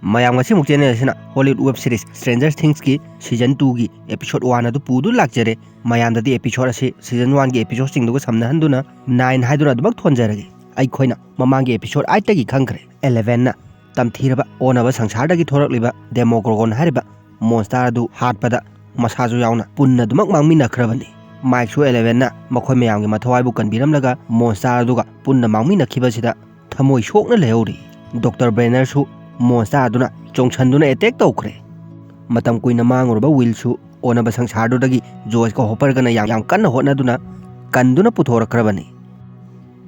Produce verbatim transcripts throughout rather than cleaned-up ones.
ꯃꯌꯥꯝ, ꯉꯁꯤꯃꯨꯛ ꯆꯦꯅꯦꯜ ꯑꯁꯤꯅ Hollywood web series Stranger Thingsꯀꯤ season twoꯒꯤ episode one ꯑꯗꯨ ꯄꯨꯗꯨꯅ ꯂꯥꯛꯆꯔꯦ꯫ ꯃꯌꯥꯝꯗꯗꯤ episode ꯑꯁꯤ season oneꯒꯤ episodeꯁꯤꯡꯗꯨꯒ ꯁꯝꯅꯍꯟꯗꯨꯅ nine ꯍꯥꯏꯗꯨꯅ ꯑꯗꯨꯃꯛ ꯊꯣꯟꯖꯔꯒꯦ꯫ ꯑꯩꯈꯣꯏꯅ ꯃꯃꯥꯡꯒꯤ episode eightꯇꯒꯤ ꯈꯪꯈ꯭ꯔꯦ, Elevenꯅ ꯇꯝꯊꯤꯔꯕ ꯑꯣꯟꯅꯕ ꯁꯪꯁꯥꯔꯗꯒꯤ ꯊꯣꯔꯛꯂꯤꯕ Demogorgon ꯍꯥꯏꯔꯤꯕ monster ꯑꯗꯨ ꯍꯥꯠꯄꯗ ꯃꯁꯥꯁꯨ ꯌꯥꯎꯅ ꯄꯨꯟꯅ ꯑꯗꯨꯃꯛ ꯃꯥꯡꯃꯤꯟꯅꯈ꯭ꯔꯕꯅꯤ꯫ Mikeꯁꯨ Elevenꯅ ꯃꯈꯣꯏ ꯃꯌꯥꯝꯒꯤ ꯃꯊꯧ ꯍꯥꯏꯕꯨ ꯀꯟꯕꯤꯔꯝꯂꯒ monster ꯑꯗꯨꯒ ꯄꯨꯟꯅ ꯃꯥꯡꯃꯤꯟꯅꯈꯤꯕꯁꯤꯗ ꯊꯃꯣꯏ ꯁꯣꯛꯅ ꯂꯩꯍꯧꯔꯤ꯫ Doctor Bannerꯁꯨ monster ꯑꯗꯨꯅ ꯆꯣꯡꯁꯟꯗꯨꯅ attack ꯇꯧꯈ꯭ꯔꯦ꯫ ꯃꯇꯝ ꯀꯨꯏꯅ ꯃꯥꯡꯉꯨꯔꯕ Willꯁꯨ ꯑꯣꯟꯅꯕ ꯁꯪꯁꯥꯔꯗꯨꯗꯒꯤ Joyceꯀ Hopperꯒꯅ ꯌꯥꯝ, ꯌꯥꯝ ꯀꯟꯅ ꯍꯣꯠꯅꯗꯨꯅ ꯀꯟꯗꯨꯅ ꯄꯨꯊꯣꯔꯛꯈ꯭ꯔꯕꯅꯤ꯫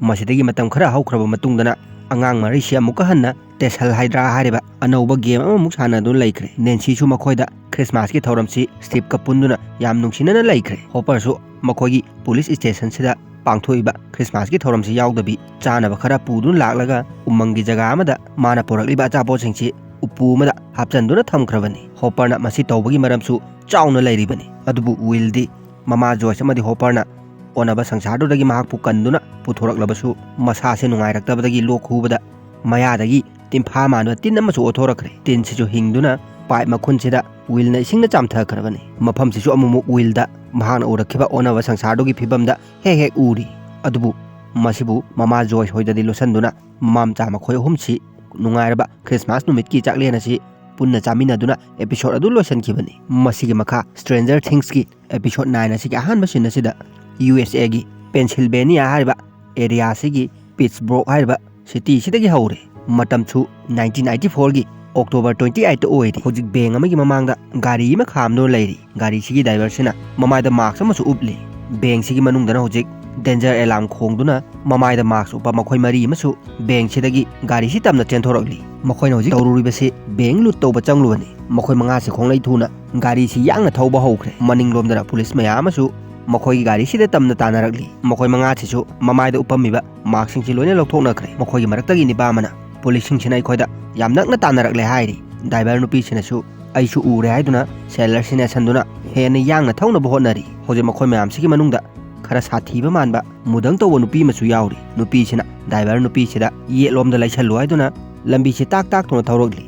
ꯃꯁꯤꯗꯒꯤ ꯃꯇꯝ ꯈꯔ ꯍꯧꯈ꯭ꯔꯕ ꯃꯇꯨꯡꯗꯅ ꯑꯉꯥꯡ ꯃꯔꯤꯁꯤ ꯑꯃꯨꯛꯀ ꯍꯟꯅ Tassel Hydra ꯍꯥꯏꯔꯤꯕ ꯑꯅꯧꯕ game ꯑꯃꯃꯨꯛ ꯁꯥꯟꯅꯗꯨꯅ ꯂꯩꯈ꯭ꯔꯦ꯫ Nancyꯁꯨ ꯃꯈꯣꯏꯗ Christmasꯀꯤ ꯊꯧꯔꯝꯁꯤ Steveꯀ ꯄꯨꯟꯗꯨꯅ ꯌꯥꯝ ꯅꯨꯡꯁꯤꯅꯅ ꯂꯩꯈ꯭ꯔꯦ꯫ Hopperꯁꯨ ꯃꯈꯣꯏꯒꯤ police stationꯁꯤꯗ ꯄꯥꯡꯊꯣꯛꯏꯕ Christmasꯀꯤ ꯊꯧꯔꯝꯁꯤ ꯌꯥꯎꯗꯕꯤ ꯆꯥꯅꯕ ꯈꯔ ꯄꯨꯗꯨꯅ ꯂꯥꯛꯂꯒ ꯎꯃꯪꯒꯤ ꯖꯒꯥ ꯑꯃꯗ ꯃꯥꯅ ꯄꯨꯔꯛꯂꯤꯕ ꯑꯆꯥꯄꯣꯠꯁꯤꯡꯁꯤ ꯎꯄꯨ ꯑꯃꯗ ꯍꯥꯞꯆꯤꯟꯗꯨꯅ ꯊꯝꯈ꯭ꯔꯕꯅꯤ꯫ Hopperꯅ ꯃꯁꯤ ꯇꯧꯕꯒꯤ ꯃꯔꯝꯁꯨ ꯆꯥꯎꯅ ꯂꯩꯔꯤꯕꯅꯤ꯫ ꯑꯗꯨꯕꯨ Willꯗꯤ ꯃꯃꯥ Joyce ꯑꯃꯗꯤ Hopperꯅ ꯑꯣꯟꯅꯕ ꯁꯪꯁꯥꯔꯗꯨꯗꯒꯤ ꯃꯍꯥꯛꯄꯨ ꯀꯟꯗꯨꯅ ꯄꯨꯊꯣꯔꯛꯂꯕꯁꯨ ꯃꯁꯥꯁꯦ ꯅꯨꯡꯉꯥꯏꯔꯛꯇꯕꯗꯒꯤ ꯂꯣꯛ ꯈꯨꯕꯗ ꯃꯌꯥꯗꯒꯤ ꯇꯤꯟꯐꯥ ꯃꯥꯟꯕ ꯇꯤꯟ ꯑꯃꯁꯨ ꯑꯣꯊꯣꯔꯛꯈ꯭ꯔꯦ꯫ ꯇꯤꯟꯁꯤꯁꯨ ꯍꯤꯡꯗꯨꯅ pipe ꯃꯈꯨꯟꯁꯤꯗ Willꯅ ꯏꯁꯤꯡꯅ ꯆꯥꯝꯊꯈ꯭ꯔꯕꯅꯤ꯫ ꯃꯐꯝꯁꯤꯁꯨ ꯑꯃꯨꯛꯃꯨꯛ Willꯗ ꯃꯍꯥꯛꯅ ꯎꯔꯛꯈꯤꯕ ꯑꯣꯟꯅꯕ ꯁꯪꯁꯥꯔꯗꯨꯒꯤ ꯐꯤꯕꯝꯗ ꯍꯦꯛ ꯍꯦꯛ ꯎꯔꯤ꯫ ꯑꯗꯨꯕꯨ ꯃꯁꯤꯕꯨ ꯃꯃꯥ Joyce ꯍꯣꯏꯗꯗꯤ ꯂꯣꯠꯁꯤꯟꯗꯨꯅ ꯃꯃꯥ ꯃꯆꯥ ꯃꯈꯣꯏ ꯑꯍꯨꯝꯁꯤ ꯅꯨꯡꯉꯥꯏꯔꯕ Christmas ꯅꯨꯃꯤꯠꯀꯤ ꯆꯥꯛꯂꯦꯟ ꯑꯁꯤ ꯄꯨꯟꯅ ꯆꯥꯃꯤꯟꯅꯗꯨꯅ episode ꯑꯗꯨ ꯂꯣꯏꯁꯤꯟꯈꯤꯕꯅꯤ꯫ ꯃꯁꯤꯒꯤ ꯃꯈꯥ Stranger Thingsꯀꯤ episode nine ꯑꯁꯤꯒꯤ ꯑꯍꯥꯟꯕ scene ꯑꯁꯤꯗ USAꯒꯤ Pennsylvania ꯍꯥꯏꯔꯤꯕ area ꯑꯁꯤꯒꯤ Pittsburgh ꯍꯥꯏꯔꯤꯕ city ꯑꯁꯤꯗꯒꯤ ꯍꯧꯔꯦ꯫ ꯃꯇꯝꯁꯨ nineteen ninety fourꯒꯤ October twenty eight ꯑꯣꯏꯔꯤ꯫ ꯍꯧꯖꯤꯛ bank ꯑꯃꯒꯤ ꯃꯃꯥꯡꯗ ꯒꯥꯔꯤ ꯑꯃ ꯈꯥꯝꯗꯨꯅ ꯂꯩꯔꯤ꯫ ꯒꯥꯔꯤꯁꯤꯒꯤ driverꯁꯤꯅ ꯃꯃꯥꯏꯗ mask ꯑꯃꯁꯨ ꯎꯞꯂꯤ꯫ Bankꯁꯤꯒꯤ ꯃꯅꯨꯡꯗꯅ ꯍꯧꯖꯤꯛ danger alarm ꯈꯣꯡꯗꯨꯅ ꯃꯃꯥꯏꯗ mask ꯎꯞꯄ ꯃꯈꯣꯏ ꯃꯔꯤ ꯑꯃꯁꯨ bankꯁꯤꯗꯒꯤ ꯒꯥꯔꯤꯁꯤ ꯇꯝꯅ ꯆꯦꯟꯊꯣꯔꯛꯂꯤ꯫ ꯃꯈꯣꯏꯅ ꯍꯧꯖꯤꯛ ꯇꯧꯔꯨꯔꯤꯕꯁꯤ bank loot ꯇꯧꯕ ꯆꯪꯂꯨꯕꯅꯤ꯫ ꯃꯈꯣꯏ ꯃꯉꯥꯁꯤ ꯈꯣꯡꯂꯩ ꯊꯨꯅ ꯒꯥꯔꯤꯁꯤ ꯌꯥꯡꯅ ꯊꯧꯕ ꯍꯧꯈ꯭ꯔꯦ꯫ ꯃꯅꯤꯡꯂꯣꯝꯗꯅ police ꯃꯌꯥꯝ ꯑꯃꯁꯨ ꯃꯈꯣꯏꯒꯤ ꯒꯥꯔꯤꯁꯤꯗ ꯇꯝꯅ ꯇꯥꯟꯅꯔꯛꯂꯤ꯫ ꯃꯈꯣꯏ ꯃꯉꯥꯁꯤꯁꯨ ꯃꯃꯥꯏꯗ ꯎꯞꯄꯝꯃꯤꯕ maskꯁꯤꯡꯁꯤ ꯂꯣꯏꯅ ꯂꯧꯊꯣꯛꯅꯈ꯭ꯔꯦ꯫ ꯃꯈꯣꯏꯒꯤ ꯃꯔꯛꯇꯒꯤ ꯅꯤꯄꯥ ꯑꯃꯅ policeꯁꯤꯡꯁꯤꯅ ꯑꯩꯈꯣꯏꯗ ꯌꯥꯝ ꯅꯛꯅ ꯇꯥꯟꯅꯔꯛꯂꯦ ꯍꯥꯏꯔꯤ꯫ Driver ꯅꯨꯄꯤꯁꯤꯅꯁꯨ ꯑꯩꯁꯨ ꯎꯔꯦ ꯍꯥꯏꯗꯨꯅ sellerꯁꯤ ꯅꯦꯠꯁꯟꯗꯨꯅ ꯍꯦꯟꯅ ꯌꯥꯡꯅ ꯊꯧꯅꯕ ꯍꯣꯠꯅꯔꯤ꯫ ꯍꯧꯖꯤꯛ ꯃꯈꯣꯏ ꯃꯌꯥꯝꯁꯤꯒꯤ ꯃꯅꯨꯡꯗ ꯈꯔ ꯁꯥꯊꯤꯕ ꯃꯥꯟꯕ ꯃꯨꯗꯪ ꯇꯧꯕ ꯅꯨꯄꯤ ꯑꯃꯁꯨ ꯌꯥꯎꯔꯤ꯫ ꯅꯨꯄꯤꯁꯤꯅ driver ꯅꯨꯄꯤꯁꯤꯗ ꯌꯦꯠꯂꯣꯝꯗ ꯂꯩꯁꯜꯂꯨ ꯍꯥꯏꯗꯨꯅ ꯂꯝꯕꯤꯁꯤ ꯇꯥꯛ ꯇꯥꯛ ꯇꯧꯅ ꯊꯧꯔꯛꯂꯤ꯫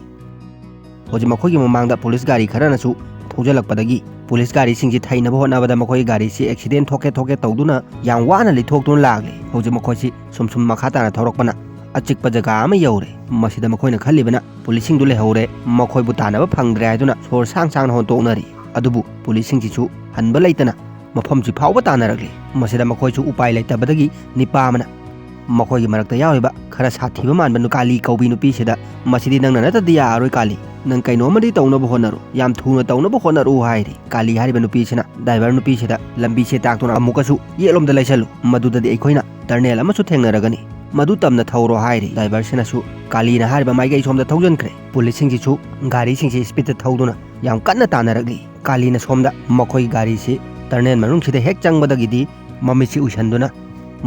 ꯍꯧꯖꯤꯛ ꯃꯈꯣꯏꯒꯤ ꯃꯃꯥꯡꯗ ꯄꯨꯂꯤꯁ ꯒꯥꯔꯤ ꯈꯔꯅꯁꯨ ꯊꯧꯖꯤꯜꯂꯛꯄꯗꯒꯤ ꯄꯨꯂꯤꯁ ꯒꯥꯔꯤꯁꯤꯡꯁꯤ ꯊꯩꯅꯕ ꯍꯣꯠꯅꯕꯗ ꯃꯈꯣꯏꯒꯤ ꯒꯥꯔꯤꯁꯤ ꯑꯦꯛꯁꯤꯗꯦꯟ ꯊꯣꯛꯀꯦ ꯊꯣꯛꯀꯦ ꯇꯧꯗꯨꯅ ꯌꯥꯝ ꯋꯥꯅ ꯂꯤꯊꯣꯛꯇꯨꯅ ꯂꯥꯛꯂꯤ꯫ ꯍꯧꯖꯤꯛ ꯃꯈꯣꯏꯁꯤ ꯁꯨꯝ ꯁꯨꯝ ꯃꯈꯥ ꯇꯥꯅ ꯊꯧꯔꯛꯄꯅ ꯑꯆꯤꯛꯄ ꯖꯒꯥ ꯑꯃ ꯌꯧꯔꯦ꯫ ꯃꯁꯤꯗ ꯃꯈꯣꯏꯅ ꯈꯜꯂꯤꯕꯅ ꯄꯨꯂꯤꯁꯁꯤꯡꯗꯨ ꯂꯩꯍꯧꯔꯦ, ꯃꯈꯣꯏꯕꯨ ꯇꯥꯟꯅꯕ ꯐꯪꯗ꯭ꯔꯦ ꯍꯥꯏꯗꯨꯅ ꯁꯣꯔ ꯁꯥꯡ ꯁꯥꯡꯅ ꯍꯣꯟꯇꯣꯛꯅꯔꯤ꯫ ꯑꯗꯨꯕꯨ ꯄꯨꯂꯤꯁꯁꯤꯡꯁꯤꯁꯨ ꯍꯟꯕ ꯂꯩꯇꯅ ꯃꯐꯝꯁꯤ ꯐꯥꯎꯕ ꯇꯥꯟꯅꯔꯛꯂꯤ꯫ ꯃꯁꯤꯗ ꯃꯈꯣꯏꯁꯨ ꯎꯄꯥꯏ ꯂꯩꯇꯕꯗꯒꯤ ꯅꯤꯄꯥ ꯑꯃꯅ ꯃꯈꯣꯏꯒꯤ ꯃꯔꯛꯇ ꯌꯥꯎꯔꯤꯕ ꯈꯔ ꯁꯥꯊꯤꯕ ꯃꯥꯟꯕ ꯅꯨ-, ꯀꯥꯂꯤ ꯀꯧꯕꯤ ꯅꯨꯄꯤꯁꯤꯗ, "ꯃꯁꯤꯗꯤ ꯅꯪꯅ ꯅꯠꯇꯗꯤ ꯌꯥꯔꯔꯣꯏ ꯀꯥꯂꯤ, ꯅꯪ ꯀꯩꯅꯣꯝꯃꯗꯤ ꯇꯧꯅꯕ ꯍꯣꯠꯅꯔꯨ, ꯌꯥꯝ ꯊꯨꯅ ꯇꯧꯅꯕ ꯍꯣꯠꯅꯔꯨ" ꯍꯥꯏꯔꯤ꯫ ꯀꯥꯂꯤ ꯍꯥꯏꯔꯤꯕ ꯅꯨꯄꯤꯁꯤꯅ ꯗ꯭ꯔꯥꯏꯚꯔ ꯅꯨꯄꯤꯁꯤꯗ, "ꯂꯝꯕꯤꯁꯦ ꯇꯥꯛꯇꯨꯅ ꯑꯃꯨꯛꯀꯁꯨ ꯌꯦꯠꯂꯣꯝꯗ ꯂꯩꯁꯜꯂꯨ, ꯃꯗꯨꯗꯗꯤ ꯑꯩꯈꯣꯏꯅ ꯇꯔꯅꯦꯜ ꯑꯃꯁꯨ ꯊꯦꯡꯅꯔꯒꯅꯤ, ꯃꯗꯨ ꯇꯝꯅ ꯊꯧꯔꯣ" ꯍꯥꯏꯔꯤ꯫ ꯗ꯭ꯔꯥꯏꯚꯔꯁꯤꯅꯁꯨ ꯀꯥꯂꯤꯅ ꯍꯥꯏꯔꯤꯕ ꯃꯥꯏꯀꯩ ꯁꯣꯝꯗ ꯊꯧꯖꯤꯟꯈ꯭ꯔꯦ꯫ ꯄꯨꯂꯤꯁꯁꯤꯡꯁꯤꯁꯨ ꯒꯥꯔꯤꯁꯤꯡꯁꯤ ꯁ꯭ꯄꯤꯗꯇ ꯊꯧꯗꯨꯅ ꯌꯥꯝ ꯀꯟꯅ ꯇꯥꯟꯅꯔꯛꯂꯤ꯫ ꯀꯥꯂꯤꯅ ꯁꯣꯝꯗ ꯃꯈꯣꯏꯒꯤ ꯒꯥꯔꯤꯁꯤ ꯇꯔꯅꯦꯜ ꯃꯅꯨꯡꯁꯤꯗ ꯍꯦꯛ ꯆꯪꯕꯗꯒꯤꯗꯤ ꯃꯃꯤꯠꯁꯤ ꯎꯏꯁꯟꯗꯨꯅ,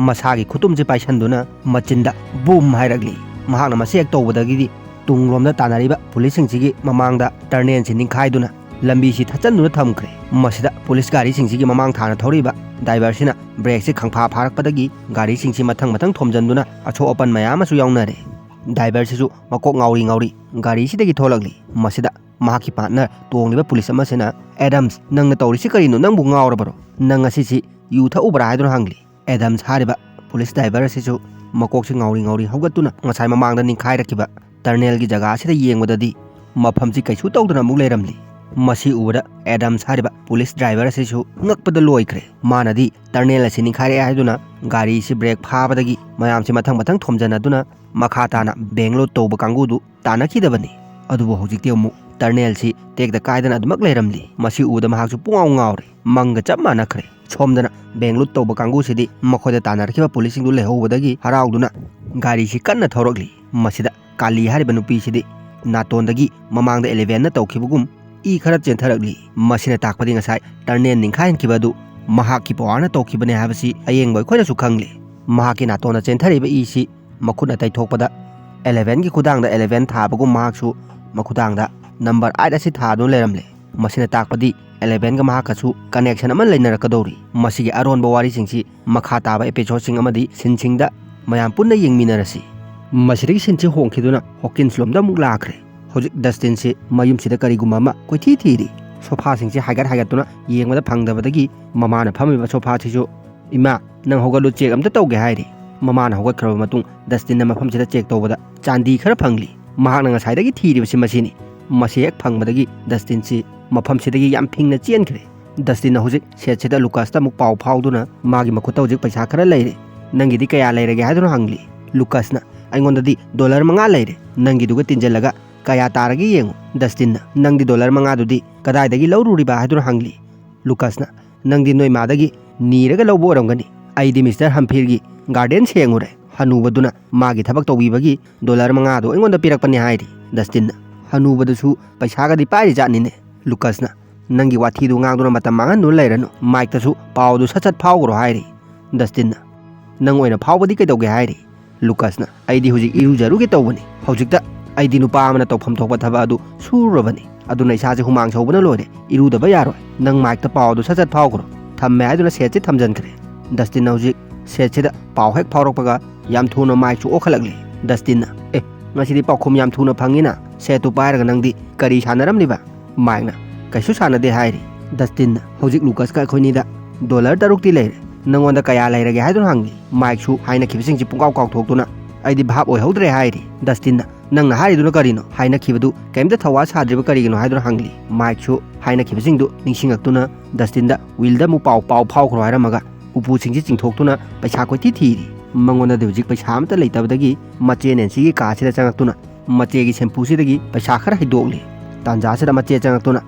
ꯃꯁꯥꯒꯤ ꯈꯨꯇꯨꯝꯁꯤ ꯄꯥꯏꯁꯟꯗꯨꯅ ꯃꯆꯤꯟꯗ ꯕꯨꯝ ꯍꯥꯏꯔꯛꯂꯤ꯫ ꯃꯍꯥꯛꯅ ꯃꯁꯤ ꯍꯦꯛ ꯇꯧꯕꯗꯒꯤꯗꯤ ꯇꯨꯡꯂꯣꯝꯗ ꯇꯥꯟꯅꯔꯤꯕ ꯄꯨꯂꯤꯁꯁꯤꯡꯁꯤꯒꯤ ꯃꯃꯥꯡꯗ ꯇꯔꯅꯦꯜꯁꯤ ꯅꯤꯡꯈꯥꯏꯗꯨꯅ ꯂꯝꯕꯤꯁꯤ ꯊꯠꯆꯟꯗꯨꯅ ꯊꯝꯈ꯭ꯔꯦ꯫ ꯃꯁꯤꯗ ꯄꯨꯂꯤꯁ ꯒꯥꯔꯤꯁꯤꯡꯁꯤꯒꯤ ꯃꯃꯥꯡ ꯊꯥꯅ ꯊꯧꯔꯤꯕ ꯗ꯭ꯔꯥꯏꯚꯔꯁꯤꯅ ꯕ꯭ꯔꯦꯛꯁꯤ ꯈꯪꯐꯥ ꯐꯥꯔꯛꯄꯗꯒꯤ ꯒꯥꯔꯤꯁꯤꯡꯁꯤ ꯃꯊꯪ ꯃꯊꯪ ꯊꯣꯝꯖꯤꯟꯗꯨꯅ ꯑꯁꯣꯛ ꯑꯄꯟ ꯃꯌꯥꯝ ꯑꯃꯁꯨ ꯌꯥꯎꯅꯔꯦ꯫ ꯗ꯭ꯔꯥꯏꯚꯔꯁꯤꯁꯨ ꯃꯀꯣꯛ ꯉꯥꯎꯔꯤ ꯉꯥꯎꯔꯤ ꯒꯥꯔꯤꯁꯤꯗꯒꯤ ꯊꯣꯛꯂꯛꯂꯤ꯫ ꯃꯁꯤꯗ ꯃꯍꯥꯛꯀꯤ ꯄꯥꯔꯠꯅꯔ ꯇꯣꯡꯂꯤꯕ ꯄꯨꯂꯤꯁ ꯑꯃꯁꯤꯅ, "ꯑꯦꯗꯝꯁ, ꯅꯪꯅ ꯇꯧꯔꯤꯁꯤ ꯀꯔꯤꯅꯣ? ꯅꯪꯕꯨ ꯉꯥꯎꯔꯕꯔꯣ? ꯅꯪ ꯉꯁꯤꯁꯤ ꯌꯨ ꯊꯛꯎꯕ꯭ꯔꯥ?" ꯍꯥꯏꯗꯨꯅ ꯍꯪꯂꯤ꯫ ꯑꯦꯗꯝꯁ ꯍꯥꯏꯔꯤꯕ ꯄꯨꯂꯤꯁ ꯗ꯭ꯔꯥꯏꯚꯔ ꯑꯁꯤꯁꯨ ꯃꯀꯣꯛꯁꯤ ꯉꯥꯎꯔꯤ ꯉꯥꯎꯔꯤ ꯍꯧꯒꯠꯇꯨꯅ ꯉꯁꯥꯏ ꯃꯃꯥꯡꯗ ꯅꯤꯡꯈꯥꯏꯔꯛꯈꯤꯕ ꯇꯔꯅꯦꯜꯒꯤ ꯖꯒꯥ ꯑꯁꯤꯗ ꯌꯦꯡꯕꯗꯗꯤ ꯃꯐꯝꯁꯤ ꯀꯩꯁꯨ ꯇꯧꯗꯅ ꯑꯃꯨꯛ ꯂꯩꯔꯝꯂꯤ꯫ ꯃꯁꯤ ꯎꯕꯗ ꯑꯦꯗꯝꯁ ꯍꯥꯏꯔꯤꯕ ꯄꯨꯂꯤꯁ ꯗ꯭ꯔꯥꯏꯚꯔ ꯑꯁꯤꯁꯨ ꯉꯛꯄꯗ ꯂꯣꯏꯈ꯭ꯔꯦ꯫ ꯃꯥꯅꯗꯤ ꯇꯔꯅꯦꯜ ꯑꯁꯤ ꯅꯤꯡꯈꯥꯏꯔꯛꯑꯦ ꯍꯥꯏꯗꯨꯅ ꯒꯥꯔꯤꯁꯤ ꯕ꯭ꯔꯦꯛ ꯐꯥꯕꯗꯒꯤ ꯃꯌꯥꯝꯁꯤ ꯃꯊꯪ ꯃꯊꯪ ꯊꯣꯝꯖꯤꯟꯅꯗꯨꯅ ꯃꯈꯥ ꯇꯥꯅ ꯕꯦꯡ ꯂꯨꯠ ꯇꯧꯕ ꯀꯥꯡꯕꯨꯗꯨ ꯇꯥꯟꯅꯈꯤꯗꯕꯅꯤ꯫ ꯑꯗꯨꯕꯨ ꯍꯧꯖꯤꯛꯇꯤ ꯑꯃꯨꯛ ꯇꯔꯅꯦꯜꯁꯤ ꯇꯦꯛꯇ ꯀꯥꯏꯗꯅ ꯑꯗꯨꯃꯛ ꯂꯩꯔꯝꯂꯤ꯫ ꯃꯁꯤ ꯎꯕꯗ ꯃꯍꯥꯛꯁꯨ ꯄꯨꯡꯉꯥꯎ ꯉꯥꯎꯔꯦ꯫ ꯃꯪꯒ ꯆꯞ ꯃꯥꯟꯅꯈ꯭ꯔꯦ꯫ ꯁꯣꯝꯗꯅ ꯕꯦꯡ ꯂꯨꯠ ꯇꯧꯕ ꯀꯥꯡꯕꯨꯁꯤꯗꯤ ꯃꯈꯣꯏꯗ ꯇꯥꯟꯅꯔꯛꯈꯤꯕ ꯄꯨꯂꯤꯁꯁꯤꯡꯗꯨ ꯂꯩꯍꯧꯕꯗꯒꯤ ꯍꯔꯥꯎꯗꯨꯅ ꯒꯥꯔꯤꯁꯤ ꯀꯟꯅ ꯊꯧꯔꯛꯂꯤ꯫ ꯃꯁꯤꯗ ꯀꯥꯂꯤ ꯍꯥꯏꯔꯤꯕ ꯅꯨꯄꯤꯁꯤꯗꯤ ꯅꯥꯇꯣꯟꯗꯒꯤ ꯃꯃꯥꯡꯗ ꯑꯦꯂꯦꯚꯦꯟꯅ ꯇꯧꯈꯤꯕꯒꯨꯝ ꯏ ꯈꯔ ꯆꯦꯟꯊꯔꯛꯂꯤ꯫ ꯃꯁꯤꯅ ꯇꯥꯛꯄꯗꯤ ꯉꯁꯥꯏ ꯇꯔꯅꯦꯜ ꯅꯤꯡꯈꯥꯏꯍꯟꯈꯤꯕ ꯑꯗꯨ ꯃꯍꯥꯛꯀꯤ ꯄꯋꯥꯔꯅ ꯇꯧꯈꯤꯕꯅꯤ ꯍꯥꯏꯕꯁꯤ ꯑꯌꯦꯡꯕ ꯑꯩꯈꯣꯏꯅꯁꯨ ꯈꯪꯂꯤ꯫ ꯃꯍꯥꯛꯀꯤ ꯅꯥꯇꯣꯟꯗ ꯆꯦꯟꯊꯔꯛꯏꯕ ꯏꯁꯤ ꯃꯈꯨꯠꯅ ꯇꯩꯊꯣꯛꯄꯗ ꯑꯦꯂꯦꯚꯦꯟꯒꯤ ꯈꯨꯗꯥꯡꯗ ꯑꯦꯂꯦꯚꯦꯟ ꯊꯥꯕꯒꯨꯝ ꯃꯍꯥꯛꯁꯨ ꯃꯈꯨꯗꯥꯡꯗ ꯅꯝꯕꯔ ꯑꯥꯏꯠ ꯑꯁꯤ ꯊꯥꯗꯨꯅ ꯂꯩꯔꯝꯂꯦ꯫ ꯃꯁꯤꯅ ꯇꯥꯛꯄꯗꯤ ꯑꯦꯂꯦꯚꯦꯟꯒ ꯃꯍꯥꯛꯀꯁꯨ ꯀꯅꯦꯛꯁꯟ ꯑꯃ ꯂꯩꯅꯔꯛꯀꯗꯧꯔꯤ꯫ ꯃꯁꯤꯒꯤ ꯑꯔꯣꯟꯕ ꯋꯥꯔꯤꯁꯤꯡꯁꯤ ꯃꯈꯥ ꯇꯥꯕ ꯑꯦꯄꯤꯁꯣꯗꯁꯤꯡ ꯑꯃꯗꯤ ꯁꯤꯟꯁꯤꯡꯗ ꯃꯌꯥꯝ ꯄꯨꯟꯅ ꯌꯦꯡꯃꯤꯟꯅꯔꯁꯤ꯫ ꯃꯁꯤꯗꯒꯤ ꯁꯤꯟꯁꯤ ꯍꯣꯡꯈꯤꯗꯨꯅ ꯍꯣꯀꯤꯟꯁ ꯂꯣꯝꯗ ꯑꯃꯨꯛ ꯂꯥꯛꯈ꯭ꯔꯦ꯫ ꯍꯧꯖꯤꯛ ꯗꯁꯇꯤꯟꯁꯤ ꯃꯌꯨꯝꯁꯤꯗ ꯀꯔꯤꯒꯨꯝꯕ ꯑꯃ ꯀꯣꯏꯊꯤ ꯊꯤꯔꯤ꯫ ꯁꯣꯐꯥꯁꯤꯡꯁꯤ ꯍꯥꯏꯒꯠ ꯍꯥꯏꯒꯠꯇꯨꯅ ꯌꯦꯡꯕꯗ ꯐꯪꯗꯕꯗꯒꯤ ꯃꯃꯥꯅ ꯐꯝꯃꯤꯕ ꯁꯣꯐꯥꯁꯤꯁꯨ, "ꯏꯃꯥ, ꯅꯪ ꯍꯧꯒꯠꯂꯨ, ꯆꯦꯛ ꯑꯝꯇ ꯇꯧꯒꯦ" ꯍꯥꯏꯔꯤ꯫ ꯃꯃꯥꯅ ꯍꯧꯒꯠꯈ꯭ꯔꯕ ꯃꯇꯨꯡ ꯗꯁꯇꯤꯟꯅ ꯃꯐꯝꯁꯤꯗ ꯆꯦꯛ ꯇꯧꯕꯗ ꯆꯥꯟꯗꯤ ꯈꯔ ꯐꯪꯂꯤ꯫ ꯃꯍꯥꯛꯅ ꯉꯁꯥꯏꯗꯒꯤ ꯊꯤꯔꯤꯕꯁꯤ ꯃꯁꯤꯅꯤ꯫ ꯃꯁꯤ ꯍꯦꯛ ꯐꯪꯕꯗꯒꯤ ꯗꯁꯇꯤꯟꯁꯤ ꯃꯐꯝꯁꯤꯗꯒꯤ ꯌꯥꯝ ꯐꯤꯡꯅ ꯆꯦꯟꯈ꯭ꯔꯦ꯫ ꯗꯁꯇꯤꯟꯅ ꯍꯧꯖꯤꯛ ꯁꯦꯠꯁꯤꯗ ꯂꯨꯀꯥꯁꯇ ꯑꯃꯨꯛ ꯄꯥꯎ ꯐꯥꯎꯗꯨꯅ ꯃꯥꯒꯤ ꯃꯈꯨꯠꯇ ꯍꯧꯖꯤꯛ ꯄꯩꯁꯥ ꯈꯔ ꯂꯩꯔꯦ꯫ "ꯅꯪꯒꯤꯗꯤ ꯀꯌꯥ ꯂꯩꯔꯒꯦ?" ꯍꯥꯏꯗꯨꯅ ꯍꯪꯂꯤ꯫ ꯂꯨꯀꯥꯁꯅ, "ꯑꯩꯉꯣꯟꯗꯗꯤ ꯗꯣꯂꯔ ꯃꯉꯥ ꯂꯩꯔꯦ, ꯅꯪꯒꯤꯗꯨꯒ ꯇꯤꯟꯖꯜꯂꯒ ꯀꯌꯥ ꯇꯥꯔꯒꯦ ꯌꯦꯡꯉꯨ꯫" ꯗꯁꯇꯤꯟꯅ, "ꯅꯪꯗꯤ ꯗꯣꯂꯔ ꯃꯉꯥꯗꯨꯗꯤ ꯀꯗꯥꯏꯗꯒꯤ ꯂꯧꯔꯨꯔꯤꯕ?" ꯍꯥꯏꯗꯨꯅ ꯍꯪꯂꯤ꯫ ꯂꯨꯀꯥꯁꯅ, "ꯅꯪꯗꯤ ꯅꯣꯏ ꯃꯥꯗꯒꯤ ꯅꯤꯔꯒ ꯂꯧꯕ ꯑꯣꯏꯔꯝꯒꯅꯤ꯫ ꯑꯩꯗꯤ ꯃꯤꯁꯇꯔ ꯍꯝꯐꯤꯔꯒꯤ ꯒꯥꯔꯗꯦꯟ ꯁꯦꯡꯉꯨꯔꯦ꯫ ꯍꯅꯨꯕꯗꯨꯅ ꯃꯥꯒꯤ ꯊꯕꯛ ꯇꯧꯕꯤꯕꯒꯤ ꯗꯣꯂꯔ ꯃꯉꯥꯗꯣ ꯑꯩꯉꯣꯟꯗ ꯄꯤꯔꯛꯄꯅꯤ" ꯍꯥꯏꯔꯤ꯫ ꯗꯁꯇꯤꯟꯅ, "ꯍꯅꯨꯕꯗꯨꯁꯨ ꯄꯩꯁꯥꯒꯗꯤ ꯄꯥꯏꯔꯤ ꯖꯥꯠꯅꯤꯅꯦ꯫" ꯂꯨꯀꯥꯁꯅ, "ꯅꯪꯒꯤ ꯋꯥꯊꯤꯗꯨ ꯉꯥꯡꯗꯨꯅ ꯃꯇꯝ ꯃꯥꯡꯍꯟꯗꯨꯅ ꯂꯩꯔꯅꯨ꯫ ꯃꯥꯏꯛꯇꯁꯨ ꯄꯥꯎꯗꯨ ꯁꯠ ꯁꯠ ꯐꯥꯎꯈ꯭ꯔꯣ" ꯍꯥꯏꯔꯤ꯫ ꯗꯁꯇꯤꯟꯅ, "ꯅꯪ ꯑꯣꯏꯅ ꯐꯥꯎꯕꯗꯤ ꯀꯩꯗꯧꯒꯦ?" ꯍꯥꯏꯔꯤ꯫ ꯂꯨꯀꯥꯁꯅ, "ꯑꯩꯗꯤ ꯍꯧꯖꯤꯛ ꯏꯔꯨꯖꯔꯨꯒꯦ ꯇꯧꯕꯅꯤ꯫ ꯍꯧꯖꯤꯛꯇ ꯑꯩꯗꯤ ꯅꯨꯄꯥ ꯑꯃꯅ ꯇꯧꯐꯝ ꯊꯣꯛꯄ ꯊꯕꯛ ꯑꯗꯨ ꯁꯨꯔꯨꯔꯕꯅꯤ꯫ ꯑꯗꯨꯅ ꯏꯁꯥꯁꯦ ꯍꯨꯃꯥꯡ ꯁꯧꯕꯅ ꯂꯣꯏꯔꯦ꯫ ꯏꯔꯨꯗꯕ ꯌꯥꯔꯣꯏ꯫ ꯅꯪ ꯃꯥꯏꯛꯇ ꯄꯥꯎꯗꯨ ꯁꯠ ꯁꯠ ꯐꯥꯎꯈ꯭ꯔꯣ꯫" ꯊꯝꯃꯦ ꯍꯥꯏꯗꯨꯅ ꯁꯦꯠꯁꯤ ꯊꯝꯖꯤꯟꯈ꯭ꯔꯦ꯫ ꯗꯁꯇꯤꯟꯅ ꯍꯧꯖꯤꯛ ꯁꯦꯠꯁꯤꯗ ꯄꯥꯎ ꯍꯦꯛ ꯐꯥꯎꯔꯛꯄꯒ ꯌꯥꯝ ꯊꯨꯅ ꯃꯥꯏꯛꯁꯨ ꯑꯣꯛꯈꯠꯂꯛꯂꯦ꯫ ꯗꯁꯇꯤꯟꯅ, "ꯑꯦ, ꯉꯁꯤꯗꯤ ꯄꯥꯎꯈꯨꯝ ꯌꯥꯝ ꯊꯨꯅ ꯐꯪꯉꯤꯅ꯫ ꯁꯦꯠꯇꯨ ꯄꯥꯏꯔꯒ ꯅꯪꯗꯤ ꯀꯔꯤ ꯁꯥꯟꯅꯔꯝꯂꯤꯕ?" ꯃꯥꯏꯛꯅ, "ꯀꯩꯁꯨ ꯁꯥꯟꯅꯗꯦ" ꯍꯥꯏꯔꯤ꯫ ꯗꯁꯇꯤꯟꯅ, "ꯍꯧꯖꯤꯛ ꯂꯨꯀꯁꯀ ꯑꯩꯈꯣꯏꯅꯤꯗ ꯗꯣꯂꯔ ꯇꯔꯨꯛꯇꯤ ꯂꯩꯔꯦ꯫ ꯅꯪꯉꯣꯟꯗ ꯀꯌꯥ ꯂꯩꯔꯒꯦ?" ꯍꯥꯏꯗꯨꯅ ꯍꯪꯂꯤ꯫ ꯃꯥꯏꯛꯁꯨ ꯍꯥꯏꯅꯈꯤꯕꯁꯤꯡꯁꯤ ꯄꯨꯡꯀꯥꯎ ꯀꯥꯎꯊꯣꯛꯇꯨꯅ, "ꯑꯩꯗꯤ ꯚꯥꯞ ꯑꯣꯏꯍꯧꯗ꯭ꯔꯦ" ꯍꯥꯏꯔꯤ꯫ ꯗꯁꯇꯤꯟꯅ, "ꯅꯪꯅ ꯍꯥꯏꯔꯤꯗꯨꯅ ꯀꯔꯤꯅꯣ? ꯍꯥꯏꯅꯈꯤꯕꯗꯨ ꯀꯩꯝꯇ ꯊꯧꯋꯥ ꯁꯥꯗ꯭ꯔꯤꯕ ꯀꯔꯤꯒꯤꯅꯣ?" ꯍꯥꯏꯗꯨꯅ ꯍꯪꯂꯤ꯫ ꯃꯥꯏꯛꯁꯨ ꯍꯥꯏꯅꯈꯤꯕꯁꯤꯡꯗꯨ ꯅꯤꯡꯁꯤꯡꯉꯛꯇꯨꯅ ꯗꯁꯇꯤꯟꯗ ꯋꯤꯜꯗ ꯑꯃꯨꯛ ꯄꯥꯎ, "ꯄꯥꯎ ꯐꯥꯎꯈ꯭ꯔꯣ" ꯍꯥꯏꯔꯝꯃꯒ ꯎꯄꯨꯁꯤꯡꯁꯤ ꯆꯤꯡꯊꯣꯛꯇꯨꯅ ꯄꯩꯁꯥ ꯀꯣꯏꯊꯤ ꯊꯤꯔꯤ꯫ ꯃꯉꯣꯟꯗꯗꯤ ꯍꯧꯖꯤꯛ ꯄꯩꯁꯥ ꯑꯃꯠꯇ ꯂꯩꯇꯕꯗꯒꯤ ꯃꯆꯦ ꯅꯦꯟꯁꯤꯒꯤ ꯀꯥꯁꯤꯗ ꯆꯪꯉꯛꯇꯨꯅ ꯃꯆꯦꯒꯤ ꯁꯦꯝꯐꯨꯁꯤꯗꯒꯤ ꯄꯩꯁꯥ ꯈꯔ ꯍꯩꯗꯣꯛꯂꯤ꯫ ꯇꯥꯟꯖꯥꯁꯤꯗ ꯃꯆꯦ ꯆꯪꯉꯛꯇꯨꯅ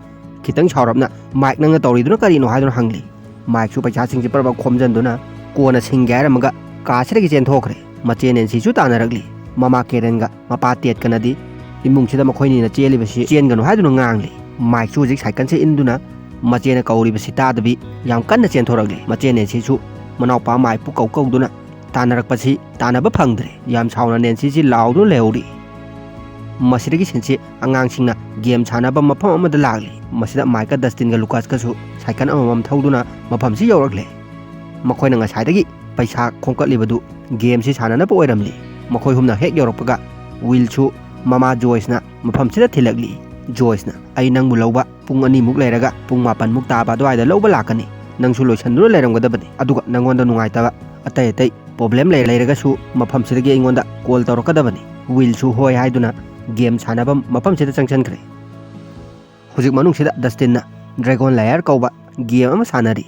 ꯈꯤꯇꯪ ꯁꯥꯎꯔꯞꯅ, "ꯃꯥꯏꯛ, ꯅꯪꯅ ꯇꯧꯔꯤꯗꯨꯅ ꯀꯔꯤꯅꯣ?" ꯍꯥꯏꯗꯨꯅ ꯍꯪꯂꯤ꯫ ꯃꯥꯏꯛꯁꯨ ꯄꯩꯁꯥꯁꯤꯡꯁꯤ ꯄꯔꯕ ꯈꯣꯝꯖꯤꯟꯗꯨꯅ ꯀꯣꯟꯅ ꯁꯤꯡꯒꯦ ꯍꯥꯏꯔꯝꯃꯒ ꯀꯥꯁꯤꯗꯒꯤ ꯆꯦꯟꯊꯣꯛꯈ꯭ꯔꯦ꯫ ꯃꯆꯦ ꯅꯦꯟꯁꯤꯁꯨ ꯇꯥꯟꯅꯔꯛꯂꯤ꯫ ꯃꯃꯥ ꯀꯦꯔꯟꯒ ꯃꯄꯥ ꯇꯦꯠꯀꯅꯗꯤ ꯏꯃꯨꯡꯁꯤꯗ ꯃꯈꯣꯏꯅꯤꯅ ꯆꯦꯜꯂꯤꯕꯁꯤ ꯆꯦꯟꯒꯅꯨ ꯍꯥꯏꯗꯨꯅ ꯉꯥꯡꯂꯤ꯫ ꯃꯥꯏꯛꯁꯨ ꯍꯧꯖꯤꯛ ꯁꯥꯏꯀꯜꯁꯦ ꯏꯟꯗꯨꯅ ꯃꯆꯦꯅ ꯀꯧꯔꯤꯕꯁꯤ ꯇꯥꯗꯕꯤ ꯌꯥꯝ ꯀꯟꯅ ꯆꯦꯟꯊꯣꯔꯛꯂꯤ꯫ ꯃꯆꯦ ꯅꯦꯟꯁꯤꯁꯨ ꯃꯅꯥꯎꯄꯥ ꯃꯥꯏꯛꯄꯨ ꯀꯧ ꯀꯧꯗꯨꯅ ꯇꯥꯟꯅꯔꯛꯄꯁꯤ ꯇꯥꯟꯅꯕ ꯐꯪꯗ꯭ꯔꯦ꯫ ꯌꯥꯝ ꯁꯥꯎꯅ ꯅꯦꯟꯁꯤꯁꯤ ꯂꯥꯎꯗꯨꯅ ꯂꯩꯍꯧꯔꯤ꯫ ꯃꯁꯤꯗꯒꯤ ꯁꯤꯟꯁꯤ ꯑꯉꯥꯡꯁꯤꯡꯅ ꯒꯦꯝ ꯁꯥꯟꯅꯕ ꯃꯐꯝ ꯑꯃꯗ ꯂꯥꯛꯂꯤ꯫ ꯃꯁꯤꯗ ꯃꯥꯏꯛꯀ ꯗꯁꯇꯤꯟꯒ ꯂꯨꯀꯥꯁꯀꯁꯨ ꯁꯥꯏꯀꯜ ꯑꯃꯃꯝ ꯊꯧꯗꯨꯅ ꯃꯐꯝꯁꯤ ꯌꯧꯔꯛꯂꯦ꯫ ꯃꯈꯣꯏꯅ ꯉꯁꯥꯏꯗꯒꯤ ꯄꯩꯁꯥ ꯈꯣꯝꯀꯠꯂꯤꯕꯗꯨ ꯒꯦꯝꯁꯤ ꯁꯥꯟꯅꯅꯕ ꯑꯣꯏꯔꯝꯂꯤ꯫ ꯃꯈꯣꯏ ꯑꯍꯨꯝꯅ ꯍꯦꯛ ꯌꯧꯔꯛꯄꯒ ꯋꯤꯜꯁꯨ ꯃꯃꯥ ꯖꯣꯏꯁꯅ ꯃꯐꯝꯁꯤꯗ ꯊꯤꯜꯂꯛꯂꯤ꯫ ꯖꯣꯏꯁꯅ, "ꯑꯩ ꯅꯪꯕꯨ ꯂꯧꯕ ꯄꯨꯡ ꯑꯅꯤꯃꯨꯛ ꯂꯩꯔꯒ ꯄꯨꯡ ꯃꯥꯄꯟꯃꯨꯛ ꯇꯥꯕ ꯑꯗꯨꯋꯥꯏꯗ ꯂꯧꯕ ꯂꯥꯛꯀꯅꯤ꯫ ꯅꯪꯁꯨ ꯂꯣꯏꯁꯤꯟꯗꯨꯅ ꯂꯩꯔꯝꯒꯗꯕꯅꯤ꯫ ꯑꯗꯨꯒ ꯅꯪꯉꯣꯟꯗ ꯅꯨꯡꯉꯥꯏꯇꯕ ꯑꯇꯩ ꯑꯇꯩ ꯄ꯭ꯔꯣꯕ꯭ꯂꯦꯝ ꯂꯩ-, ꯂꯩꯔꯒꯁꯨ ꯃꯐꯝꯁꯤꯗꯒꯤ ꯑꯩꯉꯣꯟꯗ ꯀꯣꯜ ꯇꯧꯔꯛꯀꯗꯕꯅꯤ꯫" ꯋꯤꯜꯁꯨ ꯍꯣꯏ ꯍꯥꯏꯗꯨꯅ ꯒꯦꯝ ꯁꯥꯟꯅꯐꯝ ꯃꯐꯝꯁꯤꯗ ꯆꯪꯁꯤꯟꯈ꯭ꯔꯦ꯫ ꯍꯧꯖꯤꯛ ꯃꯅꯨꯡꯁꯤꯗ ꯗꯁꯇꯤꯟꯅ ꯗ꯭ꯔꯦꯒꯣꯟ ꯂꯦꯌꯔ ꯀꯧꯕ ꯒꯦꯝ ꯑꯃ ꯁꯥꯟꯅꯔꯤ꯫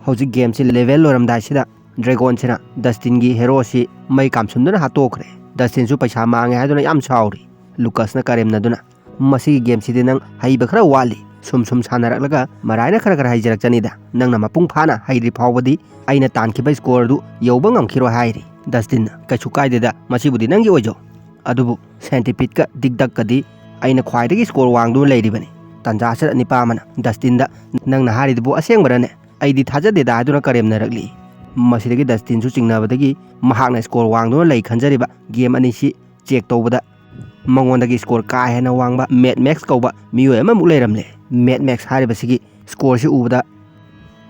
ꯍꯧꯖꯤꯛ ꯒꯦꯝꯁꯤ ꯂꯦꯚꯦꯜ ꯂꯣꯏꯔꯝꯗꯥꯏꯁꯤꯗ ꯗ꯭ꯔꯦꯒꯣꯟꯁꯤꯅ ꯗꯁꯇꯤꯟꯒꯤ ꯍꯦꯔꯣꯁꯤ ꯃꯩ ꯀꯥꯝꯁꯤꯟꯗꯨꯅ ꯍꯥꯠꯇꯣꯛꯈ꯭ꯔꯦ꯫ ꯗꯁꯇꯤꯟꯁꯨ ꯄꯩꯁꯥ ꯃꯥꯡꯉꯦ ꯍꯥꯏꯗꯨꯅ ꯌꯥꯝ ꯁꯥꯎꯔꯤ꯫ ꯂꯨꯀꯁꯅ ꯀꯔꯦꯝꯅꯗꯨꯅ, "ꯃꯁꯤꯒꯤ ꯒꯦꯝꯁꯤꯗꯤ ꯅꯪ ꯍꯩꯕ ꯈꯔ ꯋꯥꯠꯂꯤ꯫ ꯁꯨꯝ ꯁꯨꯝ ꯁꯥꯟꯅꯔꯛꯂꯒ ꯃꯔꯥꯏꯅ ꯈꯔ ꯈꯔ ꯍꯩꯖꯔꯛꯆꯅꯤꯗ꯫ ꯅꯪꯅ ꯃꯄꯨꯡ ꯐꯥꯅ ꯍꯩꯗ꯭ꯔꯤ ꯐꯥꯎꯕꯗꯤ ꯑꯩꯅ ꯇꯥꯟꯈꯤꯕ ꯁ꯭ꯀꯣꯔꯗꯨ ꯌꯧꯕ ꯉꯝꯈꯤꯔꯣꯏ" ꯍꯥꯏꯔꯤ꯫ ꯗꯁꯇꯤꯟꯅ, "ꯀꯩꯁꯨ ꯀꯥꯏꯗꯦꯗ, ꯃꯁꯤꯕꯨꯗꯤ ꯅꯪꯒꯤ ꯑꯣꯏꯖꯧ꯫ ꯑꯗꯨꯕꯨ ꯁꯦꯟꯇꯤꯄꯤꯠꯀ ꯗꯤꯛꯗꯛꯀꯗꯤ ꯑꯩꯅ ꯈ꯭ꯋꯥꯏꯗꯒꯤ ꯁ꯭ꯀꯣꯔ ꯋꯥꯡꯗꯨꯅ ꯂꯩꯔꯤꯕꯅꯤ꯫" ꯇꯥꯟꯖꯥꯁꯤꯗ ꯅꯤꯄꯥ ꯑꯃꯅ ꯗꯁꯇꯤꯟꯗ, "ꯅꯪꯅ ꯍꯥꯏꯔꯤꯗꯨꯕꯨ ꯑꯁꯦꯡꯕꯔꯅꯦ? ꯑꯩꯗꯤ ꯊꯥꯖꯗꯦꯗ" ꯍꯥꯏꯗꯨꯅ ꯀꯔꯦꯝꯅꯔꯛꯂꯤ꯫ ꯃꯁꯤꯗꯒꯤ ꯗꯁꯇꯤꯟꯁꯨ ꯆꯤꯡꯅꯕꯗꯒꯤ ꯃꯍꯥꯛꯅ ꯁ꯭ꯀꯣꯔ ꯋꯥꯡꯗꯨꯅ ꯂꯩ ꯈꯟꯖꯔꯤꯕ ꯒꯦꯝ ꯑꯅꯤꯁꯤ ꯆꯦꯛ ꯇꯧꯕꯗ ꯃꯉꯣꯟꯗꯒꯤ ꯁ꯭ꯀꯣꯔ ꯀꯥ ꯍꯦꯟꯅ ꯋꯥꯡꯕ ꯃꯦꯠ ꯃꯦꯛꯁ ꯀꯧꯕ ꯃꯤꯑꯣꯏ ꯑꯃꯃꯨꯛ ꯂꯩꯔꯝꯂꯦ꯫ ꯃꯦꯠ ꯃꯦꯛꯁ ꯍꯥꯏꯔꯤꯕꯁꯤꯒꯤ ꯁ꯭ꯀꯣꯔꯁꯤ ꯎꯕꯗ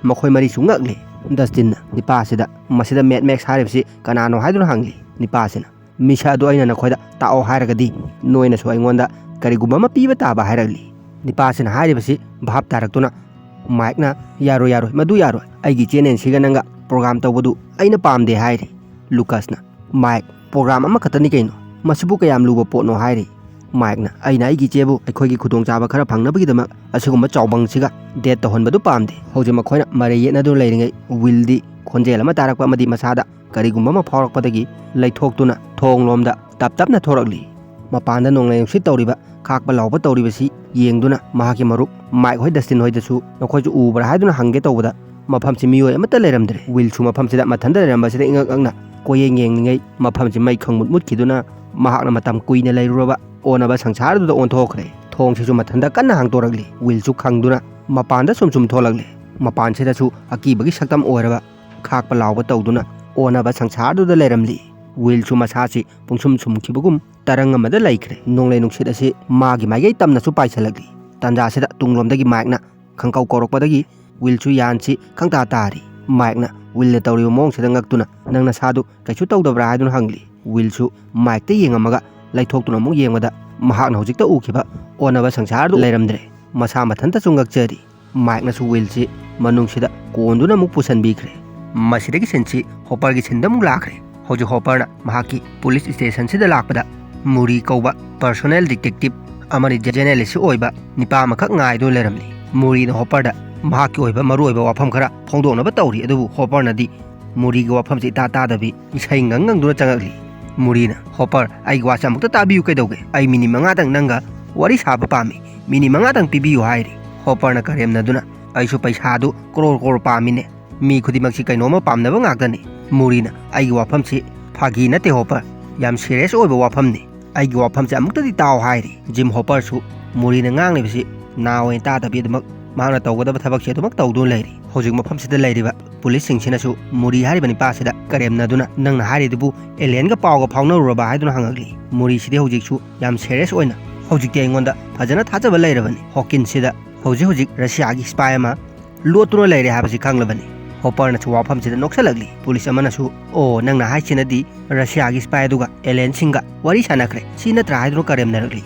ꯃꯈꯣꯏ ꯃꯔꯤꯁꯨ ꯉꯛꯂꯤ꯫ ꯗꯁꯇꯤꯟꯅ ꯅꯤꯄꯥꯁꯤꯗ, "ꯃꯁꯤꯗ ꯃꯦꯠ ꯃꯦꯛꯁ ꯍꯥꯏꯔꯤꯕꯁꯤ ꯀꯅꯥꯅꯣ?" ꯍꯥꯏꯗꯨꯅ ꯍꯪꯂꯤ꯫ ꯅꯤꯄꯥꯁꯤꯅ, "ꯃꯤꯁꯛ ꯑꯗꯨ ꯑꯩꯅ ꯅꯈꯣꯏꯗ ꯇꯥꯛꯑꯣ ꯍꯥꯏꯔꯒꯗꯤ ꯅꯣꯏꯅꯁꯨ ꯑꯩꯉꯣꯟꯗ ꯀꯔꯤꯒꯨꯝꯕ ꯑꯃ ꯄꯤꯕ ꯇꯥꯕ" ꯍꯥꯏꯔꯛꯂꯤ꯫ ꯅꯤꯄꯥꯁꯤꯅ ꯍꯥꯏꯔꯤꯕꯁꯤ ꯚꯥꯞ ꯇꯥꯔꯛꯇꯨꯅ ꯃꯥꯏꯛꯅ, "ꯌꯥꯔꯣꯏ, ꯌꯥꯔꯣꯏ, ꯃꯗꯨ ꯌꯥꯔꯣꯏ꯫ ꯑꯩꯒꯤ ꯏꯆꯦ ꯅꯦꯟꯁꯤꯒ ꯅꯪꯒ ꯄ꯭ꯔꯣꯒ꯭ꯔꯥꯝ ꯇꯧꯕꯗꯨ ꯑꯩꯅ ꯄꯥꯝꯗꯦ" ꯍꯥꯏꯔꯤ꯫ ꯂꯨꯀꯁꯅ, "ꯃꯥꯏꯛ, ꯄ꯭ꯔꯣꯒ꯭ꯔꯥꯝ ꯑꯃꯈꯛꯇꯅꯤ ꯀꯩꯅꯣ, ꯃꯁꯤꯕꯨ ꯀꯌꯥꯝ ꯂꯨꯕ ꯄꯣꯠꯅꯣ?" ꯍꯥꯏꯔꯤ꯫ ꯃꯥꯏꯛꯅ, "ꯑꯩꯅ ꯑꯩꯒꯤ ꯏꯆꯦꯕꯨ ꯑꯩꯈꯣꯏꯒꯤ ꯈꯨꯗꯣꯡꯆꯥꯕ ꯈꯔ ꯐꯪꯅꯕꯒꯤꯗꯃꯛ ꯑꯁꯤꯒꯨꯝꯕ ꯆꯥꯎꯕꯪꯁꯤꯒ ꯗꯦꯠ ꯇꯧꯍꯟꯕꯗꯨ ꯄꯥꯝꯗꯦ꯫" ꯍꯧꯖꯤꯛ ꯃꯈꯣꯏꯅ ꯃꯔꯩ ꯌꯦꯠꯅꯗꯨꯅ ꯂꯩꯔꯤꯉꯩ ꯋꯤꯜꯗꯤ ꯈꯣꯟꯖꯦꯜ ꯑꯃ ꯇꯥꯔꯛꯄ ꯑꯃꯗꯤ ꯃꯁꯥꯗ ꯀꯔꯤꯒꯨꯝꯕ ꯑꯃ ꯐꯥꯎꯔꯛꯄꯗꯒꯤ ꯂꯩꯊꯣꯛꯇꯨꯅ ꯊꯣꯡꯂꯣꯝꯗ ꯇꯞ ꯇꯞꯅ ꯊꯣꯔꯛꯂꯤ꯫ ꯃꯄꯥꯟꯗ ꯅꯣꯡꯂꯩ ꯅꯨꯡꯁꯤꯠ ꯇꯧꯔꯤꯕ, ꯈꯥꯛꯄ ꯂꯥꯎꯕ ꯇꯧꯔꯤꯕꯁꯤ ꯌꯦꯡꯗꯨꯅ ꯃꯍꯥꯛꯀꯤ ꯃꯔꯨꯞ ꯃꯥꯏꯛ ꯍꯣꯏ, ꯗꯁꯇꯤꯟ ꯍꯣꯏꯗꯁꯨ ꯅꯈꯣꯏꯁꯨ ꯎꯕ꯭ꯔꯥ ꯍꯥꯏꯗꯨꯅ ꯍꯪꯒꯦ ꯇꯧꯕꯗ ꯃꯐꯝꯁꯤ ꯃꯤꯑꯣꯏ ꯑꯃꯠꯇ ꯂꯩꯔꯝꯗ꯭ꯔꯦ꯫ ꯋꯤꯜꯁꯨ ꯃꯐꯝꯁꯤꯗ ꯃꯊꯟꯇ ꯂꯩꯔꯝꯕꯁꯤꯗ ꯏꯉꯛ ꯉꯛꯅ ꯀꯣꯏꯌꯦꯡ ꯌꯦꯡꯂꯤꯉꯩ ꯃꯐꯝꯁꯤ ꯃꯩ ꯈꯪꯃꯨꯠ ꯃꯨꯠꯈꯤꯗꯨꯅ ꯃꯍꯥꯛꯅ ꯃꯇꯝ ꯀꯨꯏꯅ ꯂꯩꯔꯨꯔꯕ ꯑꯣꯟꯅꯕ ꯁꯪꯁꯥꯔꯗꯨꯗ ꯑꯣꯟꯊꯣꯛꯈ꯭ꯔꯦ꯫ ꯊꯣꯡꯁꯤꯁꯨ ꯃꯊꯟꯇ ꯀꯟꯅ ꯍꯥꯡꯗꯣꯔꯛꯂꯤ꯫ ꯋꯤꯜꯁꯨ ꯈꯪꯗꯨꯅ ꯃꯄꯥꯟꯗ ꯁꯨꯝ ꯁꯨꯝ ꯊꯣꯛꯂꯛꯂꯦ꯫ ꯃꯄꯥꯟꯁꯤꯗꯁꯨ ꯑꯀꯤꯕꯒꯤ ꯁꯛꯇꯝ ꯑꯣꯏꯔꯕ ꯈꯥꯛꯄ ꯂꯥꯎꯕ ꯇꯧꯗꯨꯅ ꯑꯣꯟꯅꯕ ꯁꯪꯁꯥꯔꯗꯨꯗ ꯂꯩꯔꯝꯂꯤ꯫ ꯋꯤꯜꯁꯨ ꯃꯁꯥꯁꯤ ꯄꯨꯡꯁꯨꯝ ꯁꯨꯝꯈꯤꯕꯒꯨꯝ ꯇꯔꯪ ꯑꯃꯗ ꯂꯩꯈ꯭ꯔꯦ꯫ ꯅꯣꯡꯂꯩ ꯅꯨꯡꯁꯤꯠ ꯑꯁꯤ ꯃꯥꯒꯤ ꯃꯥꯏꯀꯩ ꯇꯝꯅꯁꯨ ꯄꯥꯏꯁꯤꯜꯂꯛꯂꯤ꯫ ꯇꯥꯟꯖꯥꯁꯤꯗ ꯇꯨꯡꯂꯣꯝꯗꯒꯤ ꯃꯥꯏꯛꯅ ꯈꯪꯀꯧ ꯀꯧꯔꯛꯄꯗꯒꯤ ꯋꯤꯜꯁꯨ ꯌꯥꯟꯁꯤ ꯈꯪꯇꯥ ꯇꯥꯔꯤ꯫ ꯃꯥꯏꯛꯅ ꯋꯤꯜꯅ ꯇꯧꯔꯤꯕ ꯃꯑꯣꯡꯁꯤꯗ ꯉꯛꯇꯨꯅ, "ꯅꯪ ꯅꯁꯥꯗꯨ ꯀꯩꯁꯨ ꯇꯧꯗꯕ꯭ꯔꯥ?" ꯍꯥꯏꯗꯨꯅ ꯍꯪꯂꯤ꯫ ꯋꯤꯜꯁꯨ ꯃꯥꯏꯛꯇ ꯌꯦꯡꯉꯝꯃꯒ ꯂꯩꯊꯣꯛꯇꯨꯅ ꯑꯃꯨꯛ ꯌꯦꯡꯕꯗ ꯃꯍꯥꯛꯅ ꯍꯧꯖꯤꯛꯇ ꯎꯈꯤꯕ ꯑꯣꯟꯅꯕ ꯁꯪꯁꯥꯔꯗꯨ ꯂꯩꯔꯝꯗ꯭ꯔꯦ꯫ ꯃꯁꯥ ꯃꯊꯟꯇꯁꯨ ꯉꯛꯆꯔꯤ꯫ ꯃꯥꯏꯛꯅꯁꯨ ꯋꯤꯜꯁꯤ ꯃꯅꯨꯡꯁꯤꯗ ꯀꯣꯟꯗꯨꯅ ꯑꯃꯨꯛ ꯄꯨꯁꯟꯕꯤꯈ꯭ꯔꯦ꯫ ꯃꯁꯤꯗꯒꯤ ꯁꯤꯟꯁꯤ ꯍꯣꯄꯔꯒꯤ ꯁꯤꯟꯗ ꯑꯃꯨꯛ ꯂꯥꯛꯈ꯭ꯔꯦ꯫ ꯍꯧꯖꯤꯛ ꯍꯣꯄꯔꯅ ꯃꯍꯥꯛꯀꯤ ꯄꯨꯂꯤꯁ ꯁ꯭ꯇꯦꯁꯟꯁꯤꯗ ꯂꯥꯛꯄꯗ ꯃꯨꯔꯤ ꯀꯧꯕ ꯄꯔꯁꯣꯅꯦꯜ ꯗꯤꯇꯦꯛꯇꯤꯚ ꯑꯃꯅꯤ ꯖꯦꯅꯦꯂꯤꯁꯁꯤ ꯑꯣꯏꯕ ꯅꯤꯄꯥ ꯑꯃꯈꯛ ꯉꯥꯏꯗꯨꯅ ꯂꯩꯔꯝꯂꯤ꯫ ꯃꯨꯔꯤꯅ ꯍꯣꯄꯔꯗ ꯃꯍꯥꯛꯀꯤ ꯑꯣꯏꯕ ꯃꯔꯨꯑꯣꯏꯕ ꯋꯥꯐꯝ ꯈꯔ ꯐꯣꯡꯗꯣꯛꯅꯕ ꯇꯧꯔꯤ, ꯑꯗꯨꯕꯨ ꯍꯣꯄꯔꯅꯗꯤ ꯃꯨꯔꯤꯒꯤ ꯋꯥꯐꯝꯁꯤ ꯏꯇꯥ ꯇꯥꯗꯕꯤ ꯏꯁꯩ ꯉꯪ ꯉꯪꯗꯨꯅ ꯆꯪꯉꯛꯂꯤ꯫ ꯃꯨꯔꯤꯅ, "ꯍꯣꯄꯔ, ꯑꯩꯒꯤ ꯋꯥꯁꯦ ꯑꯃꯨꯛꯇ ꯇꯥꯕꯤꯌꯨ ꯀꯩꯗꯧꯒꯦ? ꯑꯩ ꯃꯤꯅꯤꯠ ꯃꯉꯥꯗꯪ ꯅꯪꯒ ꯋꯥꯔꯤ ꯁꯥꯕ ꯄꯥꯝꯃꯤ꯫ ꯃꯤꯅꯤꯠ ꯃꯉꯥꯗꯪ ꯄꯤꯕꯤꯌꯨ" ꯍꯥꯏꯔꯤ꯫ ꯍꯣꯄꯔꯅ ꯀꯔꯦꯝꯅꯗꯨꯅ, "ꯑꯩꯁꯨ ꯄꯩꯁꯥꯗꯨ ꯀ꯭ꯔꯣꯔ ꯀ꯭ꯔꯣꯔ ꯄꯥꯝꯃꯤꯅꯦ꯫ ꯃꯤ ꯈꯨꯗꯤꯡꯃꯛꯁꯤ ꯀꯩꯅꯣꯝꯃ ꯄꯥꯝꯅꯕ ꯉꯥꯛꯇꯅꯤ꯫" ꯃꯨꯔꯤꯅ, "ꯑꯩꯒꯤ ꯋꯥꯐꯝꯁꯤ ꯐꯥꯒꯤ ꯅꯠꯇꯦ ꯍꯣꯄꯔ, ꯌꯥꯝ ꯁꯤꯔꯤꯌꯁ ꯑꯣꯏꯕ ꯋꯥꯐꯝꯅꯤ꯫ ꯑꯩꯒꯤ ꯋꯥꯐꯝꯁꯤ ꯑꯃꯨꯛꯇꯗꯤ ꯇꯥꯎ" ꯍꯥꯏꯔꯤ꯫ ꯖꯤꯝ ꯍꯣꯄꯔꯁꯨ ꯃꯨꯔꯤꯅ ꯉꯥꯡꯂꯤꯕꯁꯤ ꯅꯥ ꯑꯣꯏꯅ ꯇꯥꯗꯕꯤ ꯑꯗꯨꯃꯛ ꯃꯍꯥꯛꯅ ꯇꯧꯒꯗꯕ ꯊꯕꯛꯁꯤ ꯑꯗꯨꯃꯛ ꯇꯧꯗꯨꯅ ꯂꯩꯔꯤ꯫ ꯍꯧꯖꯤꯛ ꯃꯐꯝꯁꯤꯗ ꯂꯩꯔꯤꯕ ꯄꯨꯂꯤꯁꯁꯤꯡꯁꯤꯅꯁꯨ ꯃꯨꯔꯤ ꯍꯥꯏꯔꯤꯕ ꯅꯤꯄꯥꯁꯤꯗ ꯀꯔꯦꯝꯅꯗꯨꯅ, "ꯅꯪꯅ ꯍꯥꯏꯔꯤꯗꯨꯕꯨ ꯑꯦꯂꯤꯌꯟꯒ ꯄꯥꯎꯒ ꯐꯥꯎꯅꯔꯨꯔꯕ?" ꯍꯥꯏꯗꯨꯅ ꯍꯪꯉꯛꯂꯤ꯫ ꯃꯨꯔꯤꯁꯤꯗꯤ ꯍꯧꯖꯤꯛꯁꯨ ꯌꯥꯝ ꯁꯦꯔꯤꯌꯁ ꯑꯣꯏꯅ, "ꯍꯧꯖꯤꯛꯇꯤ ꯑꯩꯉꯣꯟꯗ ꯐꯖꯅ ꯊꯥꯖꯕ ꯂꯩꯔꯕꯅꯤ꯫ ꯍꯣꯀꯤꯟꯁꯤꯗ ꯍꯧꯖꯤꯛ ꯍꯧꯖꯤꯛ ꯔꯁꯤꯌꯥꯒꯤ ꯁ꯭ꯄꯥꯏ ꯑꯃ ꯂꯣꯠꯇꯨꯅ ꯂꯩꯔꯦ ꯍꯥꯏꯕꯁꯤ ꯈꯪꯂꯕꯅꯤ꯫" ꯍꯣꯄꯔꯅꯁꯨ ꯋꯥꯐꯝꯁꯤꯗ ꯅꯣꯛꯁꯜꯂꯛꯂꯤ꯫ ꯄꯨꯂꯤꯁ ꯑꯃꯅꯁꯨ, "ꯑꯣ, ꯅꯪꯅ ꯍꯥꯏꯁꯤꯅꯗꯤ ꯔꯁꯤꯌꯥꯒꯤ ꯁ꯭ꯄꯥꯏ ꯑꯗꯨꯒ ꯑꯦꯂꯤꯌꯟꯁꯤꯡꯒ ꯋꯥꯔꯤ ꯁꯥꯟꯅꯈ꯭ꯔꯦ, ꯁꯤ ꯅꯠꯇ꯭ꯔꯥ?" ꯍꯥꯏꯗꯨꯅ ꯀꯔꯦꯝꯅꯔꯛꯂꯤ꯫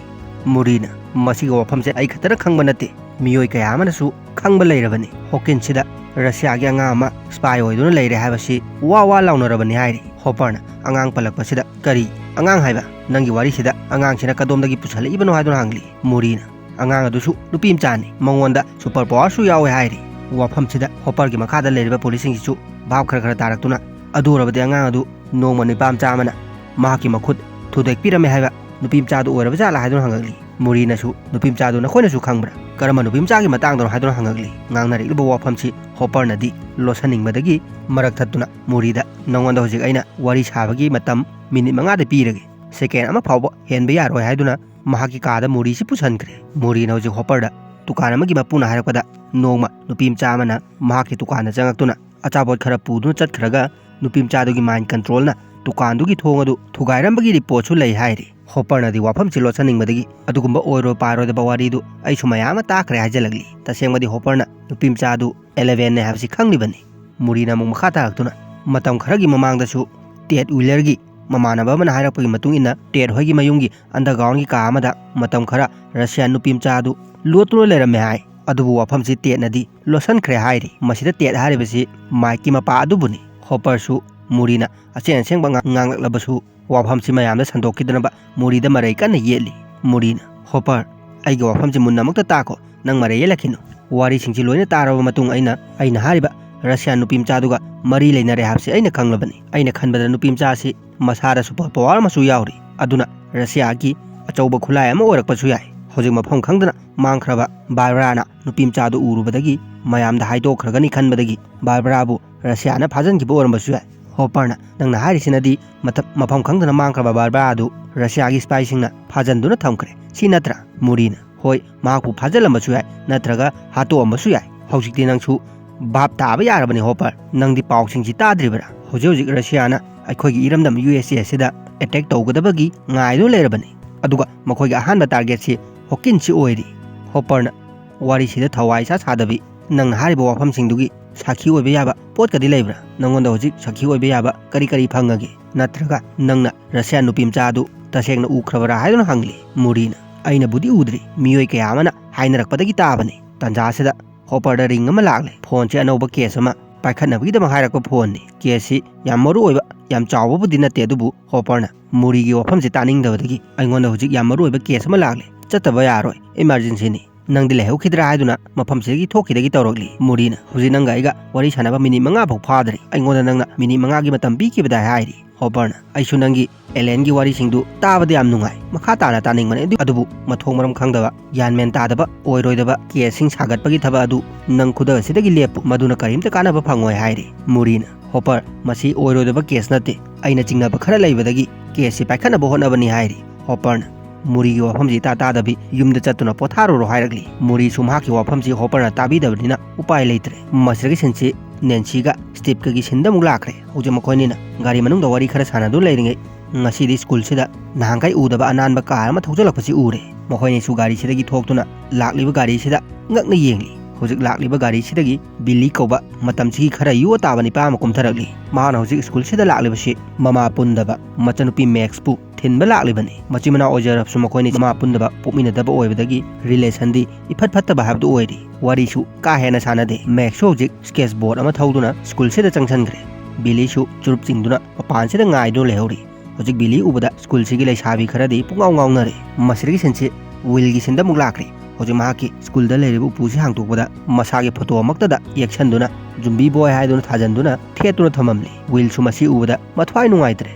ꯃꯨꯔꯤꯅ, "ꯃꯁꯤꯒꯤ ꯋꯥꯐꯝꯁꯦ ꯑꯩ ꯈꯛꯇꯅ ꯈꯪꯕ ꯅꯠꯇꯦ, ꯃꯤꯑꯣꯏ ꯀꯌꯥ ꯑꯃꯅꯁꯨ ꯈꯪꯕ ꯂꯩꯔꯕꯅꯤ꯫ ꯍꯣꯀꯤꯟꯁꯤꯗ ꯔꯁꯤꯌꯥꯒꯤ ꯑꯉꯥꯡ ꯑꯃ ꯁ꯭ꯄꯥꯏ ꯑꯣꯏꯗꯨꯅ ꯂꯩꯔꯦ ꯍꯥꯏꯕꯁꯤ ꯋꯥ ꯋꯥ ꯂꯥꯎꯅꯔꯕꯅꯤ" ꯍꯥꯏꯔꯤ꯫ ꯍꯣꯄꯔꯅ ꯑꯉꯥꯡ ꯄꯜꯂꯛꯄꯁꯤꯗ, "ꯀꯔꯤ ꯑꯉꯥꯡ ꯍꯥꯏꯕ? ꯅꯪꯒꯤ ꯋꯥꯔꯤꯁꯤꯗ ꯑꯉꯥꯡꯁꯤꯅ ꯀꯗꯣꯝꯗꯒꯤ ꯄꯨꯁꯜꯂꯛꯏꯕꯅꯣ?" ꯍꯥꯏꯗꯨꯅ ꯍꯪꯂꯤ꯫ ꯃꯨꯔꯤꯅ, "ꯑꯉꯥꯡ ꯑꯗꯨꯁꯨ ꯅꯨꯄꯤ ꯃꯆꯥꯅꯤ, ꯃꯉꯣꯟꯗ ꯁꯨꯄꯔ ꯄꯥꯋꯔꯁꯨ ꯌꯥꯎꯋꯦ" ꯍꯥꯏꯔꯤ꯫ ꯋꯥꯐꯝꯁꯤꯗ ꯍꯣꯄꯔꯒꯤ ꯃꯈꯥꯗ ꯂꯩꯔꯤꯕ ꯄꯨꯂꯤꯁꯁꯤꯡꯁꯤꯁꯨ ꯚꯥꯞ ꯈꯔ ꯈꯔ ꯇꯥꯔꯛꯇꯨꯅ, "ꯑꯗꯨ ꯑꯣꯏꯔꯕꯗꯤ ꯑꯉꯥꯡ ꯑꯗꯨ ꯅꯣꯡꯃ ꯅꯨꯄꯥ ꯃꯆꯥ ꯑꯃꯅ ꯃꯍꯥꯛꯀꯤ ꯃꯈꯨꯠ ꯊꯨꯗꯦꯛꯄꯤꯔꯝꯃꯦ ꯍꯥꯏꯕ ꯅꯨꯄꯤ ꯃꯆꯥꯗꯨ ꯑꯣꯏꯔꯕ ꯖꯥꯠꯂꯥ?" ꯍꯥꯏꯗꯨꯅ ꯍꯪꯉꯛꯂꯤ꯫ ꯃꯨꯔꯤꯅꯁꯨ, "ꯅꯨꯄꯤ ꯃꯆꯥꯗꯨ ꯅꯈꯣꯏꯅꯁꯨ ꯈꯪꯕ꯭ꯔꯥ? ꯀꯔꯝꯕ ꯅꯨꯄꯤ ꯃꯆꯥꯒꯤ ꯃꯇꯥꯡꯗꯅꯣ?" ꯍꯥꯏꯗꯨꯅ ꯍꯪꯉꯛꯂꯤ꯫ ꯉꯥꯡꯅꯔꯛꯂꯤꯕ ꯋꯥꯐꯝꯁꯤ ꯍꯣꯄꯔꯅꯗꯤ ꯂꯣꯠꯁꯟꯅꯤꯡꯕꯗꯒꯤ ꯃꯔꯛ ꯊꯠꯇꯨꯅ ꯃꯨꯔꯤꯗ, "ꯅꯉꯣꯟꯗ ꯍꯧꯖꯤꯛ ꯑꯩꯅ ꯋꯥꯔꯤ ꯁꯥꯕꯒꯤ ꯃꯇꯝ ꯃꯤꯅꯤꯠ ꯃꯉꯥꯗ ꯄꯤꯔꯒꯦ, ꯁꯦꯀꯦꯟ ꯑꯃ ꯐꯥꯎꯕ ꯍꯦꯟꯕ ꯌꯥꯔꯣꯏ" ꯍꯥꯏꯗꯨꯅ ꯃꯍꯥꯛꯀꯤ ꯀꯥꯗ ꯃꯨꯔꯤꯁꯤ ꯄꯨꯁꯟꯈ꯭ꯔꯦ꯫ ꯃꯨꯔꯤꯅ ꯍꯧꯖꯤꯛ ꯍꯣꯄꯔꯗ ꯗꯨꯀꯥꯟ ꯑꯃꯒꯤ ꯃꯄꯨꯅ ꯍꯥꯏꯔꯛꯄꯗ, ꯅꯣꯡꯃ ꯅꯨꯄꯤ ꯃꯆꯥ ꯑꯃꯅ ꯃꯍꯥꯛꯀꯤ ꯗꯨꯀꯥꯟꯗ ꯆꯪꯉꯛꯇꯨꯅ ꯑꯆꯥꯄꯣꯠ ꯈꯔ ꯄꯨꯗꯨꯅ ꯆꯠꯈ꯭ꯔꯒ, ꯅꯨꯄꯤ ꯃꯆꯥꯗꯨꯒꯤ ꯃꯥꯏꯟ ꯀꯟꯇ꯭ꯔꯣꯜꯅ ꯗꯨꯀꯥꯟꯗꯨꯒꯤ ꯊꯣꯡ ꯑꯗꯨ ꯊꯨꯒꯥꯏꯔꯝꯕꯒꯤ ꯔꯤꯄꯣꯔꯠꯁꯨ ꯂꯩ ꯍꯥꯏꯔꯤ꯫ ꯍꯣꯄꯔꯅꯗꯤ ꯋꯥꯐꯝꯁꯤ ꯂꯣꯠꯁꯟꯅꯤꯡꯕꯗꯒꯤ ꯑꯗꯨꯒꯨꯝꯕ ꯑꯣꯏꯔꯣꯏ ꯄꯥꯔꯣꯏꯗꯕ ꯋꯥꯔꯤꯗꯨ ꯑꯩꯁꯨ ꯃꯌꯥꯝ ꯑꯃ ꯇꯥꯈ꯭ꯔꯦ ꯍꯥꯏꯖꯜꯂꯛꯂꯤ꯫ ꯇꯁꯦꯡꯕꯗꯤ ꯍꯣꯄꯔꯅ ꯅꯨꯄꯤ ꯃꯆꯥꯗꯨ ꯑꯦꯂꯦꯚꯦꯟꯅꯦ ꯍꯥꯏꯕꯁꯤ ꯈꯪꯂꯤꯕꯅꯤ꯫ ꯃꯨꯔꯤꯅ ꯑꯃꯨꯛ ꯃꯈꯥ ꯇꯥꯔꯛꯇꯨꯅ, ꯃꯇꯝ ꯈꯔꯒꯤ ꯃꯃꯥꯡꯗꯁꯨ ꯇꯦꯠ ꯋꯤꯂꯔꯒꯤ ꯃꯃꯥꯟꯅꯕ ꯑꯃꯅ ꯍꯥꯏꯔꯛꯄꯒꯤ ꯃꯇꯨꯡ ꯏꯟꯅ ꯇꯦꯠ ꯍꯣꯏꯒꯤ ꯃꯌꯨꯝꯒꯤ underground ꯒꯤ ꯀꯥ ꯑꯃꯗ ꯃꯇꯝ ꯈꯔ ꯔꯁꯤꯌꯥꯟ ꯅꯨꯄꯤ ꯃꯆꯥ ꯑꯗꯨ ꯂꯣꯠꯇꯨꯅ ꯂꯩꯔꯝꯃꯦ ꯍꯥꯏ꯫ ꯑꯗꯨꯕꯨ ꯋꯥꯐꯝꯁꯤ ꯇꯦꯠꯅꯗꯤ ꯂꯣꯠꯁꯟꯈ꯭ꯔꯦ ꯍꯥꯏꯔꯤ꯫ ꯃꯁꯤꯗ ꯇꯦꯠ ꯍꯥꯏꯔꯤꯕꯁꯤ ꯃꯥꯏꯛꯀꯤ ꯃꯄꯥ ꯑꯗꯨꯕꯨꯅꯤ꯫ ꯍꯣꯄꯔꯁꯨ ꯃꯨꯔꯤꯅ ꯑꯁꯦꯡ ꯑꯁꯦꯡꯕ ꯉꯥꯡ-, ꯉꯥꯡꯂꯛꯂꯕꯁꯨ ꯋꯥꯐꯝꯁꯤ ꯃꯌꯥꯝꯗ ꯁꯟꯗꯣꯛꯈꯤꯗꯅꯕ ꯃꯨꯔꯤꯗ ꯃꯔꯩ ꯀꯟꯅ ꯌꯦꯠꯂꯤ꯫ ꯃꯨꯔꯤꯅ, "ꯍꯣꯄꯔ, ꯑꯩꯒꯤ ꯋꯥꯐꯝꯁꯤ ꯃꯨꯟꯅ ꯑꯃꯨꯛꯇ ꯇꯥꯈꯣ, ꯅꯪ ꯃꯔꯩ ꯌꯦꯠꯂꯛꯈꯤꯅꯨ꯫ ꯋꯥꯔꯤꯁꯤꯡꯁꯤ ꯂꯣꯏꯅ ꯇꯥꯔꯕ ꯃꯇꯨꯡ ꯑꯩꯅ, ꯑꯩꯅ ꯍꯥꯏꯔꯤꯕ ꯔꯁꯤꯌꯥꯟ ꯅꯨꯄꯤ ꯃꯆꯥꯗꯨꯒ ꯃꯔꯤ ꯂꯩꯅꯔꯦ ꯍꯥꯏꯕꯁꯤ ꯑꯩꯅ ꯈꯪꯂꯕꯅꯤ꯫ ꯑꯩꯅ ꯈꯟꯕꯗ ꯅꯨꯄꯤ ꯃꯆꯥ ꯑꯁꯤ ꯃꯁꯥꯗ super power ꯑꯃꯁꯨ ꯌꯥꯎꯔꯤ꯫ ꯑꯗꯨꯅ ꯔꯁꯤꯌꯥꯒꯤ ꯑꯆꯧꯕ ꯈꯨꯠꯂꯥꯏ ꯑꯃ ꯑꯣꯏꯔꯛꯄꯁꯨ ꯌꯥꯏ꯫ ꯍꯧꯖꯤꯛ ꯃꯐꯝ ꯈꯪꯗꯅ ꯃꯥꯡꯈ꯭ꯔꯕ ꯕꯥꯔꯕꯔꯥꯅ ꯅꯨꯄꯤ ꯃꯆꯥꯗꯨ ꯎꯔꯨꯕꯗꯒꯤ ꯃꯌꯥꯝꯗ ꯍꯥꯏꯗꯣꯛꯈ꯭ꯔꯒꯅꯤ ꯈꯟꯕꯗꯒꯤ ꯕꯥꯔꯕꯔꯥꯕꯨ ꯔꯁꯤꯌꯥꯅ ꯐꯥꯖꯤꯟꯈꯤꯕ ꯑꯣꯏꯔꯝꯕꯁꯨ ꯌꯥꯏ꯫ ꯍꯣꯄꯔꯅ, ꯅꯪꯅ ꯍꯥꯏꯔꯤꯁꯤꯅꯗꯤ ꯃꯊ-, ꯃꯐꯝ ꯈꯪꯗꯅ ꯃꯥꯡꯈ꯭ꯔꯕ ꯕꯥꯔꯕꯔꯥ ꯑꯗꯨ ꯔꯁꯤꯌꯥꯒꯤ ꯁꯤꯄꯥꯏꯁꯤꯡꯅ ꯐꯥꯖꯤꯟꯗꯨꯅ ꯊꯝꯈ꯭ꯔꯦ꯫ ꯁꯤ ꯅꯠꯇ꯭ꯔꯥ?" ꯃꯨꯔꯤꯅ, "ꯍꯣꯏ, ꯃꯍꯥꯛꯄꯨ ꯐꯥꯖꯤꯜꯂꯝꯕꯁꯨ ꯌꯥꯏ, ꯅꯠꯇ꯭ꯔꯒ ꯍꯥꯠꯇꯣꯛꯑꯝꯕꯁꯨ ꯌꯥꯏ꯫ ꯍꯧꯖꯤꯛꯇꯤ ꯅꯪꯁꯨ ꯚꯥꯞ ꯇꯥꯕ ꯌꯥꯔꯕꯅꯤ ꯍꯣꯄꯔ꯫ ꯅꯪꯗꯤ ꯄꯥꯎꯁꯤꯡꯁꯤ ꯇꯥꯗ꯭ꯔꯤꯕ꯭ꯔꯥ? ꯍꯧꯖꯤꯛ ꯍꯧꯖꯤꯛ ꯔꯁꯤꯌꯥꯅ ꯑꯩꯈꯣꯏꯒꯤ ꯏꯔꯝꯗꯝ ꯌꯨ ꯑꯦꯁ ꯑꯦ ꯑꯁꯤꯗ attack ꯇꯧꯒꯗꯕꯒꯤ ꯉꯥꯏꯗꯨꯅ ꯂꯩꯔꯕꯅꯤ꯫ ꯑꯗꯨꯒ ꯃꯈꯣꯏꯒꯤ ꯑꯍꯥꯟꯕ target ꯁꯤ ꯍꯣꯀꯤꯟꯁꯤ ꯑꯣꯏꯔꯤ꯫" ꯍꯣꯄꯔꯅ ꯋꯥꯔꯤꯁꯤꯗ ꯊꯋꯥꯏ ꯏꯁꯥ ꯁꯥꯗꯕꯤ, "ꯅꯪꯅ ꯍꯥꯏꯔꯤꯕ ꯋꯥꯐꯝꯁꯤꯡꯗꯨꯒꯤ ꯁꯥꯈꯤ ꯑꯣꯏꯕ ꯌꯥꯕ ꯄꯣꯠꯀꯗꯤ ꯂꯩꯕ꯭ꯔꯥ? ꯅꯪꯉꯣꯟꯗ ꯍꯧꯖꯤꯛ ꯁꯥꯈꯤ ꯑꯣꯏꯕ ꯌꯥꯕ ꯀꯔꯤ ꯀꯔꯤ ꯐꯪꯉꯒꯦ? ꯅꯠꯇ꯭ꯔꯒ ꯅꯪꯅ ꯔꯁꯤꯌꯥꯟ ꯅꯨꯄꯤ ꯃꯆꯥ ꯑꯗꯨ ꯇꯁꯦꯡꯅ ꯎꯈ꯭ꯔꯕꯔꯥ?" ꯍꯥꯏꯗꯨꯅ ꯍꯪꯂꯤ꯫ ꯃꯨꯔꯤꯅ, "ꯑꯩꯅꯕꯨꯗꯤ ꯎꯗ꯭ꯔꯤ, ꯃꯤꯑꯣꯏ ꯀꯌꯥ ꯑꯃꯅ ꯍꯥꯏꯅꯔꯛꯄꯗꯒꯤ ꯇꯥꯕꯅꯤ꯫" ꯇꯥꯟꯖꯥ ꯑꯁꯤꯗ ꯍꯣꯄꯔꯗ ring ꯑꯃ ꯂꯥꯛꯂꯦ꯫ ꯐꯣꯟꯁꯤ ꯑꯅꯧꯕ case ꯑꯃ ꯄꯥꯏꯈꯠꯅꯕꯒꯤꯗꯃꯛ ꯍꯥꯏꯔꯛꯄ ꯐꯣꯟꯅꯤ꯫ Case ꯁꯤ ꯌꯥꯝ ꯃꯔꯨ ꯑꯣꯏꯕ, ꯌꯥꯝ ꯆꯥꯎꯕꯕꯨꯗꯤ ꯅꯠꯇꯦ, ꯑꯗꯨꯕꯨ ꯍꯣꯄꯔꯅ ꯃꯨꯔꯤꯒꯤ ꯋꯥꯐꯝꯁꯤ ꯇꯥꯅꯤꯡꯗꯕꯗꯒꯤ, "ꯑꯩꯉꯣꯟꯗ ꯍꯧꯖꯤꯛ ꯌꯥꯝ ꯃꯔꯨ ꯑꯣꯏꯕ case ꯑꯃ ꯂꯥꯛꯂꯦ, ꯆꯠꯇꯕ ꯌꯥꯔꯣꯏ, emergency ꯅꯤ꯫ ꯅꯪꯗꯤ ꯂꯩꯍꯧꯈꯤꯗ꯭ꯔꯥ ꯍꯥꯏꯗꯨꯅ ꯃꯐꯝꯁꯤꯗꯒꯤ ꯊꯣꯛꯈꯤꯗꯒꯤ ꯇꯧꯔꯛꯂꯤ꯫" ꯃꯨꯔꯤꯅ, "ꯍꯧꯖꯤꯛ ꯅꯪꯒ ꯑꯩꯒ ꯋꯥꯔꯤ ꯁꯥꯟꯅꯕ minute ꯃꯉꯥ ꯐꯥꯎ ꯐꯥꯗ꯭ꯔꯤ, ꯑꯩꯉꯣꯟꯗ ꯅꯪꯅ minute ꯃꯉꯥꯒꯤ ꯃꯇꯝ ꯄꯤꯈꯤꯕꯗꯥꯏ?" ꯍꯥꯏꯔꯤ꯫ ꯍꯣꯄꯔꯅ, "ꯑꯩꯁꯨ ꯅꯪꯒꯤ alienꯒꯤ ꯋꯥꯔꯤꯁꯤꯡꯗꯨ ꯇꯥꯕꯗ ꯌꯥꯝ ꯅꯨꯡꯉꯥꯏ, ꯃꯈꯥ ꯇꯥꯅ ꯇꯥꯅꯤꯡꯕꯅꯤ, ꯑꯗꯨ-, ꯑꯗꯨꯕꯨ ꯃꯊꯣꯡ ꯃꯔꯝ ꯈꯪꯗꯕ, ꯒ꯭ꯌꯥꯟ ꯃꯦꯟ ꯇꯥꯗꯕ, ꯑꯣꯏꯔꯣꯏꯗꯕ caseꯁꯤꯡ ꯁꯥꯒꯠꯄꯒꯤ ꯊꯕꯛ ꯑꯗꯨ ꯅꯪ ꯈꯨꯗꯛ ꯑꯁꯤꯗꯒꯤ ꯂꯦꯞꯄꯨ, ꯃꯗꯨꯅ ꯀꯔꯤꯝꯇ ꯀꯥꯟꯅꯕ ꯐꯪꯉꯣꯏ" ꯍꯥꯏꯔꯤ꯫ ꯃꯨꯔꯤꯅ, "ꯍꯣꯄꯔ, ꯃꯁꯤ ꯑꯣꯏꯔꯣꯏꯗꯕ case ꯅꯠꯇꯦ, ꯑꯩꯅ ꯆꯤꯡꯅꯕ ꯈꯔ ꯂꯩꯕꯗꯒꯤ caseꯁꯤ ꯄꯥꯏꯈꯠꯅꯕ ꯍꯣꯠꯅꯕꯅꯤ" ꯍꯥꯏꯔꯤ꯫ ꯍꯣꯄꯔꯅ ꯃꯨꯔꯤꯒꯤ ꯋꯥꯐꯝꯁꯤ ꯏꯇꯥ ꯇꯥꯗꯕꯤ, "ꯌꯨꯝꯗ ꯆꯠꯇꯨꯅ ꯄꯣꯊꯥꯔꯨꯔꯣ" ꯍꯥꯏꯔꯛꯂꯤ꯫ ꯃꯨꯔꯤꯁꯨ ꯃꯍꯥꯛꯀꯤ ꯋꯥꯐꯝꯁꯤ ꯍꯣꯄꯔꯅ ꯇꯥꯕꯤꯗꯕꯅꯤꯅ ꯎꯄꯥꯏ ꯂꯩꯇ꯭ꯔꯦ꯫ ꯃꯁꯤꯗꯒꯤ ꯁꯤꯟꯁꯤ ꯅꯦꯟꯁꯤꯒ ꯁ꯭ꯇꯤꯞꯀꯒꯤ ꯁꯤꯟꯗ ꯑꯃꯨꯛ ꯂꯥꯛꯈ꯭ꯔꯦ꯫ ꯍꯧꯖꯤꯛ ꯃꯈꯣꯏꯅꯤꯅ ꯒꯥꯔꯤ ꯃꯅꯨꯡꯗ ꯋꯥꯔꯤ ꯈꯔ ꯁꯥꯟꯅꯗꯨꯅ ꯂꯩꯔꯤꯉꯩ, ꯉꯁꯤꯗꯤ ꯁ꯭ꯀꯨꯜꯁꯤꯗ ꯅꯍꯥꯟꯈꯩ ꯎꯗꯕ ꯑꯅꯥꯟꯕ ꯀꯥꯔ ꯑꯃ ꯊꯧꯖꯤꯜꯂꯛꯄꯁꯤ ꯎꯔꯦ꯫ ꯃꯈꯣꯏꯅꯤꯁꯨ ꯒꯥꯔꯤꯁꯤꯗꯒꯤ ꯊꯣꯛꯇꯨꯅ ꯂꯥꯛꯂꯤꯕ ꯒꯥꯔꯤꯁꯤꯗ ꯉꯛꯅ ꯌꯦꯡꯂꯤ꯫ ꯍꯧꯖꯤꯛ ꯂꯥꯛꯂꯤꯕ ꯒꯥꯔꯤꯁꯤꯗꯒꯤ ꯕꯤꯂꯤ ꯀꯧꯕ ꯃꯇꯝꯁꯤꯒꯤ ꯈꯔ ꯌꯨ ꯇꯥꯕ ꯅꯤꯄꯥ ꯑꯃ ꯀꯨꯝꯊꯔꯛꯂꯤ꯫ ꯃꯍꯥꯛꯅ ꯍꯧꯖꯤꯛ ꯁ꯭ꯀꯨꯜꯁꯤꯗ ꯂꯥꯛꯂꯤꯕꯁꯤ ꯃꯃꯥ ꯄꯨꯟꯗꯕ ꯃꯆꯟꯅꯨꯄꯤ ꯃꯦꯛꯁꯄꯨ ꯊꯤꯟꯕ ꯂꯥꯛꯂꯤꯕꯅꯤ꯫ ꯃꯆꯤꯟ ꯃꯅꯥꯎ ꯑꯣꯏꯖꯔꯕꯁꯨ ꯃꯈꯣꯏꯅꯤ ꯃꯃꯥ ꯄꯨꯟꯗꯕ ꯄꯣꯛꯃꯤꯟꯅꯗꯕ ꯑꯣꯏꯕꯗꯒꯤ ꯔꯤꯂꯦꯁꯟꯗꯤ ꯏꯐꯠ ꯐꯠꯇꯕ ꯍꯥꯏꯕꯗꯨ ꯑꯣꯏꯔꯤ꯫ ꯋꯥꯔꯤꯁꯨ ꯀꯥ ꯍꯦꯟꯅ ꯁꯥꯟꯅꯗꯦ꯫ ꯃꯦꯛꯁꯁꯨ ꯍꯧꯖꯤꯛ ꯁ꯭ꯀꯦꯠꯁ ꯕꯣꯔꯗ ꯑꯃ ꯊꯧꯗꯨꯅ ꯁ꯭ꯀꯨꯜꯁꯤꯗ ꯆꯪꯁꯤꯟꯈ꯭ꯔꯦ꯫ ꯕꯤꯂꯤꯁꯨ ꯆꯨꯔꯨꯞ ꯆꯤꯡꯗꯨꯅ ꯃꯄꯥꯟꯁꯤꯗ ꯉꯥꯏꯗꯨꯅ ꯂꯩꯍꯧꯔꯤ꯫ ꯍꯧꯖꯤꯛ ꯕꯤꯂꯤ ꯎꯕꯗ ꯁ꯭ꯀꯨꯜꯁꯤꯒꯤ ꯂꯩꯁꯥꯕꯤ ꯈꯔꯗꯤ ꯄꯨꯡꯉꯥꯎ ꯉꯥꯎꯅꯔꯦ꯫ ꯃꯁꯤꯗꯒꯤ ꯁꯤꯟꯁꯤ ꯋꯤꯜꯒꯤ ꯁꯤꯟꯗ ꯑꯃꯨꯛ ꯂꯥꯛꯈ꯭ꯔꯦ꯫ ꯍꯧꯖꯤꯛ ꯃꯍꯥꯛꯀꯤ ꯁ꯭ꯀꯨꯜꯗ ꯂꯩꯔꯤꯕ ꯎꯄꯨꯁꯤ ꯍꯥꯡꯗꯣꯛꯄꯗ ꯃꯁꯥꯒꯤ ꯐꯣꯇꯣ ꯑꯃꯛꯇꯗ ꯌꯦꯛꯁꯟꯗꯨꯅ ꯖꯨꯝꯕꯤ ꯕꯣꯏ ꯍꯥꯏꯗꯨꯅ ꯊꯥꯖꯟꯗꯨꯅ ꯊꯦꯠꯇꯨꯅ ꯊꯝꯃꯝꯂꯤ꯫ ꯋꯤꯜꯁꯨ ꯃꯁꯤ ꯎꯕꯗ ꯃꯊ꯭ꯋꯥꯏ ꯅꯨꯡꯉꯥꯏꯇ꯭ꯔꯦ꯫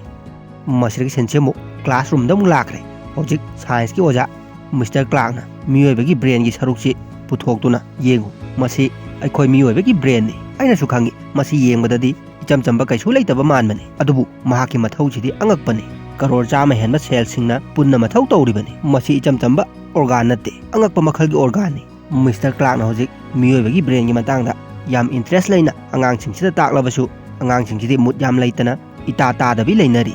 ꯃꯁꯤꯗꯒꯤ ꯁꯤꯟꯁꯤ ꯑꯃꯨꯛ ꯀ꯭ꯂꯥꯁꯔꯨꯝꯗ ꯑꯃꯨꯛ ꯂꯥꯛꯈ꯭ꯔꯦ꯫ ꯍꯧꯖꯤꯛ ꯁꯥꯏꯟꯁꯀꯤ ꯑꯣꯖꯥ ꯃꯤꯁꯇꯔ ꯀ꯭ꯂꯥꯔꯛꯅ ꯃꯤꯑꯣꯏꯕꯒꯤ ꯕ꯭ꯔꯦꯟꯒꯤ ꯁꯔꯨꯛꯁꯤ ꯄꯨꯊꯣꯛꯇꯨꯅ ꯌꯦꯡꯉꯨ, ꯃꯁꯤ ꯑꯩꯈꯣꯏ ꯃꯤꯑꯣꯏꯕꯒꯤ ꯕ꯭ꯔꯦꯟꯅꯤ꯫ ꯑꯩꯅꯁꯨ ꯈꯪꯉꯤ, ꯃꯁꯤ ꯌꯦꯡꯕꯗꯗꯤ ꯏꯆꯝ ꯆꯝꯕ ꯀꯩꯁꯨ ꯂꯩꯇꯕ ꯃꯥꯟꯕꯅꯤ, ꯑꯗꯨꯕꯨ ꯃꯍꯥꯛꯀꯤ ꯃꯊꯧꯁꯤꯗꯤ ꯑꯉꯛꯄꯅꯤ꯫ ꯀꯔꯣꯔ ꯆꯥꯝꯃ ꯍꯦꯟꯕ ꯁꯦꯜꯁꯤꯡꯅ ꯄꯨꯟꯅ ꯃꯊꯧ ꯇꯧꯔꯤꯕꯅꯤ꯫ ꯃꯁꯤ ꯏꯆꯝ ꯆꯝꯕ ꯑꯣꯔꯒꯥꯟ ꯅꯠꯇꯦ, ꯑꯉꯛꯄ ꯃꯈꯜꯒꯤ ꯑꯣꯔꯒꯥꯟꯅꯤ꯫ ꯃꯤꯁꯇꯔ ꯀ꯭ꯂꯥꯔꯛꯅ ꯍꯧꯖꯤꯛ ꯃꯤꯑꯣꯏꯕꯒꯤ ꯕ꯭ꯔꯦꯟꯒꯤ ꯃꯇꯥꯡꯗ ꯌꯥꯝ ꯏꯟꯇꯔꯦꯁ ꯂꯩꯅ ꯑꯉꯥꯡꯁꯤꯡꯁꯤꯗ ꯇꯥꯛꯂꯕꯁꯨ, ꯑꯉꯥꯡꯁꯤꯡꯁꯤꯗꯤ ꯃꯨꯠ ꯌꯥꯝ ꯂꯩꯇꯅ ꯏꯇꯥ ꯇꯥꯗꯕꯤ ꯂꯩꯅꯔꯤ꯫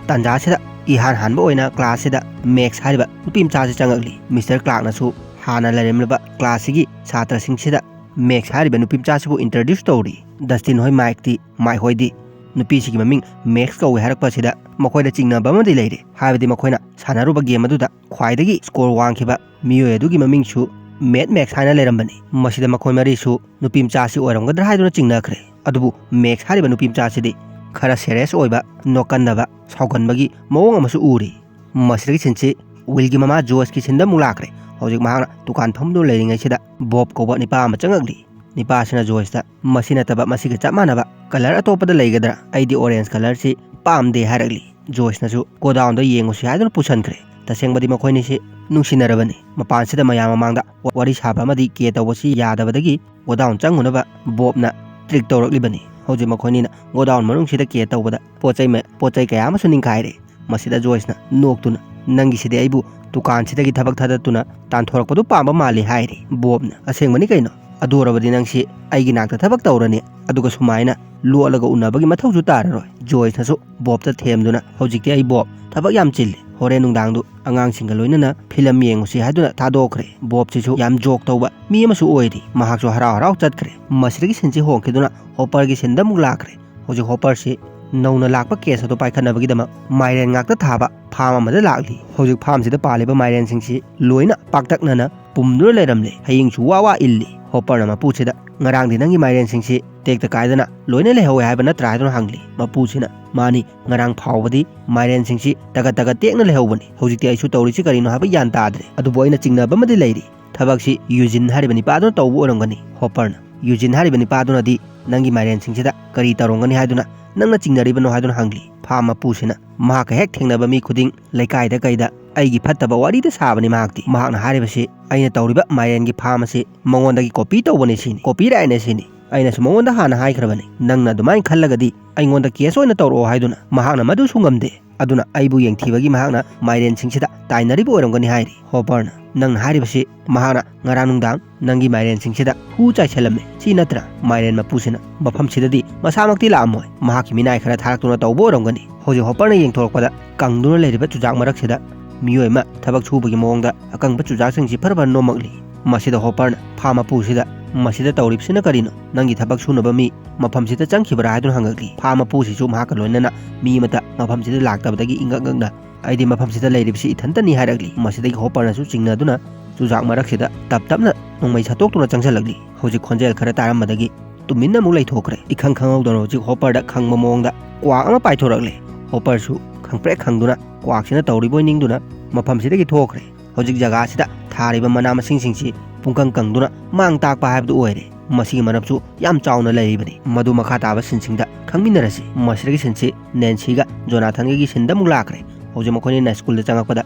ꯇꯥꯟꯖꯥꯁꯤꯗ ꯏꯍꯥꯟ ꯍꯥꯟꯕ ꯑꯣꯏꯅ ꯀ꯭ꯂꯥꯁꯁꯤꯗ ꯃꯦꯛꯁ ꯍꯥꯏꯔꯤꯕ ꯅꯨꯄꯤ ꯃꯆꯥꯁꯤ ꯆꯪꯉꯛꯂꯤ꯫ ꯃꯤꯁꯇꯔ ꯀ꯭ꯂꯥꯔꯛꯅꯁꯨ ꯍꯥꯟꯅ ꯂꯩꯔꯝꯂꯤꯕ ꯀ꯭ꯂꯥꯁꯁꯤꯒꯤ ꯁꯥꯇ꯭ꯔꯁꯤꯡꯁꯤꯗ ꯃꯦꯛꯁ ꯍꯥꯏꯔꯤꯕ ꯅꯨꯄꯤ ꯃꯆꯥꯁꯤꯕꯨ ꯏꯟꯇ꯭ꯔꯣꯗ꯭ꯌꯨꯁ ꯇꯧꯔꯤ꯫ ꯗꯁꯇꯤꯟ ꯍꯣꯏ, ꯃꯥꯏꯛꯇꯤ, ꯃꯥꯏꯛ ꯍꯣꯏꯗꯤ ꯅꯨꯄꯤꯁꯤꯒꯤ ꯃꯃꯤꯡ ꯃꯦꯛꯁ ꯀꯧꯏ ꯍꯥꯏꯔꯛꯄꯁꯤꯗ ꯃꯈꯣꯏꯗ ꯆꯤꯡꯅꯕ ꯑꯃꯗꯤ ꯂꯩꯔꯦ꯫ ꯍꯥꯏꯕꯗꯤ ꯃꯈꯣꯏꯅ ꯁꯥꯟꯅꯔꯨꯕ ꯒꯦꯝ ꯑꯗꯨꯗ ꯈ꯭ꯋꯥꯏꯗꯒꯤ ꯁ꯭ꯀꯣꯔ ꯋꯥꯡꯈꯤꯕ ꯃꯤꯑꯣꯏ ꯑꯗꯨꯒꯤ ꯃꯃꯤꯡꯁꯨ ꯃꯦꯠ ꯃꯦꯛꯁ ꯍꯥꯏꯅ ꯂꯩꯔꯝꯕꯅꯤ꯫ ꯃꯁꯤꯗ ꯃꯈꯣꯏ ꯃꯔꯤꯁꯨ ꯅꯨꯄꯤ ꯃꯆꯥꯁꯤ ꯑꯣꯏꯔꯝꯒꯗ꯭ꯔꯥ ꯍꯥꯏꯗꯨꯅ ꯆꯤꯡꯅꯈ꯭ꯔꯦ꯫ ꯑꯗꯨꯕꯨ ꯃꯦꯛꯁ ꯍꯥꯏꯔꯤꯕ ꯅꯨꯄꯤ ꯃꯆꯥꯁꯤꯗꯤ ꯈꯔ ꯁꯦꯔꯤꯌꯁ ꯑꯣꯏꯕ, ꯅꯣꯛꯀꯟꯗꯕ, ꯁꯥꯎꯒꯟꯕꯒꯤ ꯃꯑꯣꯡ ꯑꯃꯁꯨ ꯎꯔꯤ꯫ ꯃꯁꯤꯗꯒꯤ ꯁꯤꯟꯁꯤ ꯋꯤꯜꯒꯤ ꯃꯃꯥ ꯖꯣꯏꯁꯀꯤ ꯁꯤꯟꯗ ꯑꯃꯨꯛ ꯂꯥꯛꯈ꯭ꯔꯦ꯫ ꯍꯧꯖꯤꯛ ꯃꯍꯥꯛꯅ ꯗꯨꯀꯥꯟ ꯐꯝꯗꯨꯅ ꯂꯩꯔꯤꯉꯩꯁꯤꯗ ꯕꯣꯕ ꯀꯧꯕ ꯅꯤꯄꯥ ꯑꯃ ꯆꯪꯉꯛꯂꯤ꯫ ꯅꯤꯄꯥꯁꯤꯅ ꯖꯣꯏꯁꯇ, "ꯃꯁꯤ ꯅꯠꯇꯕ ꯃꯁꯤꯒ ꯆꯞ ꯃꯥꯟꯅꯕ ꯀꯂꯔ ꯑꯇꯣꯞꯄꯗ ꯂꯩꯒꯗ꯭ꯔꯥ? ꯑꯩꯗꯤ ꯑꯣꯔꯦꯟꯖ ꯀꯂꯔꯁꯤ ꯄꯥꯝꯗꯦ" ꯍꯥꯏꯔꯛꯂꯤ꯫ ꯖꯣꯏꯁꯅꯁꯨ ꯒꯣꯗꯥꯎꯟꯗ ꯌꯦꯡꯉꯨꯁꯤ ꯍꯥꯏꯗꯨꯅ ꯄꯨꯁꯟꯈ꯭ꯔꯦ꯫ ꯇꯁꯦꯡꯕꯗꯤ ꯃꯈꯣꯏꯅꯤꯁꯤ ꯅꯨꯡꯁꯤꯅꯔꯕꯅꯤ꯫ ꯃꯄꯥꯟꯁꯤꯗ ꯃꯌꯥꯝ ꯃꯃꯥꯡꯗ ꯋꯥꯔꯤ ꯁꯥꯕ ꯑꯃꯗꯤ ꯀꯦ ꯇꯧꯕꯁꯤ ꯌꯥꯗꯕꯗꯒꯤ ꯒꯣꯗꯥꯎꯟ ꯆꯪꯉꯨꯅꯕ ꯕꯣꯕꯅ ꯇ꯭ꯔꯤꯛ ꯇꯧꯔꯛꯂꯤꯕꯅꯤ꯫ ꯍꯧꯖꯤꯛ ꯃꯈꯣꯏꯅꯤꯅ ꯒꯣꯗꯥꯎꯟ ꯃꯅꯨꯡꯁꯤꯗ ꯀꯦ ꯇꯧꯕꯗ ꯄꯣꯠ ꯆꯩ ꯃ-, ꯄꯣꯠ ꯆꯩ ꯀꯌꯥ ꯑꯃꯁꯨ ꯅꯤꯡꯈꯥꯏꯔꯦ꯫ ꯃꯁꯤꯗ ꯖꯣꯏꯁꯅ ꯅꯣꯛꯇꯨꯅ, "ꯅꯪꯒꯤꯁꯤꯗꯤ ꯑꯩꯕꯨ ꯗꯨꯀꯥꯟꯁꯤꯗꯒꯤ ꯊꯕꯛ ꯊꯥꯗꯠꯇꯨꯅ ꯇꯥꯟꯊꯣꯔꯛꯄꯗꯨ ꯄꯥꯝꯕ ꯃꯥꯜꯂꯤ" ꯍꯥꯏꯔꯤ꯫ ꯕꯣꯕꯅ, "ꯑꯁꯦꯡꯕꯅꯤ ꯀꯩꯅꯣ? ꯑꯗꯨ ꯑꯣꯏꯔꯕꯗꯤ ꯅꯪꯁꯤ ꯑꯩꯒꯤ ꯅꯥꯛꯇ ꯊꯕꯛ ꯇꯧꯔꯅꯤ, ꯑꯗꯨꯒ ꯁꯨꯃꯥꯏꯅ ꯂꯣꯠꯂꯒ ꯎꯅꯕꯒꯤ ꯃꯊꯧꯁꯨ ꯇꯥꯔꯔꯣꯏ"꯫ ꯖꯣꯏꯁꯅꯁꯨ ꯕꯣꯕꯇ ꯊꯦꯝꯗꯨꯅ, "ꯍꯧꯖꯤꯛꯇꯤ ꯑꯩ, ꯕꯣꯕ, ꯊꯕꯛ ꯌꯥꯝ ꯆꯤꯜꯂꯤ, ꯍꯣꯔꯦꯟ ꯅꯨꯡꯗꯥꯡꯗꯨ ꯑꯉꯥꯡꯁꯤꯡꯒ ꯂꯣꯏꯅꯅ ꯐꯤꯂꯝ ꯌꯦꯡꯉꯨꯁꯤ ꯍꯥꯏꯗꯨꯅ ꯊꯥꯗꯣꯛꯈ꯭ꯔꯦ꯫ ꯕꯣꯕꯁꯤꯁꯨ ꯌꯥꯝ ꯖꯣꯛ ꯇꯧꯕ ꯃꯤ ꯑꯃꯁꯨ ꯑꯣꯏꯔꯤ꯫ ꯃꯍꯥꯛꯁꯨ ꯍꯔꯥꯎ ꯍꯔꯥꯎ ꯆꯠꯈ꯭ꯔꯦ꯫ ꯃꯁꯤꯗꯒꯤ ꯁꯤꯟꯁꯤ ꯍꯣꯡꯈꯤꯗꯨꯅ ꯍꯣꯄꯔꯒꯤ ꯁꯤꯟꯗ ꯑꯃꯨꯛ ꯂꯥꯛꯈ꯭ꯔꯦ꯫ ꯍꯧꯖꯤꯛ ꯍꯣꯄꯔꯁꯤ ꯅꯧꯅ ꯂꯥꯛꯄ ꯀꯦꯁ ꯑꯗꯨ ꯄꯥꯏꯈꯠꯅꯕꯒꯤꯗꯃꯛ ꯃꯥꯏꯔꯦꯟ ꯉꯥꯛꯇ ꯊꯥꯕ ꯐꯥꯝ ꯑꯃꯗ ꯂꯥꯛꯂꯤ꯫ ꯍꯧꯖꯤꯛ ꯐꯥꯝꯁꯤꯗ ꯄꯥꯜꯂꯤꯕ ꯃꯥꯏꯔꯦꯟꯁꯤꯡꯁꯤ ꯂꯣꯏꯅ ꯄꯥꯛꯇꯛꯅꯅ ꯄꯨꯝꯗꯨꯅ ꯂꯩꯔꯝꯂꯦ꯫ ꯍꯌꯤꯡꯁꯨ ꯋꯥ ꯋꯥ ꯏꯜꯂꯤ꯫ ꯍꯣꯄꯔꯅ ꯃꯄꯨꯁꯤꯗ, "ꯉꯔꯥꯡꯗꯤ ꯅꯪꯒꯤ ꯃꯥꯏꯔꯦꯟꯁꯤꯡꯁꯤ ꯇꯦꯛꯇ ꯀꯥꯏꯗꯅ ꯂꯣꯏꯅ ꯂꯩꯍꯧꯋꯦ ꯍꯥꯏꯕ ꯅꯠꯇ꯭ꯔꯥ?" ꯍꯥꯏꯗꯨꯅ ꯍꯪꯂꯤ꯫ ꯃꯄꯨꯁꯤꯅ, "ꯃꯥꯅꯤ, ꯉꯔꯥꯡ ꯐꯥꯎꯕꯗꯤ ꯃꯥꯏꯔꯦꯟꯁꯤꯡꯁꯤ ꯇꯒꯠ ꯇꯒꯠ ꯇꯦꯛꯅ ꯂꯩꯍꯧꯕꯅꯤ꯫ ꯍꯧꯖꯤꯛꯇꯤ ꯑꯩꯁꯨ ꯇꯧꯔꯤꯁꯤ ꯀꯔꯤꯅꯣ ꯍꯥꯏꯕ ꯒ꯭ꯌꯥꯟ ꯇꯥꯗ꯭ꯔꯦ꯫ ꯑꯗꯨꯕꯨ ꯑꯩꯅ ꯆꯤꯡꯅꯕ ꯑꯃꯗꯤ ꯂꯩꯔꯤ꯫ ꯊꯕꯛꯁꯤ ꯌꯨꯖꯤꯟ ꯍꯥꯏꯔꯤꯕ ꯅꯤꯄꯥꯗꯨꯅ ꯇꯧꯕ ꯑꯣꯏꯔꯝꯒꯅꯤ꯫" ꯍꯣꯄꯔꯅ, "ꯌꯨꯖꯤꯟ ꯍꯥꯏꯔꯤꯕ ꯅꯤꯄꯥꯗꯨꯅꯗꯤ ꯅꯪꯒꯤ ꯃꯥꯏꯔꯦꯟꯁꯤꯡꯁꯤꯗ ꯀꯔꯤ ꯇꯧꯔꯝꯒꯅꯤ ꯍꯥꯏꯗꯨꯅ ꯅꯪꯅ ꯆꯤꯡꯅꯔꯤꯕꯅꯣ?" ꯍꯥꯏꯗꯨꯅ ꯍꯪꯂꯤ꯫ ꯐꯥꯝ ꯃꯄꯨꯁꯤꯅ, "ꯃꯍꯥꯛꯀ ꯍꯦꯛ ꯊꯦꯡꯅꯕ ꯃꯤ ꯈꯨꯗꯤꯡ ꯂꯩꯀꯥꯏꯗ ꯀꯩꯗ ꯑꯩꯒꯤ ꯐꯠꯇꯕ ꯋꯥꯔꯤꯗ ꯁꯥꯕꯅꯤ ꯃꯍꯥꯛꯇꯤ꯫ ꯃꯍꯥꯛꯅ ꯍꯥꯏꯔꯤꯕꯁꯤ ꯑꯩꯅ ꯇꯧꯔꯤꯕ ꯃꯥꯏꯔꯦꯟꯒꯤ ꯐꯥꯝ ꯑꯁꯤ ꯃꯉꯣꯟꯗꯒꯤ ꯀꯣꯄꯤ ꯇꯧꯕꯅꯤ ꯁꯤꯅꯤ, ꯀꯣꯄꯤ ꯔꯥꯏꯠꯅꯦ ꯁꯤꯅꯤ꯫ ꯑꯩꯅꯁꯨ ꯃꯉꯣꯟꯗ ꯍꯥꯟꯅ ꯍꯥꯏꯈ꯭ꯔꯕꯅꯤ, ꯅꯪꯅ ꯑꯗꯨꯃꯥꯏꯅ ꯈꯜꯂꯒꯗꯤ ꯑꯩꯉꯣꯟꯗ ꯀꯦꯁ ꯑꯣꯏꯅ ꯇꯧꯔꯛꯑꯣ ꯍꯥꯏꯗꯨꯅ꯫ ꯃꯍꯥꯛꯅ ꯃꯗꯨꯁꯨ ꯉꯝꯗꯦ꯫ ꯑꯗꯨꯅ ꯑꯩꯕꯨ ꯌꯦꯡꯊꯤꯕꯒꯤ ꯃꯍꯥꯛꯅ ꯃꯥꯏꯔꯦꯟꯁꯤꯡꯁꯤꯗ ꯇꯥꯏꯅꯔꯤꯕ ꯑꯣꯏꯔꯝꯒꯅꯤ" ꯍꯥꯏꯔꯤ꯫ ꯍꯣꯄꯔꯅ, "ꯅꯪꯅ ꯍꯥꯏꯔꯤꯕꯁꯤ ꯃꯍꯥꯛꯅ ꯉꯔꯥꯡ ꯅꯨꯡꯗꯥꯡ ꯅꯪꯒꯤ ꯃꯥꯏꯔꯦꯟꯁꯤꯡꯁꯤꯗ ꯍꯨ ꯆꯥꯏꯁꯜꯂꯝꯃꯦ, ꯁꯤ ꯅꯠꯇ꯭ꯔꯥ?" ꯃꯥꯏꯔꯦꯟ ꯃꯄꯨꯁꯤꯅ, "ꯃꯐꯝꯁꯤꯗꯗꯤ ꯃꯁꯥꯃꯛꯇꯤ ꯂꯥꯛꯑꯝꯃꯣꯏ, ꯃꯍꯥꯛꯀꯤ ꯃꯤꯅꯥꯏ ꯈꯔ ꯊꯥꯔꯛꯇꯨꯅ ꯇꯧꯕ ꯑꯣꯏꯔꯝꯒꯅꯤ꯫" ꯍꯧꯖꯤꯛ ꯍꯣꯄꯔꯅ ꯌꯦꯡꯊꯣꯔꯛꯄꯗ ꯀꯪꯗꯨꯅ ꯂꯩꯔꯤꯕ ꯆꯨꯖꯥꯛ ꯃꯔꯛꯁꯤꯗ ꯃꯤꯑꯣꯏ ꯑꯃ ꯊꯕꯛ ꯁꯨꯕꯒꯤ ꯃꯑꯣꯡꯗ ꯑꯀꯪꯕ ꯆꯨꯖꯥꯛꯁꯤꯡꯁꯤ ꯐꯔ ꯐꯔ ꯅꯣꯝꯃꯛꯂꯤ꯫ ꯃꯁꯤꯗ ꯍꯣꯄꯔꯅ ꯐꯥꯝ ꯃꯄꯨꯁꯤꯗ, "ꯃꯁꯤꯗ ꯇꯧꯔꯤꯕꯁꯤꯅ ꯀꯔꯤꯅꯣ? ꯅꯪꯒꯤ ꯊꯕꯛ ꯁꯨꯅꯕ ꯃꯤ ꯃꯐꯝꯁꯤꯗ ꯆꯪꯈꯤꯕ꯭ꯔꯥ?" ꯍꯥꯏꯗꯨꯅ ꯍꯪꯉꯛꯂꯤ꯫ ꯐꯥꯝ ꯃꯄꯨꯁꯤꯁꯨ ꯃꯍꯥꯛꯀ ꯂꯣꯏꯅꯅ ꯃꯤ ꯑꯃꯠꯇ ꯃꯐꯝꯁꯤꯗ ꯂꯥꯛꯇꯕꯗꯒꯤ ꯏꯉꯛ ꯉꯛꯅ, "ꯑꯩꯗꯤ ꯃꯐꯝꯁꯤꯗ ꯂꯩꯔꯤꯕꯁꯤ ꯏꯊꯟꯇꯅꯤ" ꯍꯥꯏꯔꯛꯂꯤ꯫ ꯃꯁꯤꯗꯒꯤ ꯍꯣꯄꯔꯅꯁꯨ ꯆꯤꯡꯅꯗꯨꯅ ꯆꯨꯖꯥꯛ ꯃꯔꯛꯁꯤꯗ ꯇꯞ ꯇꯞꯅ ꯅꯣꯡꯃꯩ ꯁꯠꯇꯣꯛꯇꯨꯅ ꯆꯪꯁꯤꯜꯂꯛꯂꯤ꯫ ꯍꯧꯖꯤꯛ ꯈꯣꯟꯖꯦꯜ ꯈꯔ ꯇꯥꯔꯝꯕꯗꯒꯤ ꯇꯨꯃꯤꯟꯅ ꯑꯃꯨꯛ ꯂꯩꯊꯣꯛꯈ꯭ꯔꯦ꯫ ꯏꯈꯪ ꯈꯪꯍꯧꯗꯅ ꯍꯧꯖꯤꯛ ꯍꯣꯄꯔꯗ ꯈꯪꯕ ꯃꯑꯣꯡꯗ ꯀ꯭ꯋꯥꯛ ꯑꯃ ꯄꯥꯏꯊꯣꯔꯛꯂꯦ꯫ ꯍꯣꯄꯔꯁꯨ ꯈꯪꯄ꯭ꯔꯦꯛ ꯈꯪꯗꯨꯅ ꯀ꯭ꯋꯥꯛꯁꯤꯅ ꯇꯧꯔꯤꯕꯣꯏ ꯅꯤꯡꯗꯨꯅ ꯃꯐꯝꯁꯤꯗꯒꯤ ꯊꯣꯛꯈ꯭ꯔꯦ꯫ ꯍꯧꯖꯤꯛ ꯖꯒꯥꯁꯤꯗ ꯊꯥꯔꯤꯕ ꯃꯅꯥ ꯃꯁꯤꯡꯁꯤꯡꯁꯤ ꯄꯨꯡꯀꯪ ꯀꯪꯗꯨꯅ ꯃꯥꯡ ꯇꯥꯛꯄ ꯍꯥꯏꯕꯗꯨ ꯑꯣꯏꯔꯦ꯫ ꯃꯁꯤꯒꯤ ꯃꯔꯝꯁꯨ ꯌꯥꯝ ꯆꯥꯎꯅ ꯂꯩꯔꯤꯕꯅꯤ꯫ ꯃꯗꯨ ꯃꯈꯥ ꯇꯥꯕ ꯁꯤꯟꯁꯤꯡꯗ ꯈꯪꯃꯤꯟꯅꯔꯁꯤ꯫ ꯃꯁꯤꯗꯒꯤ ꯁꯤꯟꯁꯤ ꯅꯦꯟꯁꯤꯒ ꯖꯣꯅꯥꯊꯟꯒꯒꯤ ꯁꯤꯟꯗ ꯑꯃꯨꯛ ꯂꯥꯛꯈ꯭ꯔꯦ꯫ ꯍꯧꯖꯤꯛ ꯃꯈꯣꯏꯅꯤꯅ ꯁ꯭ꯀꯨꯜꯗ ꯆꯪꯉꯛꯄꯗ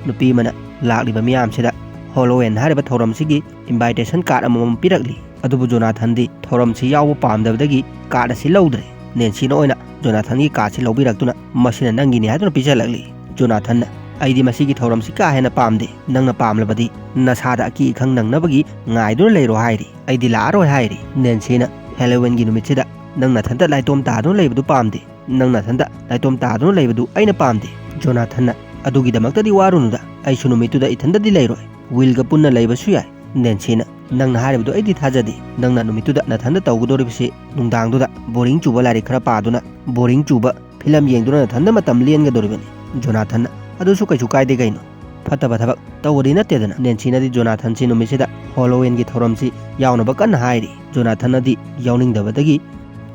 ꯅꯨꯄꯤ ꯑꯃꯅ ꯂꯥꯛꯂꯤꯕ ꯃꯤꯌꯥꯝꯁꯤꯗ ꯍꯣꯂꯣꯋꯦꯟ ꯍꯥꯏꯔꯤꯕ ꯊꯧꯔꯝꯁꯤꯒꯤ ꯏꯟꯚꯥꯏꯇꯦꯁꯟ ꯀꯥꯔꯗ ꯑꯃꯃꯝ ꯄꯤꯔꯛꯂꯤ꯫ ꯑꯗꯨꯕꯨ ꯖꯣꯅꯥꯊꯟꯗꯤ ꯊꯧꯔꯝꯁꯤ ꯌꯥꯎꯕ ꯄꯥꯝꯗꯕꯗꯒꯤ ꯀꯥꯔꯗ ꯑꯁꯤ ꯂꯧꯗ꯭ꯔꯦ꯫ ꯅꯦꯟꯁꯤꯅ ꯑꯣꯏꯅ ꯖꯣꯅꯥꯊꯟꯒꯤ ꯀꯥꯔꯗꯁꯤ ꯂꯧꯕꯤꯔꯛꯇꯨꯅ, "ꯃꯁꯤꯅ ꯅꯪꯒꯤꯅꯤ" ꯍꯥꯏꯗꯨꯅ ꯄꯤꯁꯤꯜꯂꯛꯂꯤ꯫ ꯖꯣꯅꯥꯊꯟꯅ, "ꯑꯩꯗꯤ ꯃꯁꯤꯒꯤ ꯊꯧꯔꯝꯁꯤ ꯀꯥ ꯍꯦꯟꯅ ꯄꯥꯝꯗꯦ꯫ ꯅꯪꯅ ꯄꯥꯝꯂꯕꯗꯤ ꯅꯁꯥꯗ ꯑꯀꯤ ꯑꯈꯪ ꯅꯪꯅꯕꯒꯤ ꯉꯥꯏꯗꯨꯅ ꯂꯩꯔꯣ" ꯍꯥꯏꯔꯤ꯫ "ꯑꯩꯗꯤ ꯂꯥꯛꯑꯔꯣꯏ" ꯍꯥꯏꯔꯤ꯫ ꯅꯦꯟꯁꯤꯅ, "ꯍꯦꯂꯣꯋꯤꯟꯒꯤ ꯅꯨꯃꯤꯠꯁꯤꯗ ꯅꯪ ꯅꯊꯟꯇ ꯂꯥꯏꯇꯣꯝ ꯇꯥꯗꯨꯅ ꯂꯩꯕꯗꯨ ꯄꯥꯝꯗꯦ꯫ ꯅꯪ ꯅꯊꯟꯇ ꯂꯥꯏꯇꯣꯝ ꯇꯥꯗꯨꯅ ꯂꯩꯕꯗꯨ ꯑꯩꯅ ꯄꯥꯝꯗꯦ꯫" ꯖꯣꯅꯥꯊꯟꯅ, ꯑꯗꯨꯒꯤꯗꯃꯛꯇꯗꯤ ꯋꯥꯔꯨꯅꯨꯗ, ꯑꯩꯁꯨ ꯅꯨꯃꯤꯠꯇꯨꯗ ꯏꯊꯟꯗꯗꯤ ꯂꯩꯔꯣꯏ, ꯋꯤꯜꯒ ꯄꯨꯟꯅ ꯂꯩꯕꯁꯨ ꯌꯥꯏ꯫ ꯅꯦꯟꯁꯤꯅ, "ꯅꯪꯅ ꯍꯥꯏꯔꯤꯕꯗꯨ ꯑꯩꯗꯤ ꯊꯥꯖꯗꯦ꯫ ꯅꯪꯅ ꯅꯨꯃꯤꯠꯇꯨꯗ ꯅꯊꯟꯗ ꯇꯧꯒꯗꯧꯔꯤꯕꯁꯤ ꯅꯨꯡꯗꯥꯡꯗꯨꯗ ꯕꯣꯔꯤꯡ ꯆꯨꯕ ꯂꯥꯏꯔꯤꯛ ꯈꯔ ꯄꯥꯗꯨꯅ, ꯕꯣꯔꯤꯡ ꯆꯨꯕ ꯐꯤꯂꯝ ꯌꯦꯡꯗꯨꯅ ꯅꯊꯟꯗ ꯃꯇꯝ ꯂꯦꯟꯒꯗꯧꯔꯤꯕꯅꯤ꯫" ꯖꯣꯅꯥꯊꯟꯅ, "ꯑꯗꯨꯁꯨ ꯀꯩꯁꯨ ꯀꯥꯏꯗꯦ ꯀꯩꯅꯣ, ꯐꯠꯇꯕ ꯊꯕꯛ ꯇꯧꯕꯗꯤ ꯅꯠꯇꯦꯗꯅ꯫" ꯅꯦꯟꯁꯤꯅꯗꯤ ꯖꯣꯅꯥꯊꯟꯁꯤ ꯅꯨꯃꯤꯠꯁꯤꯗ ꯍꯣꯂꯣꯋꯤꯟꯒꯤ ꯊꯧꯔꯝꯁꯤ ꯌꯥꯎꯅꯕ ꯀꯟꯅ ꯍꯥꯏꯔꯤ꯫ ꯖꯣꯅꯥꯊꯟꯅꯗꯤ ꯌꯥꯎꯅꯤꯡꯗꯕꯗꯒꯤ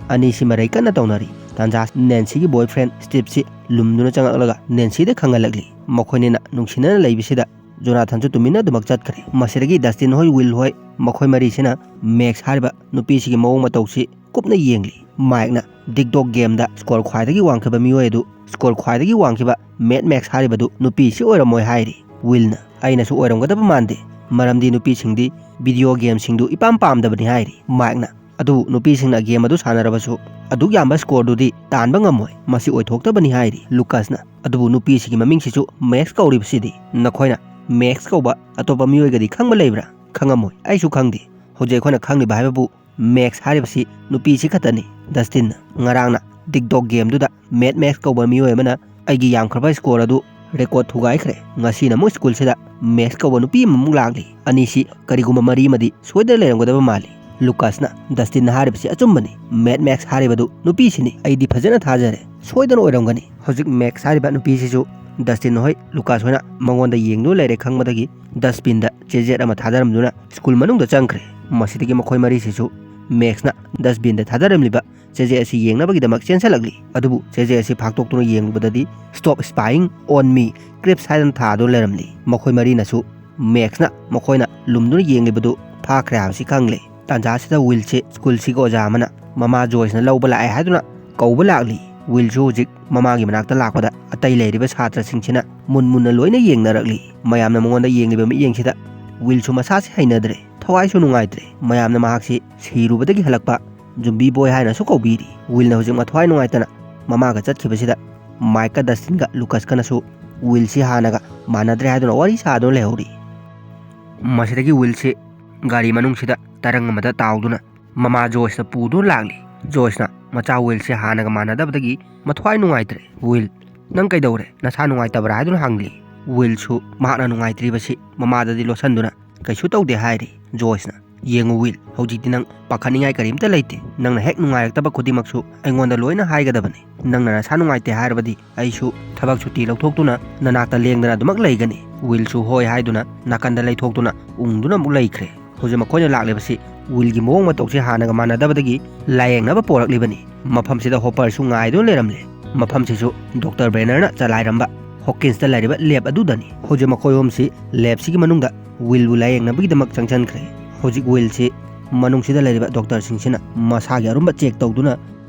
ꯑꯅꯤꯁꯤ ꯃꯔꯩ ꯀꯟꯅ ꯇꯧꯅꯔꯤ꯫ ꯇꯥꯟꯖꯥ ꯅꯦꯟꯁꯤꯒꯤ ꯕꯣꯏꯐ꯭ꯔꯦꯟ ꯁ꯭ꯇꯤꯞꯁꯤ ꯂꯨꯝꯗꯨꯅ ꯆꯪꯉꯛꯂꯒ ꯅꯦꯟꯁꯤꯗ ꯈꯪꯍꯜꯂꯛꯂꯤ꯫ ꯃꯈꯣꯏꯅꯤꯅ ꯅꯨꯡꯁꯤꯅꯅ ꯂꯩꯕꯁꯤꯗ ꯖꯣꯅꯥꯊꯟꯁꯨ ꯇꯨꯃꯤꯟꯅ ꯑꯗꯨꯃꯛ ꯆꯠꯈ꯭ꯔꯦ꯫ ꯃꯁꯤꯗꯒꯤ ꯗꯁꯇꯤꯟ ꯍꯣꯏ, ꯋꯤꯜ ꯍꯣꯏ, ꯃꯈꯣꯏ ꯃꯔꯤꯁꯤꯅ ꯃꯦꯛꯁ ꯍꯥꯏꯔꯤꯕ ꯅꯨꯄꯤꯁꯤꯒꯤ ꯃꯑꯣꯡ ꯃꯇꯧꯁꯤ ꯀꯨꯞꯅ ꯌꯦꯡꯂꯤ꯫ ꯃꯥꯏꯛꯅ ꯗꯤꯛ ꯗꯣꯛ ꯒꯦꯝꯗ ꯁ꯭ꯀꯣꯔ ꯈ꯭ꯋꯥꯏꯗꯒꯤ ꯋꯥꯡꯈꯤꯕ ꯃꯤꯑꯣꯏ ꯑꯗꯨ, ꯁ꯭ꯀꯣꯔ ꯈ꯭ꯋꯥꯏꯗꯒꯤ ꯋꯥꯡꯈꯤꯕ ꯃꯦꯠ ꯃꯦꯛꯁ ꯍꯥꯏꯔꯤꯕꯗꯨ ꯅꯨꯄꯤꯁꯤ ꯑꯣꯏꯔꯝꯃꯣꯏ ꯍꯥꯏꯔꯤ꯫ ꯋꯤꯜꯅ, "ꯑꯩꯅꯁꯨ ꯑꯣꯏꯔꯝꯒꯗꯕ ꯃꯥꯟꯗꯦ, ꯃꯔꯝꯗꯤ ꯅꯨꯄꯤꯁꯤꯡꯗꯤ ꯚꯤꯗꯤꯑꯣ ꯒꯦꯝꯁꯤꯡꯗꯨ ꯏꯄꯥꯝ ꯄꯥꯝꯗꯕꯅꯤ" ꯍꯥꯏꯔꯤ꯫ ꯃꯥꯏꯛꯅ, "ꯑꯗꯨꯕꯨ ꯅꯨꯄꯤꯁꯤꯡꯅ ꯒꯦꯝ ꯑꯗꯨ ꯁꯥꯟꯅꯔꯕꯁꯨ ꯑꯗꯨꯛ ꯌꯥꯝꯕ ꯁ꯭ꯀꯣꯔꯗꯨꯗꯤ ꯇꯥꯟꯕ ꯉꯝꯃꯣꯏ, ꯃꯁꯤ ꯑꯣꯏꯊꯣꯛꯇꯕꯅꯤ" ꯍꯥꯏꯔꯤ꯫ ꯂꯨꯀꯥꯁꯅ, "ꯑꯗꯨꯕꯨ ꯅꯨꯄꯤꯁꯤꯒꯤ ꯃꯃꯤꯡꯁꯤꯁꯨ ꯃꯦꯛꯁ ꯀꯧꯔꯤꯕꯁꯤꯗꯤ, ꯅꯈꯣꯏꯅ ꯃꯦꯛꯁ ꯀꯧꯕ ꯑꯇꯣꯞꯄ ꯃꯤꯑꯣꯏꯒꯗꯤ ꯈꯪꯕ ꯂꯩꯕ꯭ꯔꯥ?" "ꯈꯪꯉꯝꯃꯣꯏ, ꯑꯩꯁꯨ ꯈꯪꯗꯦ꯫ ꯍꯧꯖꯤꯛ ꯑꯩꯈꯣꯏꯅ ꯈꯪꯂꯤꯕ ꯍꯥꯏꯕꯕꯨ ꯃꯦꯛꯁ ꯍꯥꯏꯔꯤꯕꯁꯤ ꯅꯨꯄꯤꯁꯤ ꯈꯛꯇꯅꯤ꯫" ꯗꯁꯇꯤꯟꯅ, "ꯉꯔꯥꯡꯅ ꯗꯤꯛ ꯗꯣꯛ ꯒꯦꯝꯗꯨꯗ ꯃꯦꯠ ꯃꯦꯛꯁ ꯀꯧꯕ ꯃꯤꯑꯣꯏ ꯑꯃꯅ ꯑꯩꯒꯤ ꯌꯥꯝꯈ꯭ꯔꯕ ꯁ꯭ꯀꯣꯔ ꯑꯗꯨ ꯔꯦꯀꯣꯔꯗ ꯊꯨꯒꯥꯏꯈ꯭ꯔꯦ꯫ ꯉꯁꯤꯅ ꯑꯃꯨꯛ ꯁ꯭ꯀꯨꯜꯁꯤꯗ ꯃꯦꯛꯁ ꯀꯧꯕ ꯅꯨꯄꯤ ꯑꯃꯃꯨꯛ ꯂꯥꯛꯂꯤ꯫ ꯑꯅꯤꯁꯤ ꯀꯔꯤꯒꯨꯝꯕ ꯃꯔꯤ ꯑꯃꯗꯤ ꯁꯣꯏꯗꯅ ꯂꯩꯔꯝꯒꯗꯕ ꯃꯥꯜꯂꯤ꯫" ꯂꯨꯀꯥꯁꯅ, "ꯗꯁꯇꯤꯟꯅ ꯍꯥꯏꯔꯤꯕꯁꯤ ꯑꯆꯨꯝꯕꯅꯤ꯫ ꯃꯦꯠ ꯃꯦꯛꯁ ꯍꯥꯏꯔꯤꯕꯗꯨ ꯅꯨꯄꯤꯁꯤꯅꯤ꯫ ꯑꯩꯗꯤ ꯐꯖꯅ ꯊꯥꯖꯔꯦ꯫ ꯁꯣꯏꯗꯅ ꯑꯣꯏꯔꯝꯒꯅꯤ꯫" ꯍꯧꯖꯤꯛ ꯃꯦꯛꯁ ꯍꯥꯏꯔꯤꯕ ꯅꯨꯄꯤꯁꯤꯁꯨ ꯗꯁꯇꯤꯟ ꯍꯣꯏ, ꯂꯨꯀꯥꯁ ꯍꯣꯏꯅ ꯃꯉꯣꯟꯗ ꯌꯦꯡꯗꯨꯅ ꯂꯩꯔꯦ ꯈꯪꯕꯗꯒꯤ ꯗꯁꯕꯤꯟꯗ ꯆꯦꯖꯦꯠ ꯑꯃ ꯊꯥꯗꯔꯝꯗꯨꯅ ꯁ꯭ꯀꯨꯜ ꯃꯅꯨꯡꯗ ꯆꯪꯈ꯭ꯔꯦ꯫ ꯃꯁꯤꯗꯒꯤ ꯃꯈꯣꯏ ꯃꯔꯤꯁꯤꯁꯨ ꯃꯦꯛꯁꯅ ꯗꯁꯕꯤꯟꯗ ꯊꯥꯗꯔꯝꯂꯤꯕ ꯆꯦꯖꯦꯠ ꯑꯁꯤ ꯌꯦꯡꯅꯕꯒꯤꯗꯃꯛ ꯆꯦꯟꯁꯤꯜꯂꯛꯂꯤ꯫ ꯑꯗꯨꯕꯨ ꯆꯦꯖꯦꯠ ꯑꯁꯤ ꯐꯥꯛꯇꯣꯛꯇꯨꯅ ꯌꯦꯡꯂꯨꯕꯗꯗꯤ "Stop spying on me, crisps" ꯍꯥꯏꯗꯨꯅ ꯊꯥꯗꯨꯅ ꯂꯩꯔꯝꯂꯤ꯫ ꯃꯈꯣꯏ ꯃꯔꯤꯅꯁꯨ ꯃꯦꯛꯁꯅ ꯃꯈꯣꯏꯅ ꯂꯨꯝꯗꯨꯅ ꯌꯦꯡꯂꯤꯕꯗꯨ ꯐꯥꯈ꯭ꯔꯦ ꯍꯥꯏꯕꯁꯤ ꯈꯪꯂꯦ꯫ ꯇꯥꯟꯖꯥꯁꯤꯗ ꯋꯤꯜꯁꯤ ꯁ꯭ꯀꯨꯜꯁꯤꯒꯤ ꯑꯣꯖꯥ ꯑꯃꯅ ꯃꯃꯥ ꯖꯣꯏꯁꯅ ꯂꯧꯕ ꯂꯥꯛꯑꯦ ꯍꯥꯏꯗꯨꯅ ꯀꯧꯕ ꯂꯥꯛꯂꯤ꯫ ꯋꯤꯜꯁꯨ ꯍꯧꯖꯤꯛ ꯃꯃꯥꯒꯤ ꯃꯅꯥꯛꯇ ꯂꯥꯛꯄꯗ ꯑꯇꯩ ꯂꯩꯔꯤꯕ ꯁꯥꯇ꯭ꯔꯁꯤꯡꯁꯤꯅ ꯃꯨꯟ ꯃꯨꯟꯅ ꯂꯣꯏꯅ ꯌꯦꯡꯅꯔꯛꯂꯤ꯫ ꯃꯌꯥꯝꯅ ꯃꯉꯣꯟꯗ ꯌꯦꯡꯂꯤꯕ ꯃꯤꯠꯌꯦꯡꯁꯤꯗ ꯋꯤꯜꯁꯨ ꯃꯁꯥꯁꯤ ꯍꯩꯅꯗ꯭ꯔꯦ, ꯊꯋꯥꯏꯁꯨ ꯅꯨꯡꯉꯥꯏꯇ꯭ꯔꯦ꯫ ꯃꯌꯥꯝꯅ ꯃꯍꯥꯛꯁꯤ ꯁꯤꯔꯨꯕꯗꯒꯤ ꯍꯜꯂꯛꯄ ꯖꯨꯝꯕꯤ ꯕꯣꯏ ꯍꯥꯏꯅꯁꯨ ꯀꯧꯕꯤꯔꯤ꯫ ꯋꯤꯜꯅ ꯍꯧꯖꯤꯛ ꯃꯊ꯭ꯋꯥꯏ ꯅꯨꯡꯉꯥꯏꯇꯅ ꯃꯃꯥꯒ ꯆꯠꯈꯤꯕꯁꯤꯗ ꯃꯥꯏꯛꯀ ꯗꯁꯇꯤꯟꯒ ꯂꯨꯀꯁꯀꯅꯁꯨ ꯋꯤꯜꯁꯤ ꯍꯥꯟꯅꯒ ꯃꯥꯟꯅꯗ꯭ꯔꯦ ꯍꯥꯏꯗꯨꯅ ꯋꯥꯔꯤ ꯁꯥꯗꯨꯅ ꯂꯩꯍꯧꯔꯤ꯫ ꯃꯁꯤꯗꯒꯤ ꯋꯤꯜꯁꯤ ꯒꯥꯔꯤ ꯃꯅꯨꯡꯁꯤꯗ ꯇꯔꯪ ꯑꯃꯗ ꯇꯥꯎꯗꯨꯅ ꯃꯃꯥ ꯖꯣꯏꯁꯅ ꯄꯨꯗꯨꯅ ꯂꯥꯛꯂꯤ꯫ ꯖꯣꯏꯁꯅ ꯃꯆꯥ ꯋꯤꯜꯁꯤ ꯍꯥꯟꯅꯒ ꯃꯥꯟꯅꯗꯕꯗꯒꯤ ꯃꯊ꯭ꯋꯥꯏ ꯅꯨꯡꯉꯥꯏꯇ꯭ꯔꯦ꯫ "ꯋꯤꯜ, "ꯅꯪ ꯀꯩꯗꯧꯔꯦ? ꯅꯁꯥ ꯅꯨꯡꯉꯥꯏꯇꯕ꯭ꯔꯥ?" ꯍꯥꯏꯗꯨꯅ ꯍꯪꯂꯤ꯫ ꯋꯤꯜꯁꯨ ꯃꯍꯥꯛꯅ ꯅꯨꯡꯉꯥꯏꯇ꯭ꯔꯤꯕꯁꯤ ꯃꯃꯥꯗꯗꯤ ꯂꯣꯠꯁꯤꯟꯗꯨꯅ, "ꯀꯩꯁꯨ ꯇꯧꯗꯦ" ꯍꯥꯏꯔꯤ꯫ ꯖꯣꯏꯁꯅ, "ꯌꯦꯡꯉꯨ ꯋꯤꯜ, ꯍꯧꯖꯤꯛꯇꯤ ꯅꯪ ꯄꯥꯈꯠꯅꯤꯡꯉꯥꯏ ꯀꯔꯤꯝꯇ ꯂꯩꯇꯦ꯫ ꯅꯪꯅ ꯍꯦꯛ ꯅꯨꯡꯉꯥꯏꯔꯛꯇꯕ ꯈꯨꯗꯤꯡꯃꯛꯁꯨ ꯑꯩꯉꯣꯟꯗ ꯂꯣꯏꯅ ꯍꯥꯏꯒꯗꯕꯅꯤ꯫ ꯅꯪꯅ ꯅꯁꯥ ꯅꯨꯡꯉꯥꯏꯇꯦ ꯍꯥꯏꯔꯕꯗꯤ ꯑꯩꯁꯨ ꯊꯕꯛ ꯁꯨꯇꯤ ꯂꯧꯊꯣꯛꯇꯨꯅ ꯅꯅꯥꯛꯇ ꯂꯦꯡꯗꯅ ꯑꯗꯨꯃꯛ ꯂꯩꯒꯅꯤ꯫" ꯋꯤꯜꯁꯨ ꯍꯣꯏ ꯍꯥꯏꯗꯨꯅ ꯅꯥꯀꯟꯗ ꯂꯩꯊꯣꯛꯇꯨꯅ ꯎꯪꯗꯨꯅ ꯑꯃꯨꯛ ꯂꯩꯈ꯭ꯔꯦ꯫ ꯍꯧꯖꯤꯛ ꯃꯈꯣꯏꯅ ꯂꯥꯛꯂꯤꯕꯁꯤ ꯋꯤꯜꯒꯤ ꯃꯑꯣꯡ ꯃꯇꯧꯁꯤ ꯍꯥꯟꯅꯒ ꯃꯥꯟꯅꯗꯕꯗꯒꯤ ꯂꯥꯌꯦꯡꯅꯕ ꯄꯣꯔꯛꯂꯤꯕꯅꯤ꯫ ꯃꯐꯝꯁꯤꯗ ꯍꯣꯄꯔꯁꯨ ꯉꯥꯏꯗꯨꯅ ꯂꯩꯔꯝꯂꯦ꯫ ꯃꯐꯝꯁꯤꯁꯨ ꯗꯣꯛꯇꯔ ꯕ꯭ꯔꯦꯅꯔꯅ ꯆꯂꯥꯏꯔꯝꯕ ꯍꯣꯀꯤꯟꯁꯇ ꯂꯩꯔꯤꯕ ꯂꯦꯕ ꯑꯗꯨꯗꯅꯤ꯫ ꯍꯧꯖꯤꯛ ꯃꯈꯣꯏ ꯑꯍꯨꯝꯁꯤ ꯂꯦꯕꯁꯤꯒꯤ ꯃꯅꯨꯡꯗ ꯋꯤꯜꯕꯨ ꯂꯥꯌꯦꯡꯅꯕꯒꯤꯗꯃꯛ ꯆꯪꯁꯤꯟꯈ꯭ꯔꯦ꯫ ꯍꯧꯖꯤꯛ ꯋꯤꯜꯁꯤ ꯃꯅꯨꯡꯁꯤꯗ ꯂꯩꯔꯤꯕ ꯗꯣꯛꯇꯔꯁꯤꯡꯁꯤꯅ ꯃꯁꯥꯒꯤ ꯑꯔꯨꯝꯕ ꯆꯦꯛ ꯇꯧꯗꯨꯅ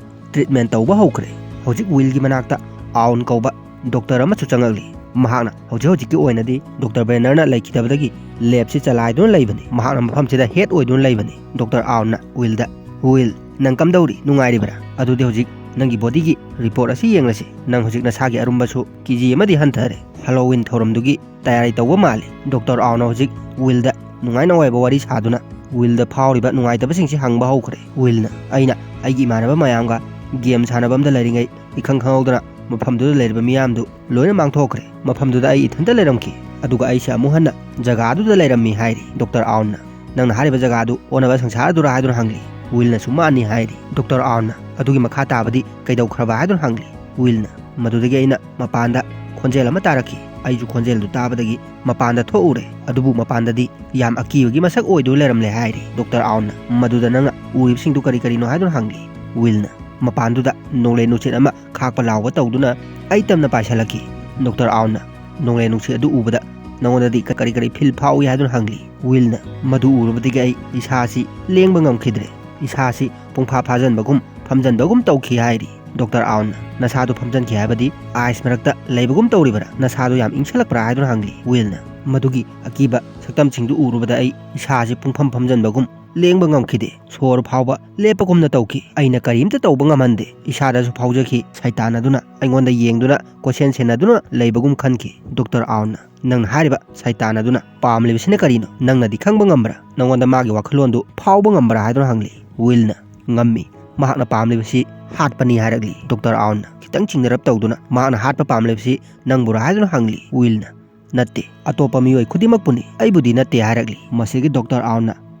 ꯇ꯭ꯔꯤꯠꯃꯦꯟ ꯇꯧꯕ ꯍꯧꯈ꯭ꯔꯦ꯫ ꯍꯧꯖꯤꯛ ꯋꯤꯜꯒꯤ ꯃꯅꯥꯛꯇ ꯑꯥꯎꯟ ꯀꯧꯕ ꯗꯣꯛꯇꯔ ꯑꯃꯁꯨ ꯆꯪꯂꯛꯂꯤ꯫ ꯃꯍꯥꯛꯅ ꯍꯧꯖꯤꯛ ꯍꯧꯖꯤꯛꯀꯤ ꯑꯣꯏꯅꯗꯤ ꯗꯣꯛꯇꯔ ꯕ꯭ꯔꯦꯅꯔꯅ ꯂꯩꯈꯤꯗꯕꯗꯒꯤ ꯂꯦꯕꯁꯤ ꯆꯂꯥꯏꯗꯨꯅ ꯂꯩꯕꯅꯤ꯫ ꯃꯍꯥꯛꯅ ꯃꯐꯝꯁꯤꯗ ꯍꯦꯗ ꯑꯣꯏꯗꯨꯅ ꯂꯩꯕꯅꯤ꯫ ꯗꯣꯛꯇꯔ ꯑꯥꯎꯟꯅ ꯋꯤꯜꯗ, "ꯋꯤꯜ, ꯅꯪ ꯀꯝꯗꯧꯔꯤ? ꯅꯨꯡꯉꯥꯏꯔꯤꯕ꯭ꯔꯥ? ꯑꯗꯨꯗꯤ ꯍꯧꯖꯤꯛ ꯅꯪꯒꯤ ꯕꯣꯗꯤꯒꯤ ꯔꯤꯄꯣꯔꯠ ꯑꯁꯤ ꯌꯦꯡꯂꯁꯤ꯫ ꯅꯪ ꯍꯧꯖꯤꯛ ꯅꯁꯥꯒꯤ ꯑꯔꯨꯝꯕꯁꯨ ꯀꯦ ꯖꯤ ꯑꯃꯗꯤ ꯍꯟꯊꯔꯦ꯫ ꯍꯥꯂꯣꯋꯤꯟ ꯊꯧꯔꯝꯗꯨꯒꯤ ꯇꯌꯥꯔꯤ ꯇꯧꯕ ꯃꯥꯜꯂꯤ꯫" ꯗꯣꯛꯇꯔ ꯑꯥꯎꯟꯅ ꯍꯧꯖꯤꯛ ꯋꯤꯜꯗ ꯅꯨꯡꯉꯥꯏ ꯅꯨꯡꯉꯥꯏꯕ ꯋꯥꯔꯤ ꯁꯥꯗꯨꯅ ꯋꯤꯜꯗ ꯐꯥꯎꯔꯤꯕ ꯅꯨꯡꯉꯥꯏꯇꯕꯁꯤꯡꯁꯤ ꯍꯪꯕ ꯍꯧꯈ꯭ꯔꯦ꯫ ꯋꯤꯜꯅ, "ꯑꯩꯅ ꯑꯩꯒꯤ ꯏꯃꯥꯟꯅꯕ ꯃꯌꯥꯝꯒ ꯒꯦꯝ ꯁꯥꯟꯅꯕ ꯑꯃꯗ ꯂꯩꯔꯤꯉꯩ ꯏꯈꯪ ꯈꯪꯍꯧꯗꯅ ꯃꯐꯝꯗꯨꯗ ꯂꯩꯔꯤꯕ ꯃꯤꯌꯥꯝꯗꯨ ꯂꯣꯏꯅ ꯃꯥꯡꯊꯣꯛꯈ꯭ꯔꯦ꯫ ꯃꯐꯝꯗꯨꯗ ꯑꯩ ꯏꯊꯟꯇ ꯂꯩꯔꯝꯈꯤ, ꯑꯗꯨꯒ ꯑꯩꯁꯦ ꯑꯃꯨꯛ ꯍꯟꯅ ꯖꯒꯥꯗꯨꯗ ꯂꯩꯔꯝꯃꯤ" ꯍꯥꯏꯔꯤ꯫ ꯗꯣꯛꯇꯔ ꯑꯥꯎꯟꯅ, "ꯅꯪꯅ ꯍꯥꯏꯔꯤꯕ ꯖꯒꯥꯗꯨ ꯑꯣꯟꯅꯕ ꯁꯪꯁꯥꯔꯗꯨꯔꯥ?" ꯍꯥꯏꯗꯨꯅ ꯍꯪꯂꯤ꯫ ꯋꯤꯜꯅꯁꯨ, "ꯃꯥꯅꯤ" ꯍꯥꯏꯔꯤ꯫ ꯗꯣꯛꯇꯔ ꯑꯥꯎꯟꯅ, "ꯑꯗꯨꯒꯤ ꯃꯈꯥ ꯇꯥꯕꯗꯤ ꯀꯩꯗꯧꯈ꯭ꯔꯕ?" ꯍꯥꯏꯗꯨꯅ ꯍꯪꯂꯤ꯫ ꯋꯤꯜꯅ, "ꯃꯗꯨꯗꯒꯤ ꯑꯩꯅ ꯃꯄꯥꯟꯗ ꯈꯣꯟꯖꯦꯜ ꯑꯃ ꯇꯥꯔꯛꯈꯤ꯫ ꯑꯩꯁꯨ ꯈꯣꯟꯖꯦꯜꯗꯨ ꯇꯥꯕꯗꯒꯤ ꯃꯄꯥꯟꯗ ꯊꯣꯛꯎꯔꯦ, ꯑꯗꯨꯕꯨ ꯃꯄꯥꯟꯗꯗꯤ ꯌꯥꯝ ꯑꯀꯤꯕꯒꯤ ꯃꯁꯛ ꯑꯣꯏꯗꯨꯅ ꯂꯩꯔꯝꯂꯦ" ꯍꯥꯏꯔꯤ꯫ ꯗꯣꯛꯇꯔ ꯑꯥꯎꯟꯅ, "ꯃꯗꯨꯗ ꯅꯪꯅ ꯎꯔꯤꯕꯁꯤꯡꯗꯨ ꯀꯔꯤ ꯀꯔꯤꯅꯣ?" ꯍꯥꯏꯗꯨꯅ ꯍꯪꯂꯤ꯫ ꯋꯤꯜꯅ, "ꯃꯄꯥꯟꯗꯨꯗ ꯅꯣꯡꯂꯩ ꯅꯨꯡꯁꯤꯠ ꯑꯃ ꯈꯥꯛꯄ ꯂꯥꯎꯕ ꯇꯧꯗꯨꯅ ꯑꯩ ꯇꯝꯅ ꯄꯥꯏꯁꯤꯜꯂꯛꯈꯤ꯫" ꯗꯣꯛꯇꯔ ꯑꯥꯎꯟꯅ, "ꯅꯣꯡꯂꯩ ꯅꯨꯡꯁꯤꯠ ꯑꯗꯨ ꯎꯕꯗ ꯅꯉꯣꯟꯗꯗꯤ ꯀ-, ꯀꯔꯤ ꯀꯔꯤ ꯐꯤꯜ ꯐꯥꯎꯏ?" ꯍꯥꯏꯗꯨꯅ ꯍꯪꯂꯤ꯫ ꯋꯤꯜꯅ, "ꯃꯗꯨ ꯎꯔꯨꯕꯗꯒꯤ ꯑꯩ ꯏꯁꯥꯁꯤ ꯂꯦꯡꯕ ꯉꯝꯈꯤꯗ꯭ꯔꯦ꯫ ꯏꯁꯥꯁꯤ ꯄꯨꯡꯐꯥ ꯐꯥꯖꯟꯕꯒꯨꯝ ꯐꯝꯖꯟꯕꯒꯨꯝ ꯇꯧꯈꯤ" ꯍꯥꯏꯔꯤ꯫ ꯗꯣꯛꯇꯔ ꯑꯥꯎꯟꯅ, "ꯅꯁꯥꯗꯨ ꯐꯝꯖꯟꯈꯤ ꯍꯥꯏꯕꯗꯤ ꯑꯥꯏꯁ ꯃꯔꯛꯇ ꯂꯩꯕꯒꯨꯝ ꯇꯧꯔꯤꯕꯔꯥ? ꯅꯁꯥꯗꯨ ꯌꯥꯝ ꯏꯪꯁꯜꯂꯛꯄ꯭ꯔꯥ?" ꯍꯥꯏꯗꯨꯅ ꯍꯪꯂꯤ꯫ ꯋꯤꯜꯅ, "ꯃꯗꯨꯒꯤ ꯑꯀꯤꯕ ꯁꯛꯇꯝꯁꯤꯡꯗꯨ ꯎꯔꯨꯕꯗ ꯑꯩ ꯏꯁꯥꯁꯤ ꯄꯨꯡꯐꯝ ꯐꯝꯖꯟꯕꯒꯨꯝ ꯂꯦꯡꯕ ꯉꯝꯈꯤꯗꯦ꯫ ꯁꯣꯔ ꯐꯥꯎꯕ ꯂꯦꯞꯄꯒꯨꯝꯅ ꯇꯧꯈꯤ꯫ ꯑꯩꯅ ꯀꯔꯤꯝꯇ ꯇꯧꯕ ꯉꯝꯍꯟꯗꯦ꯫ ꯏꯁꯥꯗꯁꯨ ꯐꯥꯎꯖꯈꯤ, ꯁꯩꯇꯥꯟ ꯑꯗꯨꯅ ꯑꯩꯉꯣꯟꯗ ꯌꯦꯡꯗꯨꯅ ꯀꯣꯏꯁꯦꯟ ꯁꯦꯟꯅꯗꯨꯅ ꯂꯩꯕꯒꯨꯝ ꯈꯟꯈꯤ꯫" ꯗꯣꯛꯇꯔ ꯑꯥꯎꯟꯅ, "ꯅꯪꯅ ꯍꯥꯏꯔꯤꯕ ꯁꯩꯇꯥꯟ ꯑꯗꯨꯅ ꯄꯥꯝꯂꯤꯕꯁꯤꯅ ꯀꯔꯤꯅꯣ? ꯅꯪꯅꯗꯤ ꯈꯪꯕ ꯉꯝꯕ꯭ꯔꯥ? ꯅꯉꯣꯟꯗ ꯃꯥꯒꯤ ꯋꯥꯈꯜꯂꯣꯟꯗꯨ ꯐꯥꯎꯕ ꯉꯝꯕ꯭ꯔꯥ?" ꯍꯥꯏꯗꯨꯅ ꯍꯪꯂꯤ꯫ ꯋꯤꯜꯅ, "ꯉꯝꯃꯤ꯫ ꯃꯍꯥꯛꯅ ꯄꯥꯝꯂꯤꯕꯁꯤ ꯍꯥꯠꯄꯅꯤ ꯍꯥꯏꯔꯛꯂꯤ꯫ ꯗꯣꯛꯇꯔ ꯑꯥꯎꯟꯅ ꯈꯤꯇꯪ ꯆꯤꯡꯅꯔꯞ ꯇꯧꯗꯨꯅ, "ꯃꯍꯥꯛꯅ ꯍꯥꯠꯄ ꯄꯥꯝꯂꯤꯕꯁꯤ ꯅꯪꯕꯨꯔꯥ?" ꯍꯥꯏꯗꯨꯅ ꯍꯪꯂꯤ꯫ ꯋꯤꯜꯅ, "ꯅꯠꯇꯦ, ꯑꯇꯣꯞꯄ ꯃꯤꯑꯣꯏ ꯈꯨꯗꯤꯡꯃꯛꯄꯨꯅꯤ, ꯑꯩꯕꯨꯗꯤ ꯅꯠꯇꯦ" ꯍꯥꯏꯔꯛꯂꯤ꯫ ꯃꯁꯤꯒꯤ ꯗꯣꯛꯇꯔ ꯑꯥꯎꯟꯅ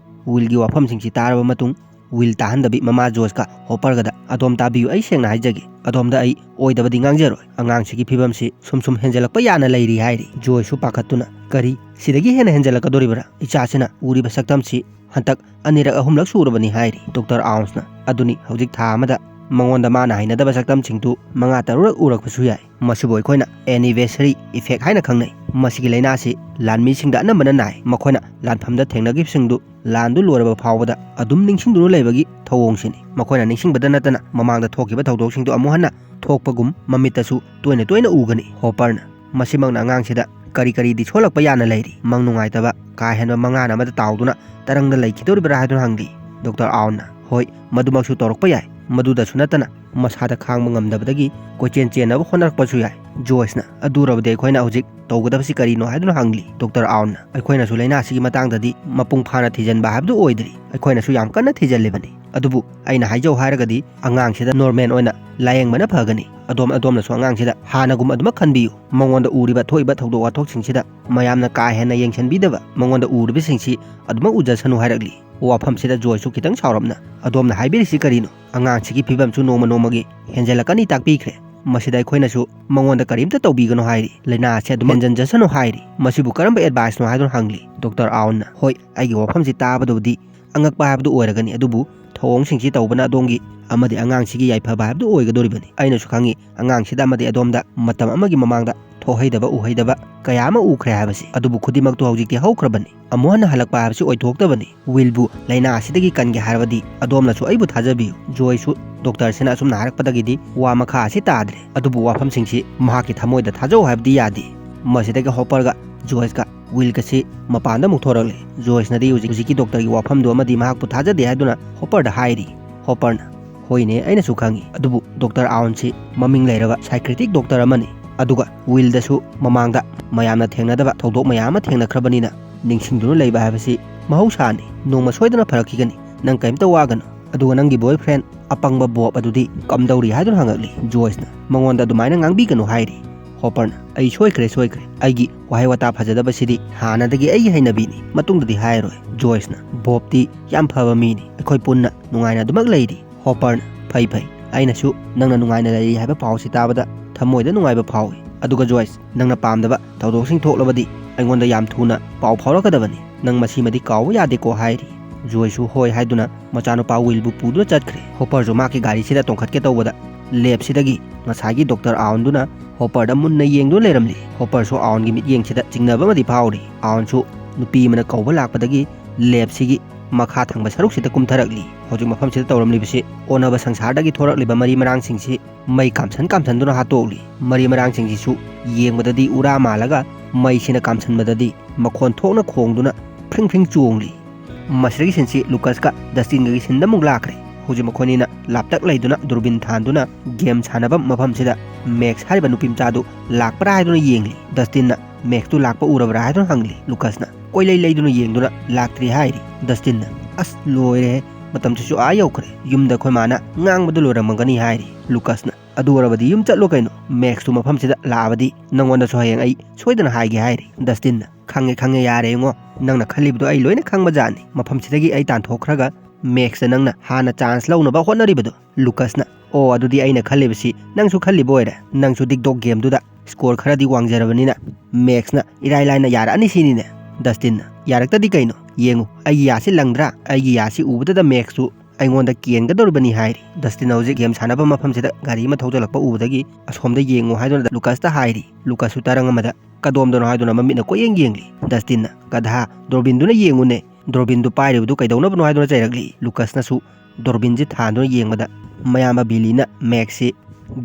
ꯋꯤꯜꯒꯤ ꯋꯥꯐꯝꯁꯤꯡꯁꯤ ꯇꯥꯔꯕ ꯃꯇꯨꯡ, ꯋꯤꯜ ꯇꯥꯍꯟꯗꯕꯤ ꯃꯃꯥ ꯖꯣꯁꯀ ꯍꯣꯄꯔꯒꯗ, "ꯑꯗꯣꯝ ꯇꯥꯕꯤꯌꯨ, ꯑꯩ ꯁꯦꯡꯅ ꯍꯥꯏꯖꯒꯦ, ꯑꯗꯣꯝꯗ ꯑꯩ ꯑꯣꯏꯗꯕꯗꯤ ꯉꯥꯡꯖꯔꯣꯏ꯫ ꯑꯉꯥꯡꯁꯤꯒꯤ ꯐꯤꯕꯝꯁꯤ ꯁꯨꯝ ꯁꯨꯝ ꯍꯦꯟꯖꯜꯂꯛꯄ ꯌꯥꯅ ꯂꯩꯔꯤ" ꯍꯥꯏꯔꯤ꯫ ꯖꯣꯁꯁꯨ ꯄꯥꯈꯠꯇꯨꯅ, "ꯀꯔꯤ? ꯁꯤꯗꯒꯤ ꯍꯦꯟꯅ ꯍꯦꯟꯖꯜꯂꯛꯀꯗꯣꯔꯤꯕ꯭ꯔꯥ? ꯏꯆꯥꯁꯤꯅ ꯎꯔꯤꯕ ꯁꯛꯇꯝꯁꯤ ꯍꯟꯇꯛ ꯑꯅꯤꯔꯛ ꯑꯍꯨꯝꯂꯛ ꯁꯨꯔꯕꯅꯤ" ꯍꯥꯏꯔꯤ꯫ ꯗꯣꯛꯇꯔ ꯑꯥꯎꯟꯁꯅ, "ꯑꯗꯨꯅꯤ, ꯍꯧꯖꯤꯛ ꯊꯥ ꯑꯃꯗ ꯃꯉꯣꯟꯗ ꯃꯥꯅ ꯍꯩꯅꯗꯕ ꯁꯛꯇꯝꯁꯤꯡꯗꯨ ꯃꯉꯥ ꯇꯔꯨꯛꯔꯛ ꯎꯔꯛꯄꯁꯨ ꯌꯥꯏ꯫ ꯃꯁꯤꯕꯨ ꯑꯩꯈꯣꯏꯅ anniversary effect ꯍꯥꯏꯅ ꯈꯪꯅꯩ꯫ ꯃꯁꯤꯒꯤ ꯂꯥꯏꯅꯥ ꯑꯁꯤ ꯂꯥꯟꯃꯤꯁꯤꯡꯗ ꯑꯅꯝꯕꯅ ꯅꯥꯏ꯫ ꯃꯈꯣꯏꯅ ꯂꯥꯟꯐꯝꯗ ꯊꯦꯡꯅꯈꯤꯕꯁꯤꯡꯗꯨ ꯂꯥꯟꯗꯨ ꯂꯣꯏꯔꯕ ꯐꯥꯎꯕꯗ ꯑꯗꯨꯝ ꯅꯤꯡꯁꯤꯡꯗꯨꯅ ꯂꯩꯕꯒꯤ ꯊꯧꯑꯣꯡꯁꯤꯅꯤ꯫ ꯃꯈꯣꯏꯅ ꯅꯤꯡꯁꯤꯡꯕꯗ ꯅꯠꯇꯅ ꯃꯃꯥꯡꯗ ꯊꯣꯛꯈꯤꯕ ꯊꯧꯗꯣꯛꯁꯤꯡꯗꯨ ꯑꯃꯨꯛ ꯍꯟꯅ ꯊꯣꯛꯄꯒꯨꯝ ꯃꯃꯤꯠꯇꯁꯨ ꯇꯣꯏꯅ ꯇꯣꯏꯅ ꯎꯒꯅꯤ꯫" ꯍꯣꯄꯔꯅ, "ꯃꯁꯤꯃꯛꯅ ꯑꯉꯥꯡꯁꯤꯗ ꯀꯔꯤ ꯀꯔꯤꯗꯤ ꯁꯣꯛꯂꯛꯄ ꯌꯥꯅ ꯂꯩꯔꯤ? ꯃꯪ ꯅꯨꯡꯉꯥꯏꯇꯕ, ꯀꯥ ꯍꯦꯟꯕ ꯃꯪꯂꯥꯟ ꯑꯃꯗ ꯇꯥꯎꯗꯨꯅ ꯇꯔꯪꯗ ꯂꯩꯈꯤꯗꯧꯔꯤꯕ꯭ꯔꯥ?" ꯍꯥꯏꯗꯨꯅ ꯍꯪꯂꯤ꯫ ꯗꯣꯛꯇꯔ ꯑꯥꯎꯟꯅ, "ꯍꯣꯏ, ꯃꯗꯨꯃꯛꯁꯨ ꯇꯧꯔꯛꯄ ꯌꯥꯏ꯫ ꯃꯗꯨꯗꯁꯨ ꯅꯠꯇꯅ ꯃꯁꯥꯗ ꯈꯥꯡꯕ ꯉꯝꯗꯕꯗꯒꯤ ꯀꯣꯏꯆꯦꯟ ꯆꯦꯟꯅꯕ ꯍꯣꯠꯅꯔꯛꯄꯁꯨ ꯌꯥꯏ꯫" ꯖꯣꯏꯁꯅ, "ꯑꯗꯨꯔꯕꯗꯤ ꯑꯩꯈꯣꯏꯅ ꯍꯧꯖꯤꯛ ꯇꯧꯒꯗꯕꯁꯤ ꯀꯔꯤꯅꯣ?" ꯍꯥꯏꯗꯨꯅ ꯍꯪꯂꯤ꯫ ꯗꯣꯛꯇꯔ ꯑꯥꯎꯟꯅ, "ꯑꯩꯈꯣꯏꯅꯁꯨ ꯂꯥꯏꯅꯥ ꯑꯁꯤꯒꯤ ꯃꯇꯥꯡꯗꯗꯤ ꯃꯄꯨꯡ ꯐꯥꯅ ꯊꯤꯖꯤꯟꯕ ꯍꯥꯏꯕꯗꯨ ꯑꯣꯏꯗ꯭ꯔꯤ꯫ ꯑꯩꯈꯣꯏꯅꯁꯨ ꯌꯥꯝ ꯀꯟꯅ ꯊꯤꯖꯤꯜꯂꯤꯕꯅꯤ꯫ ꯑꯗꯨꯕꯨ ꯑꯩꯅ ꯍꯥꯏꯖꯧ ꯍꯥꯏꯔꯒꯗꯤ ꯑꯉꯥꯡꯁꯤꯗ ꯅꯣꯔꯃꯦꯜ ꯑꯣꯏꯅ ꯂꯥꯌꯦꯡꯕꯅ ꯐꯒꯅꯤ꯫ ꯑꯗꯣꯝ, ꯑꯗꯣꯝꯅꯁꯨ ꯑꯉꯥꯡꯁꯤꯗ ꯍꯥꯟꯅꯒꯨꯝ ꯑꯗꯨꯃꯛ ꯈꯟꯕꯤꯌꯨ꯫ ꯃꯉꯣꯟꯗ ꯎꯔꯤꯕ ꯊꯣꯛꯏꯕ ꯊꯧꯗꯣꯛ ꯋꯥꯊꯣꯛꯁꯤꯡꯁꯤꯗ ꯃꯌꯥꯝꯅ ꯀꯥ ꯍꯦꯟꯅ ꯌꯦꯡꯁꯤꯟꯕꯤꯗꯕ, ꯃꯉꯣꯟꯗ ꯎꯔꯤꯕꯁꯤꯡꯁꯤ ꯑꯗꯨꯃꯛ ꯎꯖꯁꯅꯨ" ꯍꯥꯏꯔꯛꯂꯤ꯫ ꯋꯥꯐꯝꯁꯤꯗ ꯖꯣꯏꯁꯨ ꯈꯤꯇꯪ ꯁꯥꯎꯔꯞꯅ, "ꯑꯗꯣꯝꯅ ꯍꯥꯏꯕꯤꯔꯤꯁꯤ ꯀꯔꯤꯅꯣ? ꯑꯉꯥꯡꯁꯤꯒꯤ ꯐꯤꯕꯝꯁꯨ ꯅꯣꯡꯃ ꯅꯣꯡꯃꯒꯤ ꯍꯦꯟꯖꯜꯂꯛꯀꯅꯤ ꯇꯥꯛꯄꯤꯈ꯭ꯔꯦ꯫ ꯃꯁꯤꯗ ꯑꯩꯈꯣꯏꯅꯁꯨ ꯃꯉꯣꯟꯗ ꯀꯔꯤꯝꯇ ꯇꯧꯕꯤꯒꯅꯨ ꯍꯥꯏꯔꯤ꯫ ꯂꯥꯏꯅꯥ ꯑꯁꯤ ꯑꯗꯨꯝ ꯍꯦꯟꯖꯟꯖꯁꯅꯨ ꯍꯥꯏꯔꯤ꯫ ꯃꯁꯤꯕꯨ ꯀꯔꯝꯕ ꯑꯦꯗꯚꯥꯏꯁꯅꯣ?" ꯍꯥꯏꯗꯨꯅ ꯍꯪꯂꯤ꯫ ꯗꯣꯛꯇꯔ ꯑꯥꯎꯟꯅ, "ꯍꯣꯏ, ꯑꯩꯒꯤ ꯋꯥꯐꯝꯁꯤ ꯇꯥꯕꯗꯕꯨꯗꯤ ꯑꯉꯛꯄ ꯍꯥꯏꯕꯗꯨ ꯑꯣꯏꯔꯒꯅꯤ, ꯑꯗꯨꯕꯨ ꯊꯧꯑꯣꯡꯁꯤꯡꯁꯤ ꯇꯧꯕꯅ ꯑꯗꯣꯝꯒꯤ ꯑꯃꯗꯤ ꯑꯉꯥꯡꯁꯤꯒꯤ ꯌꯥꯏꯐꯕ ꯍꯥꯏꯕꯗꯨ ꯑꯣꯏꯒꯗꯧꯔꯤꯕꯅꯤ꯫ ꯑꯩꯅꯁꯨ ꯈꯪꯉꯤ, ꯑꯉꯥꯡꯁꯤꯗ ꯑꯃꯗꯤ ꯑꯗꯣꯝꯗ ꯃꯇꯝ ꯑꯃꯒꯤ ꯃꯃꯥꯡꯗ ꯊꯣꯛꯍꯩꯗꯕ ꯎꯍꯩꯗꯕ ꯀꯌꯥ ꯑꯃ ꯎꯈ꯭ꯔꯦ ꯍꯥꯏꯕꯁꯤ꯫ ꯑꯗꯨꯕꯨ ꯈꯨꯗꯤꯡꯃꯛꯇꯨ ꯍꯧꯖꯤꯛꯇꯤ ꯍꯧꯈ꯭ꯔꯕꯅꯤ꯫ ꯑꯃꯨꯛ ꯍꯟꯅ ꯍꯜꯂꯛꯄ ꯍꯥꯏꯕꯁꯤ ꯑꯣꯏꯊꯣꯛꯇꯕꯅꯤ꯫ ꯋꯤꯜꯕꯨ ꯂꯥꯏꯅꯥ ꯑꯁꯤꯗꯒꯤ ꯀꯟꯒꯦ ꯍꯥꯏꯔꯕꯗꯤ ꯑꯗꯣꯝꯅꯁꯨ ꯑꯩꯕꯨ ꯊꯥꯖꯕꯤꯌꯨ꯫" ꯖꯣꯏꯁꯨ ꯗꯣꯛꯇꯔꯁꯤꯅ ꯑꯁꯨꯝꯅ ꯍꯥꯏꯔꯛꯄꯗꯒꯤꯗꯤ ꯋꯥ ꯃꯈꯥ ꯑꯁꯤ ꯇꯥꯗ꯭ꯔꯦ꯫ ꯑꯗꯨꯕꯨ ꯋꯥꯐꯝꯁꯤꯡꯁꯤ ꯃꯍꯥꯛꯀꯤ ꯊꯃꯣꯏꯗ ꯊꯥꯖꯧ ꯍꯥꯏꯕꯗꯤ ꯌꯥꯗꯦ꯫ ꯃꯁꯤꯗꯒꯤ ꯍꯣꯄꯔꯒ ꯖꯣꯏꯁꯀ ꯋꯤꯜꯒꯁꯤ ꯃꯄꯥꯟꯗ ꯑꯃꯨꯛ ꯊꯣꯔꯛꯂꯦ꯫ ꯖꯣꯏꯁꯅꯗꯤ ꯍꯧꯖꯤꯛ, ꯍꯧꯖꯤꯛꯀꯤ ꯗꯣꯛꯇꯔꯒꯤ ꯋꯥꯐꯝꯗꯨ ꯑꯃꯗꯤ ꯃꯍꯥꯛꯄꯨ ꯊꯥꯖꯗꯦ ꯍꯥꯏꯗꯨꯅ ꯍꯣꯄꯔꯗ ꯍꯥꯏꯔꯤ꯫ ꯍꯣꯄꯔꯅ, "ꯍꯣꯏꯅꯦ, ꯑꯩꯅꯁꯨ ꯈꯪꯉꯤ꯫ ꯑꯗꯨꯕꯨ ꯗꯣꯛꯇꯔ ꯑꯥꯎꯟꯁꯤ ꯃꯃꯤꯡ ꯂꯩꯔꯕ ꯁꯥꯏꯀ꯭ꯔꯦꯇꯤꯛ ꯗꯣꯛꯇꯔ ꯑꯃꯅꯤ꯫ ꯑꯗꯨꯒ ꯋꯤꯜꯗꯁꯨ ꯃꯃꯥꯡꯗ ꯃꯌꯥꯝꯅ ꯊꯦꯡꯅꯗꯕ ꯊꯧꯗꯣꯛ ꯃꯌꯥꯝ ꯑꯃ ꯊꯦꯡꯅꯈ꯭ꯔꯕꯅꯤꯅ ꯅꯤꯡꯁꯤꯡꯗꯨꯅ ꯂꯩꯕ ꯍꯥꯏꯕꯁꯤ ꯃꯍꯧꯁꯥꯅꯤ꯫ ꯅꯣꯡꯃ ꯁꯣꯏꯗꯅ ꯐꯔꯛꯈꯤꯒꯅꯤ꯫ ꯅꯪ ꯀꯔꯤꯝꯇ ꯋꯥꯒꯅꯨ꯫ "ꯑꯗꯨꯒ ꯅꯪꯒꯤ boyfriend ꯑꯄꯪꯕ ꯕꯣꯕ ꯑꯗꯨꯗꯤ ꯀꯝꯗꯧꯔꯤ?" ꯍꯥꯏꯗꯨꯅ ꯍꯪꯉꯛꯂꯤ꯫ ꯖꯣꯏꯁꯅ ꯃꯉꯣꯟꯗ ꯑꯗꯨꯃꯥꯏꯅ ꯉꯥꯡꯕꯤꯒꯅꯨ ꯍꯥꯏꯔꯤ꯫ ꯍꯣꯄꯔꯅ, "ꯑꯩ ꯁꯣꯏꯈ꯭ꯔꯦ, ꯁꯣꯏꯈ꯭ꯔꯦ꯫ ꯑꯩꯒꯤ ꯋꯥꯍꯩ ꯋꯥꯇꯥ ꯐꯖꯗꯕꯁꯤꯗꯤ ꯍꯥꯟꯅꯗꯒꯤ ꯑꯩꯒꯤ ꯍꯩꯅꯕꯤꯅꯤ, ꯃꯇꯨꯡꯗꯗꯤ ꯍꯥꯏꯔꯣꯏ꯫ ꯖꯣꯏꯁꯅ, "ꯕꯣꯕꯇꯤ ꯌꯥꯝ ꯐꯕ ꯃꯤꯅꯤ, ꯑꯩꯈꯣꯏ ꯄꯨꯟꯅ ꯅꯨꯡꯉꯥꯏꯅ ꯑꯗꯨꯃꯛ ꯂꯩꯔꯤ꯫" ꯍꯣꯄꯔꯅ, "ꯐꯩ, ꯐꯩ, ꯑꯩꯅꯁꯨ ꯅꯪꯅ ꯅꯨꯡꯉꯥꯏꯅ ꯂꯩꯔꯤ ꯍꯥꯏꯕ ꯄꯥꯎꯁꯤ ꯇꯥꯕꯗ ꯊꯃꯣꯏꯗ ꯅꯨꯡꯉꯥꯏꯕ ꯐꯥꯎꯏ꯫ ꯑꯗꯨꯒ ꯖꯣꯏꯁ, ꯅꯪꯅ ꯄꯥꯝꯗꯕ ꯊꯧꯗꯣꯛꯁꯤꯡ ꯊꯣꯛꯂꯕꯗꯤ ꯑꯩꯉꯣꯟꯗ ꯌꯥꯝ ꯊꯨꯅ ꯄꯥꯎ ꯐꯥꯎꯔꯛꯀꯗꯕꯅꯤ꯫ ꯅꯪ ꯃꯁꯤꯃꯗꯤ ꯀꯥꯎꯕ ꯌꯥꯗꯦꯀꯣ," ꯍꯥꯏꯔꯤ꯫ ꯖꯣꯏꯁꯁꯨ ꯍꯣꯏ ꯍꯥꯏꯗꯨꯅ ꯃꯆꯥꯅꯨꯄꯥ ꯋꯤꯜꯕꯨ ꯄꯨꯗꯨꯅ ꯆꯠꯈ꯭ꯔꯦ꯫ ꯍꯣꯄꯔꯁꯨ ꯃꯍꯥꯛꯀꯤ ꯒꯥꯔꯤꯁꯤꯗ ꯇꯣꯡꯈꯠꯀꯦ ꯇꯧꯕꯗ ꯂꯦꯞꯁꯤꯗꯒꯤ ꯉꯁꯥꯏꯒꯤ ꯗꯣꯛꯇꯔ ꯑꯥꯎꯟꯗꯨꯅ ꯍꯣꯄꯔꯗ ꯃꯨꯟꯅ ꯌꯦꯡꯗꯨꯅ ꯂꯩꯔꯝꯂꯤ꯫ ꯍꯣꯄꯔꯁꯨ ꯑꯥꯎꯟꯒꯤ ꯃꯤꯠꯌꯦꯡꯁꯤꯗ ꯆꯤꯡꯅꯕ ꯑꯃꯗꯤ ꯐꯥꯎꯔꯤ꯫ ꯑꯥꯎꯟꯁꯨ ꯅꯨꯄꯤ ꯑꯃꯅ ꯀꯧꯕ ꯂꯥꯛꯄꯗꯒꯤ ꯂꯦꯞꯁꯤꯒꯤ ꯃꯈꯥ ꯊꯪꯕ ꯁꯔꯨꯛꯁꯤꯗ ꯀꯨꯝꯊꯔꯛꯂꯤ꯫ ꯍꯧꯖꯤꯛ ꯃꯐꯝꯁꯤꯗ ꯇꯧꯔꯝꯂꯤꯕꯁꯤ ꯑꯣꯟꯅꯕ ꯁꯪꯁꯥꯔꯗꯒꯤ ꯊꯣꯔꯛꯂꯤꯕ ꯃꯔꯤ ꯃꯔꯥꯡꯁꯤꯡꯁꯤ ꯃꯩ ꯀꯥꯝꯁꯟ ꯀꯥꯝꯁꯟꯗꯨꯅ ꯍꯥꯠꯇꯣꯛꯂꯤ꯫ ꯃꯔꯤ ꯃꯔꯥꯡꯁꯤꯡꯁꯤꯁꯨ ꯌꯦꯡꯕꯗꯗꯤ ꯎꯔꯥ ꯃꯥꯜꯂꯒ ꯃꯩꯁꯤꯅ ꯀꯥꯝꯁꯟꯕꯗꯗꯤ ꯃꯈꯣꯟ ꯊꯣꯛꯅ ꯈꯣꯡꯗꯨꯅ ꯐ꯭ꯔꯤꯡ ꯐ꯭ꯔꯤꯡ ꯆꯣꯡꯂꯤ꯫ ꯃꯁꯤꯗꯒꯤ ꯁꯤꯟꯁꯤ ꯂꯨꯀꯁꯀ ꯗꯁꯇꯤꯟꯒꯒꯤ ꯁꯤꯟꯗ ꯑꯃꯨꯛ ꯂꯥꯛꯈ꯭ꯔꯦ꯫ ꯍꯧꯖꯤꯛ ꯃꯈꯣꯏꯅꯤꯅ ꯂꯥꯞꯇꯛ ꯂꯩꯗꯨꯅ ꯗꯨꯔꯕꯤꯟ ꯊꯥꯟꯗꯨꯅ ꯒꯦꯝ ꯁꯥꯟꯅꯐꯝ ꯃꯐꯝꯁꯤꯗ ꯃꯦꯛꯁ ꯍꯥꯏꯔꯤꯕ ꯅꯨꯄꯤ ꯃꯆꯥꯗꯨ ꯂꯥꯛꯄ꯭ꯔꯥ ꯍꯥꯏꯗꯨꯅ ꯌꯦꯡꯂꯤ꯫ ꯗꯁꯇꯤꯟꯅ, "ꯃꯦꯛꯁꯇꯨ ꯂꯥꯛꯄ ꯎꯔꯕ꯭ꯔꯥ?" ꯍꯥꯏꯗꯨꯅ ꯍꯪꯂꯤ꯫ ꯂꯨꯀꯁꯅ ꯀꯣꯏꯂꯩ ꯂꯩꯗꯨꯅ ꯌꯦꯡꯗꯨꯅ ꯂꯥꯛꯇ꯭ꯔꯤ ꯍꯥꯏꯔꯤ꯫ ꯗꯁꯇꯤꯟꯅ, "ꯑꯁ, ꯂꯣꯏꯔꯦꯍꯦ, ꯃꯇꯝꯁꯤꯁꯨ ꯑꯥ ꯌꯧꯈ꯭ꯔꯦ, ꯌꯨꯝꯗ ꯑꯩꯈꯣꯏ ꯃꯥꯅ ꯉꯥꯡꯕꯗ ꯂꯣꯏꯔꯝꯃꯒꯅꯤ," ꯍꯥꯏꯔꯤ꯫ ꯂꯨꯀꯁꯅ, "ꯑꯗꯨ ꯑꯣꯏꯔꯕꯗꯤ ꯌꯨꯝ ꯆꯠꯂꯣ ꯀꯩꯅꯣ, ꯃꯦꯛꯁꯇꯨ ꯃꯐꯝꯁꯤꯗ ꯂꯥꯛꯑꯕꯗꯤ ꯅꯪꯉꯣꯟꯗꯁꯨ ꯍꯌꯦꯡ ꯑꯩ ꯁꯣꯏꯗꯅ ꯍꯥꯏꯒꯦ," ꯍꯥꯏꯔꯤ꯫ ꯗꯁꯇꯤꯟꯅ, "ꯈꯪꯉꯦ, ꯈꯪꯉꯦ, ꯌꯥꯔꯦ ꯌꯦꯡꯉꯣ, ꯅꯪꯅ ꯈꯜꯂꯤꯕꯗꯣ ꯑꯩ ꯂꯣꯏꯅ ꯈꯪꯕꯖꯥꯠꯅꯤ꯫ ꯃꯐꯝꯁꯤꯗꯒꯤ ꯑꯩ ꯇꯥꯟꯊꯣꯛꯈ꯭ꯔꯒ ꯃꯦꯛꯁꯇ ꯅꯪꯅ ꯍꯥꯟꯅ ꯆꯥꯟꯁ ꯂꯧꯅꯕ ꯍꯣꯠꯅꯔꯤꯕꯗꯣ꯫" ꯂꯨꯀꯁꯅ, "ꯑꯣ, ꯑꯗꯨꯗꯤ ꯑꯩꯅ ꯈꯜꯂꯤꯕꯁꯤ ꯅꯪꯁꯨ ꯈꯜꯂꯤꯕ ꯑꯣꯏꯔꯦ꯫ ꯅꯪꯁꯨ ꯗꯤꯛꯗꯣꯛ ꯒꯦꯝꯗꯨꯗ ꯁ꯭ꯀꯣꯔ ꯈꯔꯗꯤ ꯋꯥꯡꯖꯔꯕꯅꯤꯅ ꯃꯦꯛꯁꯅ ꯏꯔꯥꯏ ꯂꯥꯏꯅ ꯌꯥꯔꯛꯑꯅꯤ ꯁꯤꯅꯤꯅꯦ꯫" ꯗꯁꯇꯤꯟꯅ, "ꯌꯥꯔꯛꯇꯗꯤ ꯀꯩꯅꯣ? ꯌꯦꯡꯉꯨ, ꯑꯩꯒꯤ ꯌꯥꯁꯤ ꯂꯪꯗ꯭ꯔꯥ? ꯑꯩꯒꯤ ꯌꯥꯁꯤ ꯎꯕꯗꯗ ꯃꯦꯛꯁꯇꯨ ꯑꯩꯉꯣꯟꯗ ꯀꯦꯟꯒꯗꯧꯔꯤꯕꯅꯤ," ꯍꯥꯏꯔꯤ꯫ ꯗꯁꯇꯤꯟ ꯍꯧꯖꯤꯛ ꯒꯦꯝ ꯁꯥꯟꯅꯕ ꯃꯐꯝꯁꯤꯗ ꯒꯥꯔꯤ ꯑꯃ ꯊꯧꯖꯤꯜꯂꯛꯄ ꯎꯕꯗꯒꯤ "ꯑꯁꯣꯝꯗ ꯌꯦꯡꯉꯨ" ꯍꯥꯏꯗꯨꯅ ꯂꯨꯀꯁꯇ ꯍꯥꯏꯔꯤ꯫ ꯂꯨꯀꯁꯁꯨ ꯇꯔꯪ ꯑꯃꯗ ꯀꯗꯣꯝꯗꯅꯣ ꯍꯥꯏꯗꯨꯅ ꯃꯃꯤꯠꯅ ꯀꯣꯏꯌꯦꯡ ꯌꯦꯡꯂꯤ꯫ ꯗꯁꯇꯤꯟꯅ, "ꯒꯙꯥ, ꯗꯣꯔꯕꯤꯟꯗꯨꯅ ꯌꯦꯡꯉꯨꯅꯦ, ꯗꯣꯔꯕꯤꯟꯗꯨ ꯄꯥꯏꯔꯤꯕꯗꯨ ꯀꯩꯗꯧꯅꯕꯅꯣ?" ꯍꯥꯏꯗꯨꯅ ꯆꯩꯔꯛꯂꯤ꯫ ꯂꯨꯀꯁꯅꯁꯨ ꯗꯣꯔꯕꯤꯟꯁꯤ ꯊꯥꯟꯗꯨꯅ ꯌꯦꯡꯕꯗ ꯃꯌꯥꯝꯕ ꯕꯤꯂꯤꯅ ꯃꯦꯛꯁꯁꯤ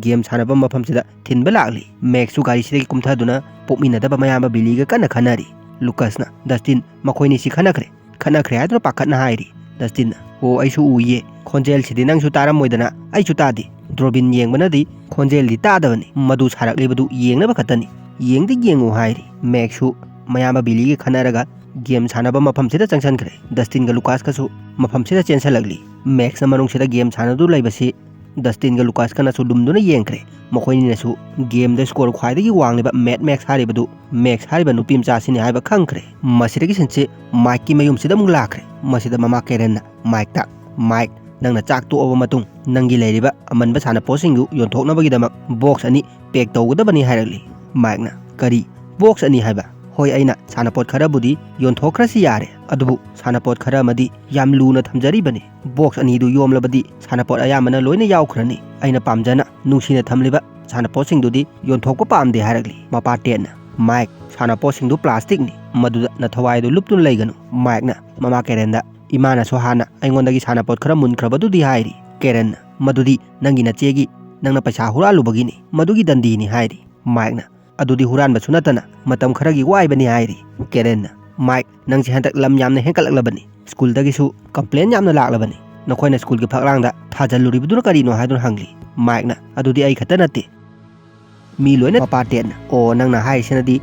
ꯒꯦꯝ ꯁꯥꯟꯅꯕ ꯃꯐꯝꯁꯤꯗ ꯊꯤꯟꯕ ꯂꯥꯛꯂꯤ꯫ ꯃꯦꯛꯁꯁꯨ ꯒꯥꯔꯤꯁꯤꯗꯒꯤ ꯀꯨꯝꯊꯗꯨꯅ ꯄꯣꯛꯃꯤꯟꯅꯗꯕ ꯃꯌꯥꯝꯕ ꯕꯤꯂꯤꯒ ꯀꯟꯅ ꯈꯟꯅꯔꯤ꯫ ꯂꯨꯀꯁꯅ, "ꯗꯁꯇꯤꯟ, ꯃꯈꯣꯏꯅꯤꯁꯤ ꯈꯟꯅꯈ꯭ꯔꯦ, ꯈꯠꯅꯈ꯭ꯔꯦ" ꯍꯥꯏꯗꯨꯅ ꯄꯥꯈꯠꯅ ꯍꯥꯏꯔꯤ꯫ ꯗꯁꯇꯤꯟꯅ, "ꯑꯣ, ꯑꯩꯁꯨ ꯎꯏꯌꯦ, ꯈꯣꯟꯖꯦꯜꯁꯤꯗꯤ ꯅꯪꯁꯨ ꯇꯥꯔꯝꯃꯣꯏꯗꯅ ꯑꯩꯁꯨ ꯇꯥꯗꯦ꯫ ꯗꯣꯔꯕꯤꯟ ꯌꯦꯡꯕꯅꯗꯤ ꯈꯣꯟꯖꯦꯜꯗꯤ ꯇꯥꯗꯕꯅꯤ, ꯃꯗꯨ ꯁꯥꯔꯛꯂꯤꯕꯗꯨ ꯌꯦꯡꯅꯕ ꯈꯛꯇꯅꯤ꯫ ꯌꯦꯡꯗꯤ ꯌꯦꯡꯉꯨ" ꯍꯥꯏꯔꯤ꯫ ꯃꯦꯛꯁꯁꯨ ꯃꯌꯥꯝꯕ ꯕꯤꯂꯤꯒ ꯈꯟꯅꯔꯒ ꯒꯦꯝ ꯁꯥꯟꯅꯕ ꯃꯐꯝꯁꯤꯗ ꯆꯪꯁꯤꯟꯈ꯭ꯔꯦ꯫ ꯗꯁꯇꯤꯟꯒ ꯂꯨꯀꯥꯁꯀꯁꯨ ꯃꯐꯝꯁꯤꯗ ꯆꯦꯟꯁꯤꯜꯂꯛꯂꯤ꯫ ꯃꯦꯛꯁꯅ ꯃꯅꯨꯡꯁꯤꯗ ꯒꯦꯝ ꯁꯥꯟꯅꯗꯨ ꯂꯩꯕꯁꯤ ꯗꯁꯇꯤꯟꯒ ꯂꯨꯀꯥꯁꯀꯅꯁꯨ ꯂꯨꯝꯗꯨꯅ ꯌꯦꯡꯈ꯭ꯔꯦ꯫ ꯃꯈꯣꯏꯅꯤꯅꯁꯨ ꯒꯦꯝꯗ ꯁ꯭ꯀꯣꯔ ꯈ꯭ꯋꯥꯏꯗꯒꯤ ꯋꯥꯡꯂꯤꯕ ꯃꯦꯠ ꯃꯦꯛꯁ ꯍꯥꯏꯔꯤꯕꯗꯨ ꯃꯦꯛꯁ ꯍꯥꯏꯔꯤꯕ ꯅꯨꯄꯤ ꯃꯆꯥꯁꯤꯅꯤ ꯍꯥꯏꯕ ꯈꯪꯈ꯭ꯔꯦ꯫ ꯃꯁꯤꯗꯒꯤ ꯁꯤꯟꯁꯤ ꯃꯥꯏꯛꯀꯤ ꯃꯌꯨꯝꯁꯤꯗ ꯑꯃꯨꯛ ꯂꯥꯛꯈ꯭ꯔꯦ꯫ ꯃꯁꯤꯗ ꯃꯃꯥ ꯀꯦꯔꯟꯅ ꯃꯥꯏꯛꯇ, "ꯃꯥꯏꯛ, ꯅꯪꯅ ꯆꯥꯛ ꯇꯣꯛꯑꯕ ꯃꯇꯨꯡ ꯅꯪꯒꯤ ꯂꯩꯔꯤꯕ ꯑꯃꯟꯕ ꯁꯥꯟꯅꯄꯣꯠꯁꯤꯡꯗꯨ ꯌꯣꯟꯊꯣꯛꯅꯕꯒꯤꯗꯃꯛ ꯕꯣꯛꯁ ꯑꯅꯤ ꯄꯦꯛ ꯇꯧꯒꯗꯕꯅꯤ" ꯍꯥꯏꯔꯛꯂꯤ꯫ ꯃꯥꯏꯛꯅ, "ꯀꯔꯤ? ꯕꯣꯛꯁ ꯑꯅꯤ ꯍꯥꯏꯕ? ꯍꯣꯏ, ꯑꯩꯅ ꯁꯥꯟꯅꯄꯣꯠ ꯈꯔꯕꯨꯗꯤ ꯌꯣꯟꯊꯣꯛꯈ꯭ꯔꯁꯤ ꯌꯥꯔꯦ, ꯑꯗꯨꯕꯨ ꯁꯥꯟꯅꯄꯣꯠ ꯈꯔ ꯑꯃꯗꯤ ꯌꯥꯝ ꯂꯨꯅ ꯊꯝꯖꯔꯤꯕꯅꯤ꯫ ꯕꯣꯛꯁ ꯑꯅꯤꯗꯨ ꯌꯣꯝꯂꯕꯗꯤ ꯁꯥꯟꯅꯄꯣꯠ ꯑꯌꯥꯝꯕꯅ ꯂꯣꯏꯅ ꯌꯥꯎꯈ꯭ꯔꯅꯤ꯫ ꯑꯩꯅ ꯄꯥꯝꯖꯅ ꯅꯨꯡꯁꯤꯅ ꯊꯝꯂꯤꯕ ꯁꯥꯟꯅꯄꯣꯠꯁꯤꯡꯗꯨꯗꯤ ꯌꯣꯟꯊꯣꯛꯄ ꯄꯥꯝꯗꯦ" ꯍꯥꯏꯔꯛꯂꯤ꯫ ꯃꯄꯥ ꯇꯦꯠꯅ, "ꯃꯥꯏꯛ, ꯁꯥꯟꯅꯄꯣꯠꯁꯤꯡꯗꯨ ꯄ꯭ꯂꯥꯁꯇꯤꯛꯅꯤ, ꯃꯗꯨꯗ ꯅꯊꯋꯥꯏꯗꯨ ꯂꯨꯞꯇꯨꯅ ꯂꯩꯒꯅꯨ"꯫ ꯃꯥꯏꯛꯅ ꯃꯃꯥ ꯀꯦꯔꯦꯟꯗ, "ꯏꯃꯥꯅꯁꯨ ꯍꯥꯟꯅ ꯑꯩꯉꯣꯟꯗꯒꯤ ꯁꯥꯟꯅꯄꯣꯠ ꯈꯔ ꯃꯨꯟꯈ꯭ꯔꯕꯗꯨꯗꯤ ꯍꯥꯏꯔꯤ"꯫ ꯀꯦꯔꯦꯟꯅ, "ꯃꯗꯨꯗꯤ ꯅꯪꯒꯤ ꯅꯆꯦꯒꯤ, ꯅꯪꯅ ꯄꯩꯁꯥ ꯍꯨꯔꯥꯜꯂꯨꯕꯒꯤꯅꯤ, ꯃꯗꯨꯒꯤ ꯗꯟꯗꯤꯅꯤ" ꯍꯥꯏꯔꯤ꯫ ꯃꯥꯏꯛꯅ, "ꯑꯗꯨꯗꯤ ꯍꯨꯔꯥꯟꯕꯁꯨ ꯅꯠꯇꯅ ꯃꯇꯝ ꯈꯔꯒꯤ ꯋꯥꯏꯕꯅꯤ" ꯍꯥꯏꯔꯤ꯫ ꯀꯦꯔꯦꯟꯅ, "ꯃꯥꯏꯛ, ꯅꯪꯁꯦ ꯍꯟꯗꯛ ꯂꯝ ꯌꯥꯝꯅ ꯍꯦꯟꯒꯠꯂꯛꯂꯕꯅꯤ꯫ ꯁ꯭ꯀꯨꯜꯗꯒꯤꯁꯨ ꯀꯝꯄ꯭ꯂꯦꯟ ꯌꯥꯝꯅ ꯂꯥꯛꯂꯕꯅꯤ꯫ ꯅꯈꯣꯏꯅ ꯁ꯭ꯀꯨꯜꯒꯤ ꯐꯛꯂꯥꯡꯗ ꯊꯥꯖꯤꯜꯂꯨꯔꯤꯕꯗꯨꯅ ꯀꯔꯤꯅꯣ?" ꯍꯥꯏꯗꯨꯅ ꯍꯪꯂꯤ꯫ ꯃꯥꯏꯛꯅ, "ꯑꯗꯨꯗꯤ ꯑꯩ ꯈꯛꯇ ꯅꯠꯇꯦ꯫ ꯃꯤ ꯂꯣꯏꯅ"꯫ ꯃꯄꯥ ꯇꯦꯠꯅ, "ꯑꯣ, ꯅꯪꯅ ꯍꯥꯏꯔꯤꯁꯤꯅꯗꯤ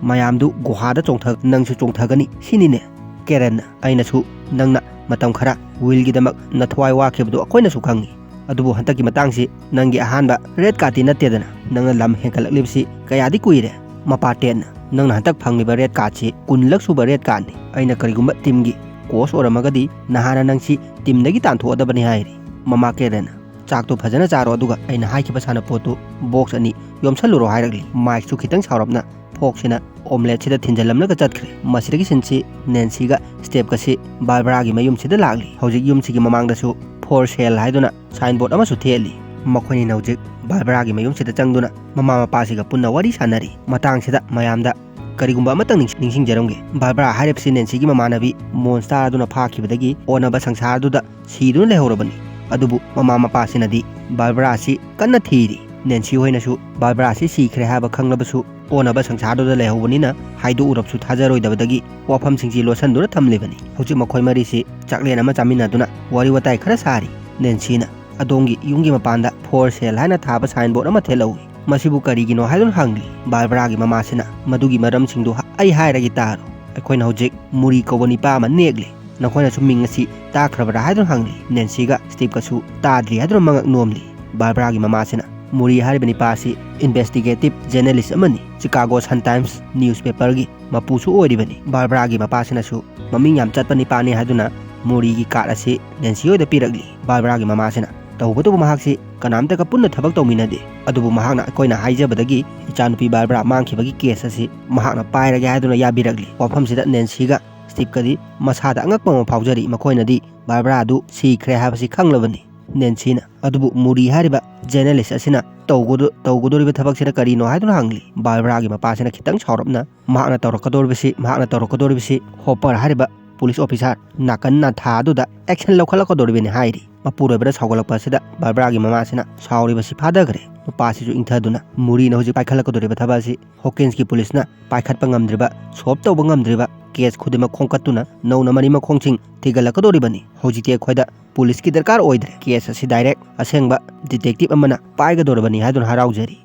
ꯃꯌꯥꯝꯗꯨ ꯒꯨꯍꯥꯗ ꯆꯣꯡꯊ-, ꯅꯪꯁꯨ ꯆꯣꯡꯊꯒꯅꯤ ꯁꯤꯅꯤꯅꯦ?" ꯀꯦꯔꯟꯅ, "ꯑꯩꯅꯁꯨ ꯅꯪꯅ ꯃꯇꯝ ꯈꯔ ꯋꯤꯜꯒꯤꯗꯃꯛ ꯅꯊꯋꯥꯏ ꯋꯥꯈꯤꯕꯗꯨ ꯑꯩꯈꯣꯏꯅꯁꯨ ꯈꯪꯉꯤ꯫ ꯑꯗꯨꯕꯨ ꯍꯟꯗꯛꯀꯤ ꯃꯇꯥꯡꯁꯤ ꯅꯪꯒꯤ ꯑꯍꯥꯟꯕ ꯔꯦꯗ ꯀꯥꯔꯗꯇꯤ ꯅꯠꯇꯦꯗꯅ꯫ ꯅꯪꯅ ꯂꯝ ꯍꯦꯟꯒꯠꯂꯛꯂꯤꯕꯁꯤ ꯀꯌꯥꯗꯤ ꯀꯨꯏꯔꯦ?" ꯃꯄꯥ ꯇꯦꯠꯅ, "ꯅꯪꯅ ꯍꯟꯗꯛ ꯐꯪꯂꯤꯕ ꯔꯦꯗ ꯀꯥꯔꯗꯁꯤ ꯀꯨꯟꯂꯛ ꯁꯨꯕ ꯔꯦꯗ ꯀꯥꯔꯗꯅꯤ꯫ ꯑꯩꯅ ꯀꯔꯤꯒꯨꯝꯕ ꯇꯤꯝꯒꯤ ꯀꯣꯆ ꯑꯣꯏꯔꯝꯃꯒꯗꯤ ꯅꯍꯥꯟꯅ ꯅꯪꯁꯤ ꯇꯤꯝꯗꯒꯤ ꯇꯥꯟꯊꯣꯛꯑꯗꯕꯅꯤ" ꯍꯥꯏꯔꯤ꯫ ꯃꯃꯥ ꯀꯦꯔꯟꯅ, "ꯆꯥꯛꯇꯣ ꯐꯖꯅ ꯆꯥꯔꯣ, ꯑꯗꯨꯒ ꯑꯩꯅ ꯍꯥꯏꯈꯤꯕ ꯁꯥꯟꯅꯄꯣꯠꯇꯨ ꯕꯣꯛꯁ ꯑꯅꯤ ꯌꯣꯝꯁꯜꯂꯨꯔꯣ" ꯍꯥꯏꯔꯛꯂꯤ꯫ ꯃꯥꯏꯛꯁꯨ ꯈꯤꯇꯪ ꯁꯥꯎꯔꯞꯅ ꯐꯣꯛꯁꯤꯅ ꯑꯣꯝꯂꯦꯠꯁꯤꯗ ꯊꯤꯟꯖꯜꯂꯝꯂꯒ ꯆꯠꯈ꯭ꯔꯦ꯫ ꯃꯁꯤꯗꯒꯤ ꯁꯤꯟꯁꯤ ꯅꯦꯟꯁꯤꯒ ꯁ꯭ꯇꯦꯞꯀꯁꯤ ꯕꯥꯔꯕꯔꯥꯒꯤ ꯃꯌꯨꯝꯁꯤꯗ ꯂꯥꯛꯂꯤ꯫ ꯍꯧꯖꯤꯛ ꯌꯨꯝꯁꯤꯒꯤ ꯃꯃꯥꯡꯗꯁꯨ "ꯐꯣꯔ ꯁꯦꯜ" ꯍꯥꯏꯗꯨꯅ ꯁꯥꯏꯟꯕꯣꯔꯗ ꯑꯃꯁꯨ ꯊꯦꯠꯂꯤ꯫ ꯃꯈꯣꯏꯅꯤꯅ ꯍꯧꯖꯤꯛ ꯕꯥꯔꯕꯔꯥꯒꯤ ꯃꯌꯨꯝꯁꯤꯗ ꯆꯪꯗꯨꯅ ꯃꯃꯥ ꯃꯄꯥꯁꯤꯒ ꯄꯨꯟꯅ ꯋꯥꯔꯤ ꯁꯥꯟꯅꯔꯤ꯫ ꯃꯇꯥꯡꯁꯤꯗ ꯃꯌꯥꯝꯗ ꯀꯔꯤꯒꯨꯝꯕ ꯑꯃꯇꯪ ꯅꯤꯡꯁꯤꯡ-, ꯅꯤꯡꯁꯤꯡꯖꯔꯝꯒꯦ꯫ ꯕꯥꯔꯕꯔꯥ ꯍꯥꯏꯔꯤꯕꯁꯤ ꯅꯦꯟꯁꯤꯒꯤ ꯃꯃꯥꯟꯅꯕꯤ ꯃꯣꯟꯁꯇꯥꯔ ꯑꯗꯨꯅ ꯐꯥꯈꯤꯕꯗꯒꯤ ꯑꯣꯟꯅꯕ ꯁꯪꯁꯥꯔꯗꯨꯗ ꯁꯤꯗꯨꯅ ꯂꯩꯍꯧꯔꯕꯅꯤ꯫ ꯑꯗꯨꯕꯨ ꯃꯃꯥ ꯃꯄꯥꯁꯤꯅꯗꯤ ꯕꯥꯔꯕꯔꯥꯁꯤ ꯀꯟꯅ ꯊꯤꯔꯤ꯫ ꯅꯦꯟꯁꯤ ꯍꯣꯏꯅꯁꯨ ꯕꯥꯔꯕꯔꯥꯁꯤ ꯁꯤꯈ꯭ꯔꯦ ꯍꯥꯏꯕ ꯈꯪꯂꯕꯁꯨ ꯑꯣꯟꯅꯕ ꯁꯪꯁꯥꯔꯗꯨꯗ ꯂꯩꯍꯧꯕꯅꯤꯅ ꯍꯥꯏꯗꯣꯛꯎꯔꯕꯁꯨ ꯊꯥꯖꯔꯣꯏꯗꯕꯗꯒꯤ ꯋꯥꯐꯝꯁꯤꯡꯁꯤ ꯂꯣꯠꯁꯤꯟꯗꯨꯅ ꯊꯝꯂꯤꯕꯅꯤ꯫ ꯍꯧꯖꯤꯛ ꯃꯈꯣꯏ ꯃꯔꯤꯁꯤ ꯆꯥꯛꯂꯦꯟ ꯑꯃ ꯆꯥꯃꯤꯟꯅꯗꯨꯅ ꯋꯥꯔꯤ ꯋꯥꯇꯥꯏ ꯈꯔ ꯁꯥꯔꯤ꯫ ꯅꯦꯟꯁꯤꯅ, "ꯑꯗꯣꯝꯒꯤ ꯌꯨꯝꯒꯤ ꯃꯄꯥꯟꯗ ꯐꯣꯔ ꯁꯦꯜ ꯍꯥꯏꯅ ꯊꯥꯕ ꯁꯥꯏꯟꯕꯣꯔꯗ ꯑꯃ ꯊꯦꯠꯍꯧꯏ꯫ ꯃꯁꯤꯕꯨ ꯀꯔꯤꯒꯤꯅꯣ?" ꯍꯥꯏꯗꯨꯅ ꯍꯪꯂꯤ꯫ ꯕꯥꯔꯕꯔꯥꯒꯤ ꯃꯃꯥꯁꯤꯅ, "ꯃꯗꯨꯒꯤ ꯃꯔꯝꯁꯤꯡꯗꯨ ꯑꯩ ꯍꯥꯏꯔꯒꯦ ꯇꯥꯔꯣ"꯫ ꯑꯩꯈꯣꯏꯅ ꯍꯧꯖꯤꯛ ꯃꯨꯔꯤ ꯀꯧꯕ ꯅꯤꯄꯥ ꯑꯃ ꯅꯦꯛꯂꯤ꯫ ꯅꯈꯣꯏꯅꯁꯨ ꯃꯤꯡ ꯑꯁꯤ ꯇꯥꯈ꯭ꯔꯕ꯭ꯔꯥ ꯍꯥꯏꯗꯨꯅ ꯍꯪꯂꯤ꯫ ꯅꯦꯟꯁꯤꯒ ꯁ꯭ꯇꯤꯞꯀꯁꯨ ꯇꯥꯗ꯭ꯔꯤ ꯍꯥꯏꯗꯨꯅ ꯃꯉꯛ ꯅꯣꯝꯂꯤ꯫ ꯕꯥꯔꯕ꯭ꯔꯥꯒꯤ ꯃꯃꯥꯁꯤꯅ ꯃꯨꯔꯤ ꯍꯥꯏꯔꯤꯕ ꯅꯤꯄꯥ ꯑꯁꯤ investigative journalist ꯑꯃꯅꯤ꯫ Chicago Sun Times newspaperꯒꯤ ꯃꯄꯨꯁꯨ ꯑꯣꯏꯔꯤꯕꯅꯤ꯫ ꯕꯥꯔꯕ꯭ꯔꯥꯒꯤ ꯃꯄꯥꯁꯤꯅꯁꯨ ꯃꯃꯤꯡ ꯌꯥꯝ ꯆꯠꯄ ꯅꯤꯄꯥꯅꯤ ꯍꯥꯏꯗꯨꯅ ꯃꯨꯔꯤꯒꯤ card ꯑꯁꯤ ꯅꯦꯟꯁꯤ ꯍꯣꯏꯗ ꯄꯤꯔꯛꯂꯤ꯫ ꯕꯥꯔꯕ꯭ꯔꯥꯒꯤ ꯃꯃꯥꯁꯤꯅ ꯇꯧꯕꯇꯕꯨ ꯃꯍꯥꯛꯁꯤ ꯀꯅꯥꯝꯇꯒ ꯄꯨꯟꯅ ꯊꯕꯛ ꯇꯧꯃꯤꯟꯅꯗꯦ, ꯑꯗꯨꯕꯨ ꯃꯍꯥꯛꯅ ꯑꯩꯈꯣꯏꯅ ꯍꯥꯏꯖꯕꯗꯒꯤ ꯏꯆꯥꯅꯨꯄꯤ ꯕꯥꯔꯕ꯭ꯔꯥ ꯃꯥꯡꯈꯤꯕꯒꯤ case ꯑꯁꯤ ꯃꯍꯥꯛꯅ ꯄꯥꯏꯔꯒꯦ ꯍꯥꯏꯗꯨꯅ ꯌꯥꯕꯤꯔꯛꯂꯤ꯫ ꯋꯥꯐꯝꯁꯤꯗ ꯅꯦꯟꯁꯤꯒ ꯁ꯭ꯇꯤꯞꯀꯗꯤ ꯃꯁꯥꯗ ꯑꯉꯛꯄ ꯑꯃ ꯐꯥꯎꯖꯔꯤ꯫ ꯃꯈꯣꯏꯅꯗꯤ ꯕꯥꯔꯕ꯭ꯔꯥ ꯑꯗꯨ ꯁꯤꯈ꯭ꯔꯦ ꯍꯥꯏꯕꯁꯤ ꯈꯪꯂꯕꯅꯤ꯫ ꯅꯦꯟꯁꯤꯅ꯫ ꯑꯗꯨꯕꯨ ꯃꯨꯔꯤ ꯍꯥꯏꯔꯤꯕ journalist ꯑꯁꯤꯅ ꯇꯧꯒꯗ-, ꯇꯧꯒꯗꯧꯔꯤꯕ ꯊꯕꯛꯁꯤꯅ ꯀꯔꯤꯅꯣ ꯍꯥꯏꯗꯨꯅ ꯍꯪꯂꯤ꯫ ꯕꯥꯔꯕ꯭ꯔꯥꯒꯤ ꯃꯄꯥꯁꯤꯅ ꯈꯤꯇꯪ ꯁꯥꯎꯔꯞꯅ ꯃꯍꯥꯛꯅ ꯇꯧꯔꯛꯀꯗꯧꯔꯤꯕꯁꯤ, ꯃꯍꯥꯛꯅ ꯇꯧꯔꯛꯀꯗꯧꯔꯤꯕꯁꯤ ꯍꯣꯄꯔ ꯍꯥꯏꯔꯤꯕ police officer ꯅꯥꯀꯟ ꯅꯥꯊꯥ ꯑꯗꯨꯗ action ꯂꯧꯈꯠꯂꯛꯀꯗꯧꯔꯤꯕꯅꯤ ꯍꯥꯏꯔꯤ꯫ ꯃꯄꯨꯔꯣꯏꯕꯅ ꯁꯥꯎꯒꯠꯂꯛꯄ ꯑꯁꯤꯗ ꯕꯥꯔꯕ꯭ꯔꯥꯒꯤ ꯃꯃꯥꯁꯤꯅ ꯁꯥꯎꯔꯤꯕꯁꯤ ꯐꯥꯊꯈ꯭ꯔꯦ꯫ ꯅꯨꯄꯥꯁꯤꯁꯨ ꯏꯪꯊꯗꯨꯅ ꯃꯨꯔꯤꯅ ꯍꯧꯖꯤꯛ ꯄꯥꯏꯈꯠꯂꯛꯀꯗꯧꯔꯤꯕ ꯊꯕꯛ ꯑꯁꯤ ꯍꯣꯀꯤꯟꯁꯀꯤ policeꯅ ꯄꯥꯏꯈꯠꯄ ꯉꯝꯗ꯭ꯔꯤꯕ, solve ꯇꯧꯕ ꯉꯝꯗ꯭ꯔꯤꯕ case ꯈꯨꯗꯤꯡꯃꯛ ꯈꯣꯝꯀꯠꯇꯨꯅ ꯅꯧꯅ ꯃꯔꯤ ꯃꯈꯣꯡꯁꯤꯡ ꯊꯤꯒꯠꯂꯛꯀꯗꯧꯔꯤꯕꯅꯤ꯫ ꯍꯧꯖꯤꯛꯇꯤ ꯑꯩꯈꯣꯏꯗ policeꯀꯤ ꯗꯔꯀꯥꯔ ꯑꯣꯏꯗ꯭ꯔꯦ꯫ Case ꯑꯁꯤ direct ꯑꯁꯦꯡꯕ detective ꯑꯃꯅ ꯄꯥꯏꯒꯗꯧꯔꯕꯅꯤ ꯍꯥꯏꯗꯨꯅ ꯍꯔꯥꯎꯖꯔꯤ꯫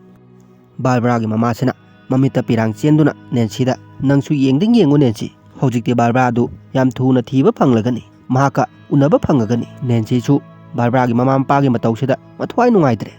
ꯕꯥꯔꯕ꯭ꯔꯥꯒꯤ ꯃꯃꯥꯁꯤꯅ ꯃꯃꯤꯠꯇ ꯄꯤꯔꯥꯡ ꯆꯦꯟꯗꯨꯅ ꯅꯦꯟꯁꯤꯗ, "ꯅꯪꯁꯨ ꯌꯦꯡꯗꯤ ꯌꯦꯡꯉꯨ ꯅꯦꯟꯁꯤ, ꯍꯧꯖꯤꯛꯇꯤ ꯕꯥꯔꯕ꯭ꯔꯥ ꯑꯗꯨ ꯌꯥꯝ ꯊꯨꯅ ꯊꯤꯕ ꯐꯪꯂꯒꯅꯤ, ꯃꯍꯥꯛꯀ ꯎꯅꯕ ꯐꯪꯉꯒꯅꯤ꯫" ꯅꯦꯟꯁꯤꯁꯨ ꯕꯥꯔꯕ꯭ꯔꯥꯒꯤ ꯃꯃꯥ ꯃꯄꯥꯒꯤ ꯃꯇꯧꯁꯤꯗ ꯃꯊ꯭ꯋꯥꯏ ꯅꯨꯡꯉꯥꯏꯇ꯭ꯔꯦ꯫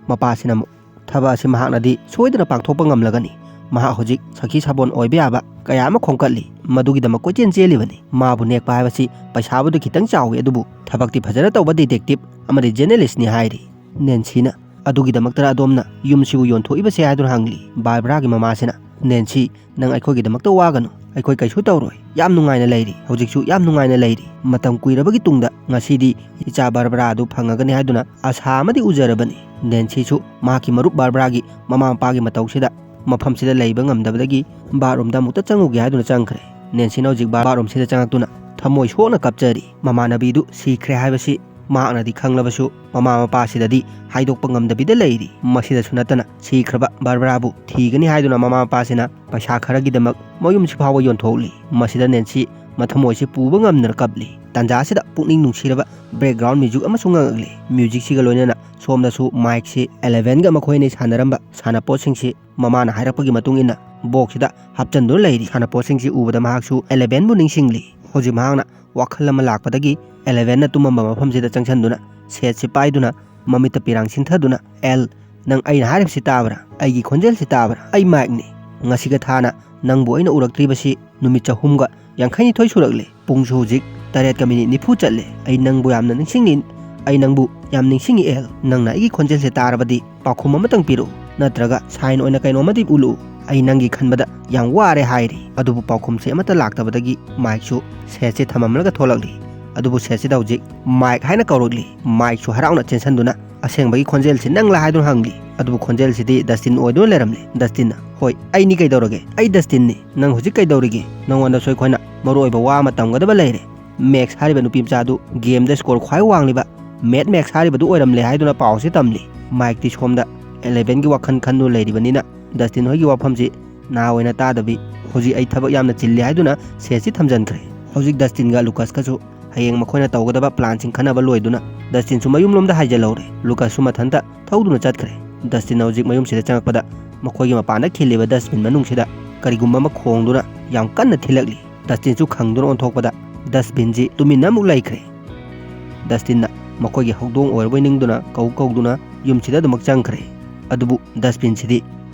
ꯃꯄꯥꯁꯤꯅ ꯑꯃꯨꯛ, "ꯊꯕꯛ ꯑꯁꯤ ꯃꯍꯥꯛꯅꯗꯤ ꯁꯣꯏꯗꯅ ꯄꯥꯡꯊꯣꯛꯄ ꯉꯝꯂꯒꯅꯤ꯫ ꯃꯍꯥꯛ ꯍꯧꯖꯤꯛ ꯁꯈꯤ ꯁꯥꯕꯣꯟ ꯑꯣꯏꯕ ꯌꯥꯕ ꯀꯌꯥ ꯑꯃ ꯈꯣꯝꯀꯠꯂꯤ, ꯃꯗꯨꯒꯤꯗꯃꯛ ꯀꯣꯏꯆꯦꯟ ꯆꯦꯜꯂꯤꯕꯅꯤ꯫ ꯃꯥꯕꯨ ꯅꯦꯛꯄ ꯍꯥꯏꯕꯁꯤ ꯄꯩꯁꯥꯕꯨꯗꯤ ꯈꯤꯇꯪ ꯆꯥꯎꯏ, ꯑꯗꯨꯕꯨ ꯊꯕꯛꯇꯤ ꯐꯖꯅ ꯇꯧꯕ detective ꯑꯃꯗꯤ journalistꯅꯤ" ꯍꯥꯏꯔꯤ꯫ ꯅꯦꯟꯁꯤꯅ, "ꯑꯗꯨꯒꯤꯗꯃꯛꯇ ꯑꯗꯣꯝꯅ ꯌꯨꯝꯁꯤꯕꯨ ꯌꯣꯟꯊꯣꯛꯏꯕꯁꯦ?" ꯍꯥꯏꯗꯨꯅ ꯍꯪꯂꯤ꯫ ꯕꯥꯔꯕ꯭ꯔꯥꯒꯤ ꯃꯃꯥꯁꯤꯅ, "ꯅꯦꯟꯁꯤ, ꯅꯪ ꯑꯩꯈꯣꯏꯒꯤꯗꯃꯛꯇ ꯋꯥꯒꯅꯨ, ꯑꯩꯈꯣꯏ ꯀꯩꯁꯨ ꯇꯧꯔꯣꯏ, ꯌꯥꯝ ꯅꯨꯡꯉꯥꯏꯅ ꯂꯩꯔꯤ, ꯍꯧꯖꯤꯛꯁꯨ ꯌꯥꯝ ꯅꯨꯡꯉꯥꯏꯅ ꯂꯩꯔꯤ꯫ ꯃꯇꯝ ꯀꯨꯏꯔꯕꯒꯤ ꯇꯨꯡꯗ ꯉꯁꯤꯗꯤ ꯏꯆꯥ ꯕꯥꯔꯕ꯭ꯔꯥ ꯑꯗꯨ ꯐꯪꯉꯒꯅꯤ ꯍꯥꯏꯗꯨꯅ ꯑꯥꯁꯥ ꯑꯃꯗꯤ ꯎꯖꯔꯕꯅꯤ꯫" ꯅꯦꯟꯁꯤꯁꯨ ꯃꯍꯥꯛꯀꯤ ꯃꯔꯨꯞ ꯕꯥꯔꯕ꯭ꯔꯥꯒꯤ ꯃꯃꯥ ꯃꯄꯥꯒꯤ ꯃꯇꯧꯁꯤꯗ ꯃꯐꯝꯁꯤꯗ ꯂꯩꯕ ꯉꯝꯗꯕꯗꯒꯤ ꯕꯥꯠꯔꯨꯝꯗ ꯑꯃꯨꯛꯇ ꯆꯪꯉꯨꯒꯦ ꯍꯥꯏꯗꯨꯅ ꯆꯪꯈ꯭ꯔꯦ꯫ ꯅꯦꯟꯁꯤꯅ ꯍꯧꯖꯤꯛ ꯕꯥꯠꯔꯨꯝꯁꯤꯗ ꯆꯪꯉꯛꯇꯨꯅ ꯊꯃꯣꯏ ꯁꯣꯛꯅ ꯀꯞꯆꯔꯤ꯫ ꯃꯃꯥꯟꯅꯕꯤꯗꯨ ꯁꯤꯈ꯭ꯔꯦ ꯍꯥꯏꯕꯁꯤ ꯃꯍꯥꯛꯅꯗꯤ ꯈꯪꯂꯕꯁꯨ ꯃꯃꯥ ꯃꯄꯥꯁꯤꯗꯗꯤ ꯍꯥꯏꯗꯣꯛꯄ ꯉꯝꯗꯕꯤꯗ ꯂꯩꯔꯤ꯫ ꯃꯁꯤꯗꯁꯨ ꯅꯠꯇꯅ ꯁꯤꯈ꯭ꯔꯕ ꯕꯥꯔꯕ꯭ꯔꯥꯕꯨ ꯊꯤꯒꯅꯤ ꯍꯥꯏꯗꯨꯅ ꯃꯃꯥ ꯃꯄꯥꯁꯤꯅ ꯄꯩꯁꯥ ꯈꯔꯒꯤꯗꯃꯛ ꯃꯌꯨꯝꯁꯤ ꯐꯥꯎꯕ ꯌꯣꯟꯊꯣꯛꯂꯤ꯫ ꯃꯁꯤꯗ ꯅꯦꯟꯁꯤ ꯃꯊꯃꯣꯏꯁꯤ ꯄꯨꯕ ꯉꯝꯗꯅ ꯀꯞꯂꯤ꯫ ꯇꯥꯟꯖꯥꯁꯤꯗ ꯄꯨꯛꯅꯤꯡ ꯅꯨꯡꯁꯤꯔꯕ background music ꯑꯃꯁꯨ ꯉꯪꯉꯛꯂꯤ꯫ Musicꯁꯤꯒ ꯂꯣꯏꯅꯅ ꯁꯣꯝꯗꯁꯨ Mikeꯁꯤ Elevenꯒ ꯃꯈꯣꯏ ꯑꯅꯤ ꯁꯥꯟꯅꯔꯝꯕ ꯁꯥꯟꯅꯄꯣꯠꯁꯤꯡꯁꯤ ꯃꯃꯥꯅ ꯍꯥꯏꯔꯛꯄꯒꯤ ꯃꯇꯨꯡ ꯏꯟꯅ boxꯁꯤꯗ ꯍꯥꯞꯆꯤꯟꯗꯨꯅ ꯂꯩꯔꯤ꯫ ꯁꯥꯟꯅꯄꯣꯠꯁꯤꯡꯁꯤ ꯎꯕꯗ ꯃꯍꯥꯛꯁꯨ Elevenꯕꯨ ꯅꯤꯡꯁꯤꯡꯂꯤ꯫ ꯍꯧꯖꯤꯛ ꯃꯍꯥꯛꯅ ꯋꯥꯈꯜ ꯑꯃ ꯂꯥꯛꯄꯗꯒꯤ Elevenꯅ ꯇꯨꯝꯃꯝꯕ ꯃꯐꯝꯁꯤꯗ ꯆꯪꯁꯤꯟꯗꯨꯅ setꯁꯤ ꯄꯥꯏꯗꯨꯅ ꯃꯃꯤꯠꯇ ꯄꯤꯔꯥꯡ ꯁꯤꯟꯊꯗꯨꯅ, "ꯑꯦꯜ, ꯅꯪ ꯑꯩꯅ ꯍꯥꯏꯔꯤꯕꯁꯤ ꯇꯥꯕ꯭ꯔꯥ? ꯑꯩꯒꯤ ꯈꯣꯟꯖꯦꯜꯁꯤ ꯇꯥꯕ꯭ꯔꯥ? ꯑꯩ Mikeꯅꯤ꯫ ꯉꯁꯤꯒ ꯊꯥꯅ ꯅꯪꯕꯨ ꯑꯩꯅ ꯎꯔꯛꯇ꯭ꯔꯤꯕꯁꯤ ꯅꯨꯃꯤꯠ ꯆꯍꯨꯝꯒ ꯌꯥꯡꯈꯩꯅꯤꯊꯣꯏ ꯁꯨꯔꯛꯂꯦ꯫ ꯄꯨꯡꯁꯨ ꯍꯧꯖꯤꯛ ꯇꯔꯦꯠꯀ minute ꯅꯤꯐꯨ ꯆꯠꯂꯦ꯫ ꯑꯩ ꯅꯪꯕꯨ ꯌꯥꯝꯅ ꯅꯤꯡꯁꯤꯡꯉꯤ꯫ ꯑꯩ ꯅꯪꯕꯨ ꯌꯥꯝ ꯅꯤꯡꯁꯤꯡꯉꯤ ꯑꯦꯜ꯫ ꯅꯪꯅ ꯑꯩꯒꯤ ꯈꯣꯟꯖꯦꯜꯁꯦ ꯇꯥꯔꯕꯗꯤ ꯄꯥꯎꯈꯨꯝ ꯑꯃꯇꯪ ꯄꯤꯔꯛꯎ, ꯅꯠꯇ꯭ꯔꯒ sign ꯑꯣꯏꯅ ꯀꯩꯅꯣꯝꯃꯗꯤ ꯎꯠꯂꯛꯎ꯫ ꯑꯩ ꯅꯪꯒꯤ ꯈꯟꯕꯗ ꯌꯥꯝ ꯋꯥꯔꯦ" ꯍꯥꯏꯔꯤ꯫ ꯑꯗꯨꯕꯨ ꯄꯥꯎꯈꯨꯝꯁꯦ ꯑꯃꯠꯇ ꯂꯥꯛꯇꯕꯗꯒꯤ Mikeꯁꯨ setꯁꯦ ꯊꯝꯃꯝꯂꯒ ꯊꯣꯛꯂꯛꯂꯤ꯫ ꯑꯗꯨꯕꯨ setꯁꯤꯗ ꯍꯧꯖꯤꯛ Mike ꯍꯥꯏꯅ ꯀꯧꯔꯛꯂꯤ꯫ Mikeꯁꯨ ꯍꯔꯥꯎꯅ ꯆꯦꯟꯁꯤꯟꯗꯨꯅ, "ꯑꯁꯦꯡꯕꯒꯤ ꯈꯣꯟꯖꯦꯜꯁꯤ ꯅꯪꯂꯥ?" ꯍꯥꯏꯗꯨꯅ ꯍꯪꯂꯤ꯫ ꯑꯗꯨꯕꯨ ꯈꯣꯟꯖꯦꯜꯁꯤꯗꯤ Dustin ꯑꯣꯏꯗꯨꯅ ꯂꯩꯔꯝꯂꯤ꯫ Dustinꯅ, "ꯍꯣꯏ, ꯑꯩꯅꯤ, ꯀꯩꯗꯧꯔꯒꯦ? ꯑꯩ Dustinꯅꯤ꯫ ꯅꯪ ꯍꯧꯖꯤꯛ ꯀꯩꯗꯧꯔꯤꯒꯦ? ꯅꯉꯣꯟꯗꯁꯨ ꯑꯩꯈꯣꯏꯅ ꯃꯔꯨ ꯑꯣꯏꯕ ꯋꯥ ꯑꯃ ꯇꯝꯒꯗꯕ ꯂꯩꯔꯦ꯫ Max ꯍꯥꯏꯔꯤꯕ ꯅꯨꯄꯤ ꯃꯆꯥꯗꯨ gameꯗ score ꯈ꯭ꯋꯥꯏ ꯋꯥꯡꯂꯤꯕ Mad Max ꯍꯥꯏꯔꯤꯕꯗꯨ ꯑꯣꯏꯔꯝꯂꯦ" ꯍꯥꯏꯗꯨꯅ ꯄꯥꯎꯁꯤ ꯇꯝꯂꯤ꯫ Mikeꯇꯤ ꯁꯣꯝꯗ Elevenꯒꯤ ꯋꯥꯈꯜ ꯈꯟꯗꯨꯅ ꯂꯩꯔꯤꯕꯅꯤꯅ Dustin ꯍꯣꯏꯒꯤ ꯋꯥꯐꯝꯁꯤ ꯅꯥ ꯑꯣꯏꯅ ꯇꯥꯗꯕꯤ, "ꯍꯧꯖꯤꯛ ꯑꯩ ꯊꯕꯛ ꯌꯥꯝꯅ ꯆꯤꯜꯂꯤ" ꯍꯥꯏꯗꯨꯅ setꯁꯤ ꯊꯝꯖꯤꯟꯈ꯭ꯔꯦ꯫ ꯍꯧꯖꯤꯛ Dustinꯒ Lucasꯀꯁꯨ ꯍꯌꯦꯡ ꯃꯈꯣꯏꯅ ꯇꯧꯒꯗꯕ planꯁꯤꯡ ꯈꯟꯅꯕ ꯂꯣꯏꯗꯨꯅ Dustinꯁꯨ ꯃꯌꯨꯝꯂꯣꯝꯗ ꯍꯥꯏꯖꯤꯜꯍꯧꯔꯦ꯫ Lucasꯁꯨ ꯃꯊꯟꯇ ꯊꯧꯗꯨꯅ ꯆꯠꯈ꯭ꯔꯦ꯫ Dustinꯅ ꯍꯧꯖꯤꯛ ꯃꯌꯨꯝꯁꯤꯗ ꯆꯪꯂꯛꯄꯗ ꯃꯈꯣꯏꯒꯤ ꯃꯄꯥꯟꯗ ꯈꯤꯜꯂꯤꯕ dustbin ꯃꯅꯨꯡꯁꯤꯗ ꯀꯔꯤꯒꯨꯝꯕ ꯑꯃ ꯈꯣꯡꯗꯨꯅ ꯌꯥꯝ ꯀꯟꯅ ꯊꯤꯜꯂꯛꯂꯤ꯫ Dustinꯁꯨ ꯈꯪꯗꯨꯅ ꯑꯣꯟꯊꯣꯛꯄꯗ dustbinꯁꯤ ꯇꯨꯃꯤꯟꯅ ꯑꯃꯨꯛ ꯂꯩꯈ꯭ꯔꯦ꯫ Dustinꯅ ꯃꯈꯣꯏꯒꯤ ꯍꯧꯗꯣꯡ ꯑꯣꯏꯔꯕꯣꯏ ꯅꯤꯡꯗꯨꯅ ꯀꯧ ꯀꯧꯗꯨꯅ ꯌꯨꯝꯁꯤꯗ ꯑꯗꯨꯃꯛ ꯆꯪꯈ꯭ꯔꯦ꯫ ꯑꯗꯨꯕꯨ dustbinꯁꯤꯗꯤ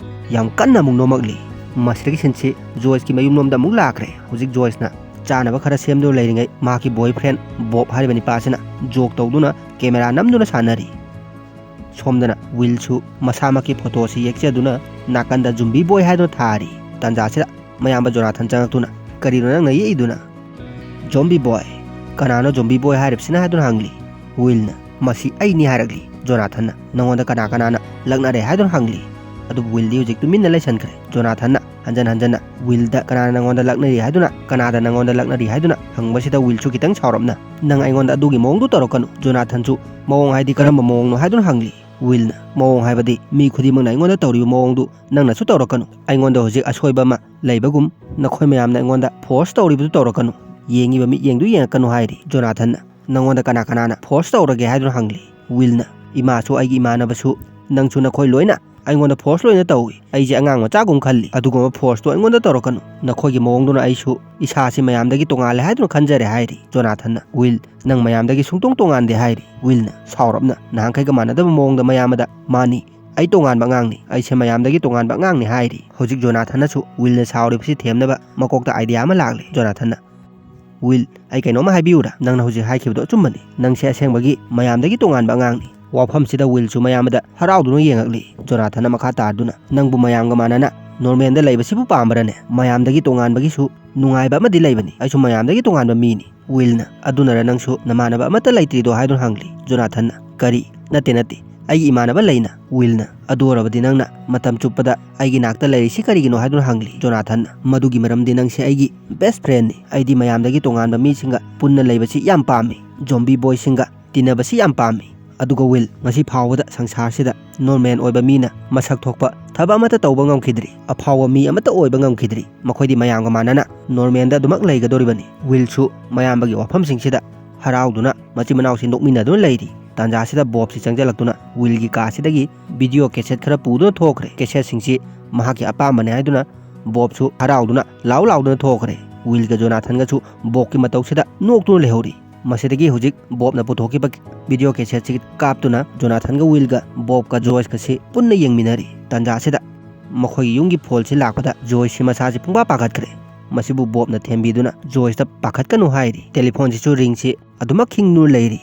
ꯌꯥꯝ ꯀꯟꯅ ꯑꯃꯨꯛ ꯅꯣꯝꯃꯛꯂꯤ꯫ ꯃꯁꯤꯗꯒꯤ sceneꯁꯤ Joyceꯀꯤ ꯃꯌꯨꯝꯂꯣꯝꯗ ꯑꯃꯨꯛ ꯂꯥꯛꯈ꯭ꯔꯦ꯫ ꯍꯧꯖꯤꯛ Joyceꯅ ꯆꯥꯅꯕ ꯈꯔ ꯁꯦꯝꯗꯨꯅ ꯂꯩꯔꯤꯉꯩ ꯃꯍꯥꯛꯀꯤ boyfriend Bob ꯍꯥꯏꯔꯤꯕ ꯅꯤꯄꯥꯁꯤꯅ joke ꯇꯧꯗꯨꯅ camera ꯅꯝꯗꯨꯅ ꯁꯥꯟꯅꯔꯤ꯫ ꯁꯣꯝꯗꯅ Willꯁꯨ ꯃꯁꯥꯃꯛꯀꯤ photoꯁꯤ ꯌꯦꯛꯆꯗꯨꯅ ꯅꯥꯀꯟꯗ zombie boy ꯍꯥꯏꯗꯨꯅ ꯊꯥꯔꯤ꯫ ꯇꯥꯟꯖꯥꯁꯤꯗ ꯃꯌꯥꯝꯕ Jonathan ꯆꯪꯂꯛꯇꯨꯅ, "ꯀꯔꯤꯅꯣ ꯅꯪꯅ ꯌꯦꯛꯏꯗꯨꯅ?" "Zombie boy, ꯀꯅꯥꯅꯣ zombie boy ꯍꯥꯏꯔꯤꯕꯁꯤꯅ?" ꯍꯥꯏꯗꯨꯅ ꯍꯪꯂꯤ꯫ Willꯅ, "ꯃꯁꯤ ꯑꯩꯅꯤ" ꯍꯥꯏꯔꯛꯂꯤ꯫ Jonathanꯅ, "ꯅꯉꯣꯟꯗ ꯀꯅꯥ ꯀꯅꯥꯅ ꯂꯛꯅꯔꯦ?" ꯍꯥꯏꯗꯨꯅ ꯍꯪꯂꯤ꯫ ꯑꯗꯨꯕꯨ Willꯗꯤ ꯍꯧꯖꯤꯛ ꯇꯨꯃꯤꯟꯅ ꯂꯩꯁꯟꯈ꯭ꯔꯦ꯫ Jonathanꯅ ꯍꯟꯖꯟ ꯍꯟꯖꯟꯅ Willꯗ, "ꯀꯅꯥꯅ ꯅꯉꯣꯟꯗ ꯂꯛꯅꯔꯤ ꯍꯥꯏꯗꯨꯅ, ꯀꯅꯥꯗ ꯅꯉꯣꯟꯗ ꯂꯛꯅꯔꯤ ꯍꯥꯏꯗꯨꯅ?" ꯍꯪꯕꯁꯤꯗ Willꯁꯨ ꯈꯤꯇꯪ ꯁꯥꯎꯔꯞꯅ, "ꯅꯪ ꯑꯩꯉꯣꯟꯗ ꯑꯗꯨꯒꯤ ꯃꯑꯣꯡꯗꯨ ꯇꯧꯔꯛꯀꯅꯨ꯫" Jonathanꯁꯨ, "ꯃꯑꯣꯡ ꯍꯥꯏꯗꯤ ꯀꯔꯝꯕ ꯃꯑꯣꯡꯅꯣ?" ꯍꯥꯏꯗꯨꯅ ꯍꯪꯂꯤ꯫ Willꯅ, "ꯃꯑꯣꯡ ꯍꯥꯏꯕꯗꯤ ꯃꯤ ꯈꯨꯗꯤꯡꯃꯛꯅ ꯑꯩꯉꯣꯟꯗ ꯇꯧꯔꯤꯕ ꯃꯑꯣꯡꯗꯨ ꯅꯪꯅꯁꯨ ꯇꯧꯔꯛꯀꯅꯨ꯫ ꯑꯩꯉꯣꯟꯗ ꯍꯧꯖꯤꯛ ꯑꯁꯣꯏꯕ ꯑꯃ ꯂꯩꯕꯒꯨꯝ ꯅꯈꯣꯏ ꯃꯌꯥꯝꯅ ꯑꯩꯉꯣꯟꯗ force ꯇꯧꯔꯤꯕꯗꯨ ꯇꯧꯔꯛꯀꯅꯨ꯫" ꯌꯦꯡꯉꯤꯕ ꯃꯤꯠꯌꯦꯡꯗꯨ ꯌꯦꯡꯉꯛꯀꯅꯨ ꯍꯥꯏꯔꯤ꯫ ꯖꯣꯅꯥꯊꯟꯅ, "ꯅꯪꯉꯣꯟꯗ ꯀꯅꯥ ꯀꯅꯥꯅ ꯐꯣꯔꯁ ꯇꯧꯔꯒꯦ?" ꯍꯥꯏꯗꯨꯅ ꯍꯪꯂꯤ꯫ ꯋꯤꯜꯅ, "ꯏꯃꯥꯁꯨ, ꯑꯩꯒꯤ ꯏꯃꯥꯟꯅꯕꯁꯨ, ꯅꯪꯁꯨ, ꯅꯈꯣꯏ ꯂꯣꯏꯅ ꯑꯩꯉꯣꯟꯗ ꯐꯣꯔꯁ ꯂꯣꯏꯅ ꯇꯧꯏ꯫ ꯑꯩꯁꯦ ꯑꯉꯥꯡ ꯃꯆꯥꯒꯨꯝ ꯈꯜꯂꯤ꯫ ꯑꯗꯨꯒꯨꯝꯕ ꯐꯣꯔꯁꯇꯣ ꯑꯩꯉꯣꯟꯗ ꯇꯧꯔꯛꯀꯅꯨ꯫ ꯅꯈꯣꯏꯒꯤ ꯃꯑꯣꯡꯗꯨꯅ ꯑꯩꯁꯨ ꯏꯁꯥꯁꯤ ꯃꯌꯥꯝꯗꯒꯤ ꯇꯣꯉꯥꯜꯂꯦ ꯍꯥꯏꯗꯨꯅ ꯈꯟꯖꯔꯦ" ꯍꯥꯏꯔꯤ꯫ ꯖꯣꯅꯥꯊꯟꯅ, "ꯋꯤꯜ, ꯅꯪ ꯃꯌꯥꯝꯗꯒꯤ ꯁꯨꯡꯇꯣꯡ ꯇꯣꯉꯥꯟꯗꯦ" ꯍꯥꯏꯔꯤ꯫ ꯋꯤꯜꯅ ꯁꯥꯎꯔꯞꯅ, "ꯅꯍꯥꯟꯈꯩꯒ ꯃꯥꯟꯅꯗꯕ ꯃꯑꯣꯡꯗ ꯃꯌꯥꯝꯗ, ꯃꯥꯅꯤ, ꯑꯩ ꯇꯣꯉꯥꯟꯕ ꯑꯉꯥꯡꯅꯤ, ꯑꯩꯁꯦ ꯃꯌꯥꯝꯗꯒꯤ ꯇꯣꯉꯥꯟꯕ ꯑꯉꯥꯡꯅꯤ" ꯍꯥꯏꯔꯤ꯫ ꯍꯧꯖꯤꯛ ꯖꯣꯅꯥꯊꯟꯅꯁꯨ ꯋꯤꯜꯅ ꯁꯥꯎꯔꯤꯕꯁꯤ ꯊꯦꯝꯅꯕ ꯃꯀꯣꯛꯇ ꯑꯥꯏꯗꯤꯌꯥ ꯑꯃ ꯂꯥꯛꯂꯦ꯫ ꯖꯣꯅꯥꯊꯟꯅ, "ꯋꯤꯜ, ꯑꯩ ꯀꯩꯅꯣꯝꯃ ꯍꯥꯏꯕꯤꯌꯨꯔꯥ? ꯅꯪꯅ ꯍꯧꯖꯤꯛ ꯍꯥꯏꯈꯤꯕꯗꯣ ꯑꯆꯨꯝꯕꯅꯤ꯫ ꯅꯪꯁꯦ ꯑꯁꯦꯡꯕꯒꯤ ꯃꯌꯥꯝꯗꯒꯤ ꯇꯣꯉꯥꯟꯕ ꯑꯉꯥꯡꯅꯤ"꯫ ꯋꯥꯐꯝꯁꯤꯗ ꯋꯤꯜꯁꯨ ꯃꯌꯥꯝꯗ ꯍꯔꯥꯎꯗꯨꯅ ꯌꯦꯡꯉꯛꯂꯤ꯫ ꯖꯣꯅꯥꯊꯟꯅ ꯃꯈꯥ ꯇꯥꯗꯨꯅ, "ꯅꯪꯕꯨ ꯃꯌꯥꯝꯒ ꯃꯥꯟꯅꯅ ꯅꯣꯔꯃꯦꯜꯗ ꯂꯩꯕꯁꯤꯕꯨ ꯄꯥꯝꯕ꯭ꯔꯅꯦ? ꯃꯌꯥꯝꯗꯒꯤ ꯇꯣꯉꯥꯟꯕꯒꯤꯁꯨ ꯅꯨꯡꯉꯥꯏꯕ ꯑꯃꯗꯤ ꯂꯩꯕꯅꯤ꯫ ꯑꯩꯁꯨ ꯃꯌꯥꯝꯗꯒꯤ ꯇꯣꯉꯥꯟꯕ ꯃꯤꯅꯤ"꯫ ꯋꯤꯜꯅ, "ꯑꯗꯨꯅꯔ ꯅꯪꯁꯨ ꯅꯃꯥꯟꯅꯕ ꯑꯃꯠꯇ ꯂꯩꯇ꯭ꯔꯤꯗꯣ?" ꯍꯥꯏꯗꯨꯅ ꯍꯪꯂꯤ꯫ ꯖꯣꯅꯥꯊꯟꯅ, "ꯀꯔꯤ? ꯅꯠꯇꯦ, ꯅꯠꯇꯦ, ꯑꯩꯒꯤ ꯏꯃꯥꯟꯅꯕ ꯂꯩꯅ"꯫ ꯋꯤꯜꯅ, "ꯑꯗꯨ ꯑꯣꯏꯔꯕꯗꯤ ꯅꯪꯅ ꯃꯇꯝ ꯆꯨꯞꯄꯗ ꯑꯩꯒꯤ ꯅꯥꯛꯇ ꯂꯩꯔꯤꯁꯤ ꯀꯔꯤꯒꯤꯅꯣ?" ꯍꯥꯏꯗꯨꯅ ꯍꯪꯂꯤ꯫ ꯖꯣꯅꯥꯊꯟꯅ, "ꯃꯗꯨꯒꯤ ꯃꯔꯝꯗꯤ ꯅꯪꯁꯦ ꯑꯩꯒꯤ ꯕꯦꯁ ꯐ꯭ꯔꯦꯟꯅꯤ꯫ ꯑꯩꯗꯤ ꯃꯌꯥꯝꯗꯒꯤ ꯇꯣꯉꯥꯟꯕ ꯃꯤꯁꯤꯡꯒ ꯄꯨꯟꯅ ꯂꯩꯕꯁꯤ ꯌꯥꯝ ꯄꯥꯝꯃꯤ꯫ ꯖꯣꯝꯕꯤ ꯕꯣꯏꯁꯤꯡꯒ ꯇꯤꯟꯅꯕꯁꯤ ꯌꯥꯝ ꯄꯥꯝꯃꯤ꯫ ꯑꯗꯨꯒ ꯋꯤꯜ, ꯉꯁꯤ ꯐꯥꯎꯕꯗ ꯁꯪꯁꯥꯔꯁꯤꯗ ꯅꯣꯔꯃꯦꯜ ꯑꯣꯏꯕ ꯃꯤꯅ ꯃꯁꯛ ꯊꯣꯛꯄ ꯊꯕꯛ ꯑꯃꯠꯇ ꯇꯧꯕ ꯉꯝꯈꯤꯗ꯭ꯔꯤ꯫ ꯑꯐꯥꯎꯕ ꯃꯤ ꯑꯃꯠꯇ ꯑꯣꯏꯕ ꯉꯝꯈꯤꯗ꯭ꯔꯤ꯫ ꯃꯈꯣꯏꯗꯤ ꯃꯌꯥꯝꯒ ꯃꯥꯟꯅꯅ ꯅꯣꯔꯃꯦꯜꯗ ꯑꯗꯨꯃꯛ ꯂꯩꯒꯗꯧꯔꯤꯕꯅꯤ"꯫ ꯋꯤꯜꯁꯨ ꯃꯌꯥꯝꯕꯒꯤ ꯋꯥꯐꯝꯁꯤꯡꯁꯤꯗ ꯍꯔꯥꯎꯗꯨꯅ ꯃꯆꯤꯟ ꯃꯅꯥꯎꯁꯤ ꯅꯣꯛꯃꯤꯟꯅꯗꯨꯅ ꯂꯩꯔꯤ꯫ ꯇꯥꯟꯖꯥꯁꯤꯗ ꯕꯣꯕꯁꯤ ꯆꯪꯁꯤꯜꯂꯛꯇꯨꯅ ꯋꯤꯜꯒꯤ ꯀꯥꯁꯤꯗꯒꯤ ꯚꯤꯗꯤꯑꯣ ꯀꯦꯁꯦꯠ ꯈꯔ ꯄꯨꯗꯨꯅ ꯊꯣꯛꯈ꯭ꯔꯦ꯫ ꯀꯦꯁꯦꯠꯁꯤꯡꯁꯤ ꯃꯍꯥꯛꯀꯤ ꯑꯄꯥꯝꯕꯅꯤ ꯍꯥꯏꯗꯨꯅ ꯕꯣꯕꯁꯨ ꯍꯔꯥꯎꯗꯨꯅ ꯂꯥꯎ ꯂꯥꯎꯗꯨꯅ ꯊꯣꯛꯈ꯭ꯔꯦ꯫ ꯋꯤꯜꯒ ꯖꯣꯅꯥꯊꯟꯒꯁꯨ ꯕꯣꯕꯀꯤ ꯃꯇꯧꯁꯤꯗ ꯅꯣꯛꯇꯨꯅ ꯂꯩꯍꯧꯔꯤ꯫ ꯃꯁꯤꯗꯒꯤ ꯍꯧꯖꯤꯛ ꯕꯣꯕꯅ ꯄꯨꯊꯣꯛꯈꯤꯕ ꯚꯤꯗꯤꯑꯣ ꯀꯦꯁꯦꯠꯁꯤ ꯀꯥꯞꯇꯨꯅ ꯖꯣꯅꯥꯊꯟꯒ ꯋꯤꯜꯒ ꯕꯣꯕꯀ ꯖꯣꯏꯁꯀꯁꯤ ꯄꯨꯟꯅ ꯌꯦꯡꯃꯤꯟꯅꯔꯤ꯫ ꯇꯥꯟꯖꯥꯁꯤꯗ ꯃꯈꯣꯏꯒꯤ ꯌꯨꯝꯒꯤ ꯐꯣꯟꯁꯤ ꯂꯥꯛꯄꯗ ꯖꯣꯏꯁꯁꯤ ꯃꯁꯥꯁꯤ ꯄꯨꯡꯄꯥ ꯄꯥꯈꯠꯈ꯭ꯔꯦ꯫ ꯃꯁꯤꯕꯨ ꯕꯣꯕꯅ ꯊꯦꯝꯕꯤꯗꯨꯅ ꯖꯣꯏꯁꯇ ꯄꯥꯈꯠꯀꯅꯨ ꯍꯥꯏꯔꯤ꯫ ꯇꯦꯂꯤꯐꯣꯟꯁꯤꯁꯨ ꯔꯤꯡꯁꯤ ꯑꯗꯨꯃꯛ ꯈꯤꯡꯗꯨꯅ ꯂꯩꯔꯤ꯫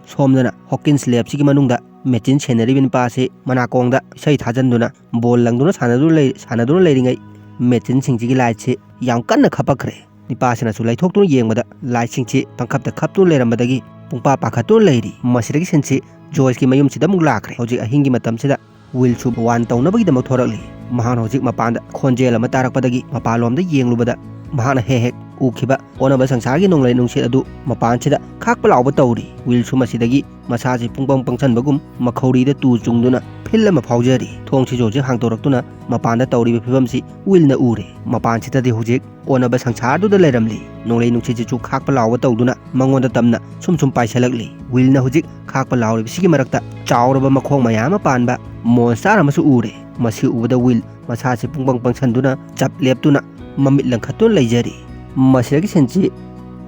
ꯁꯣꯝꯗꯅ ꯍꯣꯀꯤꯟꯁ ꯂꯦꯕꯁꯤꯒꯤ ꯃꯅꯨꯡꯗ ꯃꯦꯆꯤꯟ ꯁꯦꯟꯅꯔꯤꯕ ꯅꯨꯄꯥ ꯑꯁꯤ ꯃꯅꯥꯀꯣꯡꯗ ꯏꯁꯩ ꯊꯥꯖꯟꯗꯨꯅ ꯕꯣꯜ ꯂꯪꯗꯨꯅ ꯁꯥꯟꯅꯗꯨꯅ ꯂꯩ-, ꯁꯥꯟꯅꯗꯨꯅ ꯂꯩꯔꯤꯉꯩ ꯃꯦꯆꯤꯟꯁꯤꯡꯁꯤꯒꯤ ꯂꯥꯏꯠꯁꯤ ꯌꯥꯝ ꯀꯟꯅ ꯈꯞꯄꯛꯈ꯭ꯔꯦ꯫ ꯅꯨꯄꯥꯁꯤꯅꯁꯨ ꯂꯩꯊꯣꯛꯇꯨꯅ ꯌꯦꯡꯕꯗ ꯂꯥꯏꯠꯁꯤꯡꯁꯤ ꯄꯪꯈꯞꯇ ꯈꯞꯇꯨꯅ ꯂꯩꯔꯝꯕꯗꯒꯤ ꯄꯨꯡꯄꯥ ꯄꯥꯈꯠꯇꯨꯅ ꯂꯩꯔꯤ꯫ ꯃꯁꯤꯗꯒꯤ ꯁꯤꯟꯁꯤ ꯖꯣꯏꯁꯀꯤ ꯃꯌꯨꯝꯁꯤꯗ ꯑꯃꯨꯛ ꯂꯥꯛꯈ꯭ꯔꯦ꯫ ꯍꯧꯖꯤꯛ ꯑꯍꯤꯡꯒꯤ ꯃꯇꯝꯁꯤꯗ ꯋꯤꯜꯁꯨ ꯋꯥꯔꯟ ꯇꯧꯅꯕꯒꯤꯗꯃꯛ ꯊꯣꯔꯛꯂꯤ꯫ ꯃꯍꯥꯛꯅ ꯍꯧꯖꯤꯛ ꯃꯄꯥꯟꯗ ꯈꯣꯟꯖꯦꯜ ꯑꯃ ꯇꯥꯔꯛꯄꯗꯒꯤ ꯃꯄꯥꯟꯂꯣꯝꯗ ꯌꯦꯡꯂꯨꯕꯗ ꯃꯍꯥꯛꯅ ꯍꯦꯛ ꯍꯦꯛ ꯎꯈꯤꯕ ꯑꯣꯟꯅꯕ ꯁꯪꯁꯥꯔꯒꯤ ꯅꯣꯡꯂꯩ ꯅꯨꯡꯁꯤꯠ ꯑꯗꯨ ꯃꯄꯥꯟꯁꯤꯗ ꯈꯥꯛꯄ ꯂꯥꯎꯕ ꯇꯧꯔꯤ꯫ ꯋꯤꯜꯁꯨ ꯃꯁꯤꯗꯒꯤ ꯃꯁꯥꯁꯤ ꯄꯨꯡꯄꯪ ꯄꯪꯁꯟꯕꯒꯨꯝ ꯃꯈꯧꯔꯤꯗ ꯇꯨ ꯆꯨꯡꯗꯨꯅ ꯐꯤꯜ ꯑꯃ ꯐꯥꯎꯖꯔꯤ꯫ ꯊꯣꯡꯁꯤꯁꯨ ꯍꯧꯖꯤꯛ ꯍꯥꯡꯗꯣꯔꯛꯇꯨꯅ ꯃꯄꯥꯟꯗ ꯇꯧꯔꯤꯕ ꯐꯤꯕꯝꯁꯤ ꯋꯤꯜꯅ ꯎꯔꯦ꯫ ꯃꯄꯥꯟꯁꯤꯗꯗꯤ ꯍꯧꯖꯤꯛ ꯑꯣꯟꯅꯕ ꯁꯪꯁꯥꯔꯗꯨꯗ ꯂꯩꯔꯝꯂꯤ꯫ ꯅꯣꯡꯂꯩ ꯅꯨꯡꯁꯤꯠꯁꯤꯁꯨ ꯈꯥꯛꯄ ꯂꯥꯎꯕ ꯇꯧꯗꯨꯅ ꯃꯉꯣꯟꯗ ꯇꯝꯅ ꯁꯨꯝ ꯁꯨꯝ ꯄꯥꯏꯁꯤꯜꯂꯛꯂꯤ꯫ ꯋꯤꯜꯅ ꯍꯧꯖꯤꯛ ꯈꯥꯛꯄ ꯂꯥꯎꯔꯤꯕꯁꯤꯒꯤ ꯃꯔꯛꯇ ꯆꯥꯎꯔꯕ ꯃꯈꯣꯡ ꯃꯌꯥꯝ ꯑꯃ ꯄꯥꯟꯕ ꯃꯣꯟꯁꯇꯥꯔ ꯑꯃꯁꯨ ꯎꯔꯦ꯫ ꯃꯁꯤ ꯎꯕꯗ ꯋꯤꯜ ꯃꯁꯥꯁꯤ ꯄꯨꯡꯄꯪ ꯄꯪꯁꯟꯗꯨꯅ ꯆꯞ ꯂꯦꯞꯇꯨꯅ ꯃꯃꯤꯠ ꯂꯪꯈꯠꯇꯨꯅ ꯂꯩꯖꯔꯤ꯫ ꯃꯁꯤꯗꯒꯤ ꯁꯤꯟꯁꯤ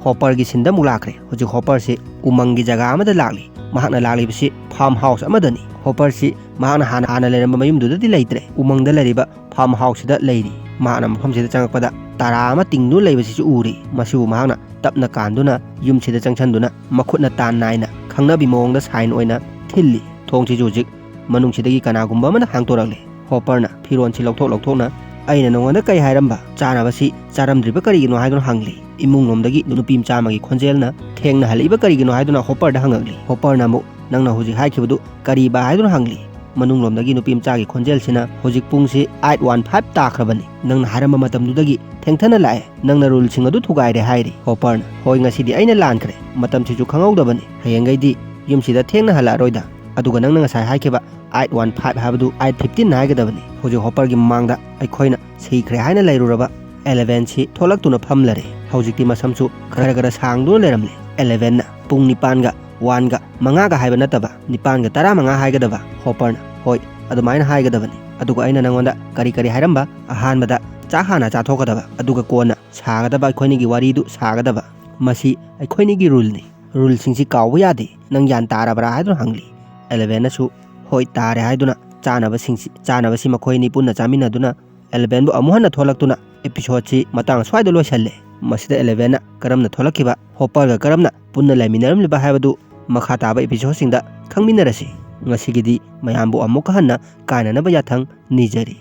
ꯍꯣꯄꯔꯒꯤ ꯁꯤꯟꯗ ꯑꯃꯨꯛ ꯂꯥꯛꯈ꯭ꯔꯦ꯫ ꯍꯧꯖꯤꯛ ꯍꯣꯄꯔꯁꯤ ꯎꯃꯪꯒꯤ ꯖꯒꯥ ꯑꯃꯗ ꯂꯥꯛꯂꯤ꯫ ꯃꯍꯥꯛꯅ ꯂꯥꯛꯂꯤꯕꯁꯤ ꯐꯥꯔꯝ ꯍꯥꯎꯁ ꯑꯃꯗꯅꯤ꯫ ꯍꯣꯄꯔꯁꯤ ꯃꯍꯥꯛꯅ ꯍꯥꯟꯅ ꯍꯥꯟꯅ ꯂꯩꯔꯝꯕ ꯃꯌꯨꯝꯗꯨꯗꯗꯤ ꯂꯩꯇ꯭ꯔꯦ꯫ ꯎꯃꯪꯗ ꯂꯩꯔꯤꯕ ꯐꯥꯔꯝ ꯍꯥꯎꯁꯁꯤꯗ ꯂꯩꯔꯤ꯫ ꯃꯍꯥꯛꯅ ꯃꯐꯝꯁꯤꯗ ꯆꯪꯉꯛꯄꯗ ꯇꯔꯥ ꯑꯃ ꯇꯤꯡꯗꯨꯅ ꯂꯩꯕꯁꯤꯁꯨ ꯎꯔꯤ꯫ ꯃꯁꯤꯕꯨ ꯃꯍꯥꯛꯅ ꯇꯞꯅ ꯀꯥꯟꯗꯨꯅ ꯌꯨꯝꯁꯤꯗ ꯆꯪꯁꯤꯟꯗꯨꯅ ꯃꯈꯨꯠꯅ ꯇꯥꯟ ꯅꯥꯏꯅ ꯈꯪꯅꯕꯤ ꯃꯑꯣꯡꯗ ꯁꯥꯏꯟ ꯑꯣꯏꯅ ꯊꯤꯜꯂꯤ꯫ ꯊꯣꯡꯁꯤꯁꯨ ꯍꯧꯖꯤꯛ ꯃꯅꯨꯡꯁꯤꯗꯒꯤ ꯀꯅꯥꯒꯨꯝꯕ ꯑꯃꯅ ꯍꯥꯡꯗꯣꯔꯛꯂꯦ꯫ ꯍꯣꯄꯔꯅ ꯐꯤꯔꯣꯟꯁꯤ ꯂꯧꯊꯣꯛ ꯂꯧꯊꯣꯛꯅ, "ꯑꯩꯅ ꯅꯉꯣꯟꯗ ꯀꯔꯤ ꯍꯥꯏꯔꯝꯕ? ꯆꯥꯅꯕꯁꯤ ꯆꯥꯔꯝꯗ꯭ꯔꯤꯕ ꯀꯔꯤꯒꯤꯅꯣ?" ꯍꯥꯏꯗꯨꯅ ꯍꯪꯂꯤ꯫ ꯏꯃꯨꯡꯂꯣꯝꯗꯒꯤ ꯅꯨꯄꯤ ꯃꯆꯥ ꯑꯃꯒꯤ ꯈꯣꯟꯖꯦꯜꯅ ꯊꯦꯡꯅ ꯍꯜꯂꯛꯏꯕ ꯀꯔꯤꯒꯤꯅꯣ ꯍꯥꯏꯗꯨꯅ ꯍꯣꯄꯔꯗ ꯍꯪꯉꯛꯂꯤ꯫ ꯍꯣꯄꯔꯅ ꯑꯃꯨꯛ, "ꯅꯪꯅ ꯍꯧꯖꯤꯛ ꯍꯥꯏꯈꯤꯕꯗꯨ ꯀꯔꯤꯕ?" ꯍꯥꯏꯗꯨꯅ ꯍꯪꯂꯤ꯫ ꯃꯅꯨꯡꯂꯣꯝꯗꯒꯤ ꯅꯨꯄꯤ ꯃꯆꯥꯒꯤ ꯈꯣꯟꯖꯦꯜꯁꯤꯅ, "ꯍꯧꯖꯤꯛ ꯄꯨꯡꯁꯤ ꯑꯥꯏꯠ ꯋꯥꯟ ꯐꯥꯏꯚ ꯇꯥꯈ꯭ꯔꯕꯅꯤ꯫ ꯅꯪꯅ ꯍꯥꯏꯔꯝꯕ ꯃꯇꯝꯗꯨꯗꯒꯤ ꯊꯦꯡꯊꯅ ꯂꯥꯛꯑꯦ꯫ ꯅꯪꯅ ꯔꯨꯜꯁꯤꯡ ꯑꯗꯨ ꯊꯨꯒꯥꯏꯔꯦ" ꯍꯥꯏꯔꯤ꯫ ꯍꯣꯄꯔꯅ, "ꯍꯣꯏ, ꯉꯁꯤꯗꯤ ꯑꯩꯅ ꯂꯥꯟꯈ꯭ꯔꯦ꯫ ꯃꯇꯝꯁꯤꯁꯨ ꯈꯪꯍꯧꯗꯕꯅꯤ꯫ ꯍꯌꯦꯡꯈꯩꯗꯤ ꯌꯨꯝꯁꯤꯗ ꯊꯦꯡꯅ ꯍꯜꯂꯛꯑꯔꯣꯏꯗ꯫ ꯑꯗꯨꯒ ꯅꯪꯅ ꯉꯁꯥꯏ ꯍꯥꯏꯈꯤꯕ ꯑꯥꯏꯠ ꯋꯥꯟ ꯐꯥꯏꯚ ꯍꯥꯏꯕꯗꯨ ꯑꯥꯏꯠ ꯐꯤꯐꯇꯤꯟ ꯍꯥꯏꯒꯗꯕꯅꯤ꯫" ꯍꯧꯖꯤꯛ ꯍꯣꯄꯔꯒꯤ ꯃꯃꯥꯡꯗ ꯑꯩꯈꯣꯏꯅ ꯁꯤꯈ꯭ꯔꯦ ꯍꯥꯏꯅ ꯂꯩꯔꯨꯔꯕ ꯑꯦꯂꯦꯚꯦꯟꯁꯤ ꯊꯣꯛꯂꯛꯇꯨꯅ ꯐꯝꯂꯔꯦ꯫ ꯍꯧꯖꯤꯛꯇꯤ ꯃꯁꯝꯁꯨ ꯈꯔ ꯈꯔ ꯁꯥꯡꯗꯨꯅ ꯂꯩꯔꯝꯂꯦ꯫ ꯑꯦꯂꯦꯚꯦꯟꯅ, "ꯄꯨꯡ ꯅꯤꯄꯥꯟꯒ ꯋꯥꯟꯒ ꯃꯉꯥꯒ ꯍꯥꯏꯕ ꯅꯠꯇꯕ, ꯅꯤꯄꯥꯟꯒ ꯇꯔꯥ ꯃꯉꯥ ꯍꯥꯏꯒꯗꯕ꯫" ꯍꯣꯄꯔꯅ, "ꯍꯣꯏ, ꯑꯗꯨꯃꯥꯏꯅ ꯍꯥꯏꯒꯗꯕꯅꯤ꯫ ꯑꯗꯨꯒ ꯑꯩꯅ ꯅꯪꯉꯣꯟꯗ ꯀꯔꯤ ꯀꯔꯤ ꯍꯥꯏꯔꯝꯕ? ꯑꯍꯥꯟꯕꯗ ꯆꯥꯛ ꯍꯥꯟꯅ ꯆꯥꯊꯣꯛꯀꯗꯕ, ꯑꯗꯨꯒ ꯀꯣꯟꯅ ꯁꯥꯒꯗꯕ ꯑꯩꯈꯣꯏꯅꯤꯒꯤ ꯋꯥꯔꯤꯗꯨ ꯁꯥꯒꯗꯕ꯫ ꯃꯁꯤ ꯑꯩꯈꯣꯏꯅꯤꯒꯤ ꯔꯨꯜꯅꯤ꯫ ꯔꯨꯜꯁꯤꯡꯁꯤ ꯀꯥꯎꯕ ꯌꯥꯗꯦ꯫ ꯅꯪ ꯒ꯭ꯌꯥꯟ ꯇꯥꯔꯕ꯭ꯔꯥ?" ꯍꯥꯏꯗꯨꯅ ꯍꯪꯂꯤ꯫ ꯑꯦꯂꯦꯚꯦꯟꯅꯁꯨ ꯍꯣꯏ ꯇꯥꯔꯦ ꯍꯥꯏꯗꯨꯅ ꯆꯥꯅꯕꯁꯤꯡꯁꯤ, ꯆꯥꯅꯕꯁꯤ ꯃꯈꯣꯏ ꯑꯅꯤ ꯄꯨꯟꯅ ꯆꯥꯃꯤꯟꯅꯗꯨꯅ ꯑꯦꯂꯦꯚꯦꯟꯕꯨ ꯑꯃꯨꯛ ꯍꯟꯅ ꯊꯣꯛꯂꯛꯇꯨꯅ ꯑꯦꯄꯤꯁꯣꯗꯁꯤ ꯃꯇꯥꯡ ꯑꯁ꯭ꯋꯥꯏꯗ ꯂꯣꯏꯁꯜꯂꯦ꯫ ꯃꯁꯤꯗ ꯑꯦꯂꯦꯚꯦꯟꯅ ꯀꯔꯝꯅ ꯊꯣꯛꯂꯛꯈꯤꯕ, ꯍꯣꯄꯔꯒ ꯀꯔꯝꯅ ꯄꯨꯟꯅ ꯂꯩꯃꯤꯟꯅꯔꯝꯂꯤꯕ ꯍꯥꯏꯕꯗꯨ ꯃꯈꯥ ꯇꯥꯕ ꯑꯦꯄꯤꯁꯣꯗꯁꯤꯡꯗ ꯈꯪꯃꯤꯟꯅꯔꯁꯤ꯫ ꯉꯁꯤꯒꯤꯗꯤ ꯃꯌꯥꯝꯕꯨ ꯑꯃꯨꯛꯀ ꯍꯟꯅ ꯀꯥꯏꯅꯅꯕ ꯌꯥꯊꯪ ꯅꯤꯖꯔꯤ꯫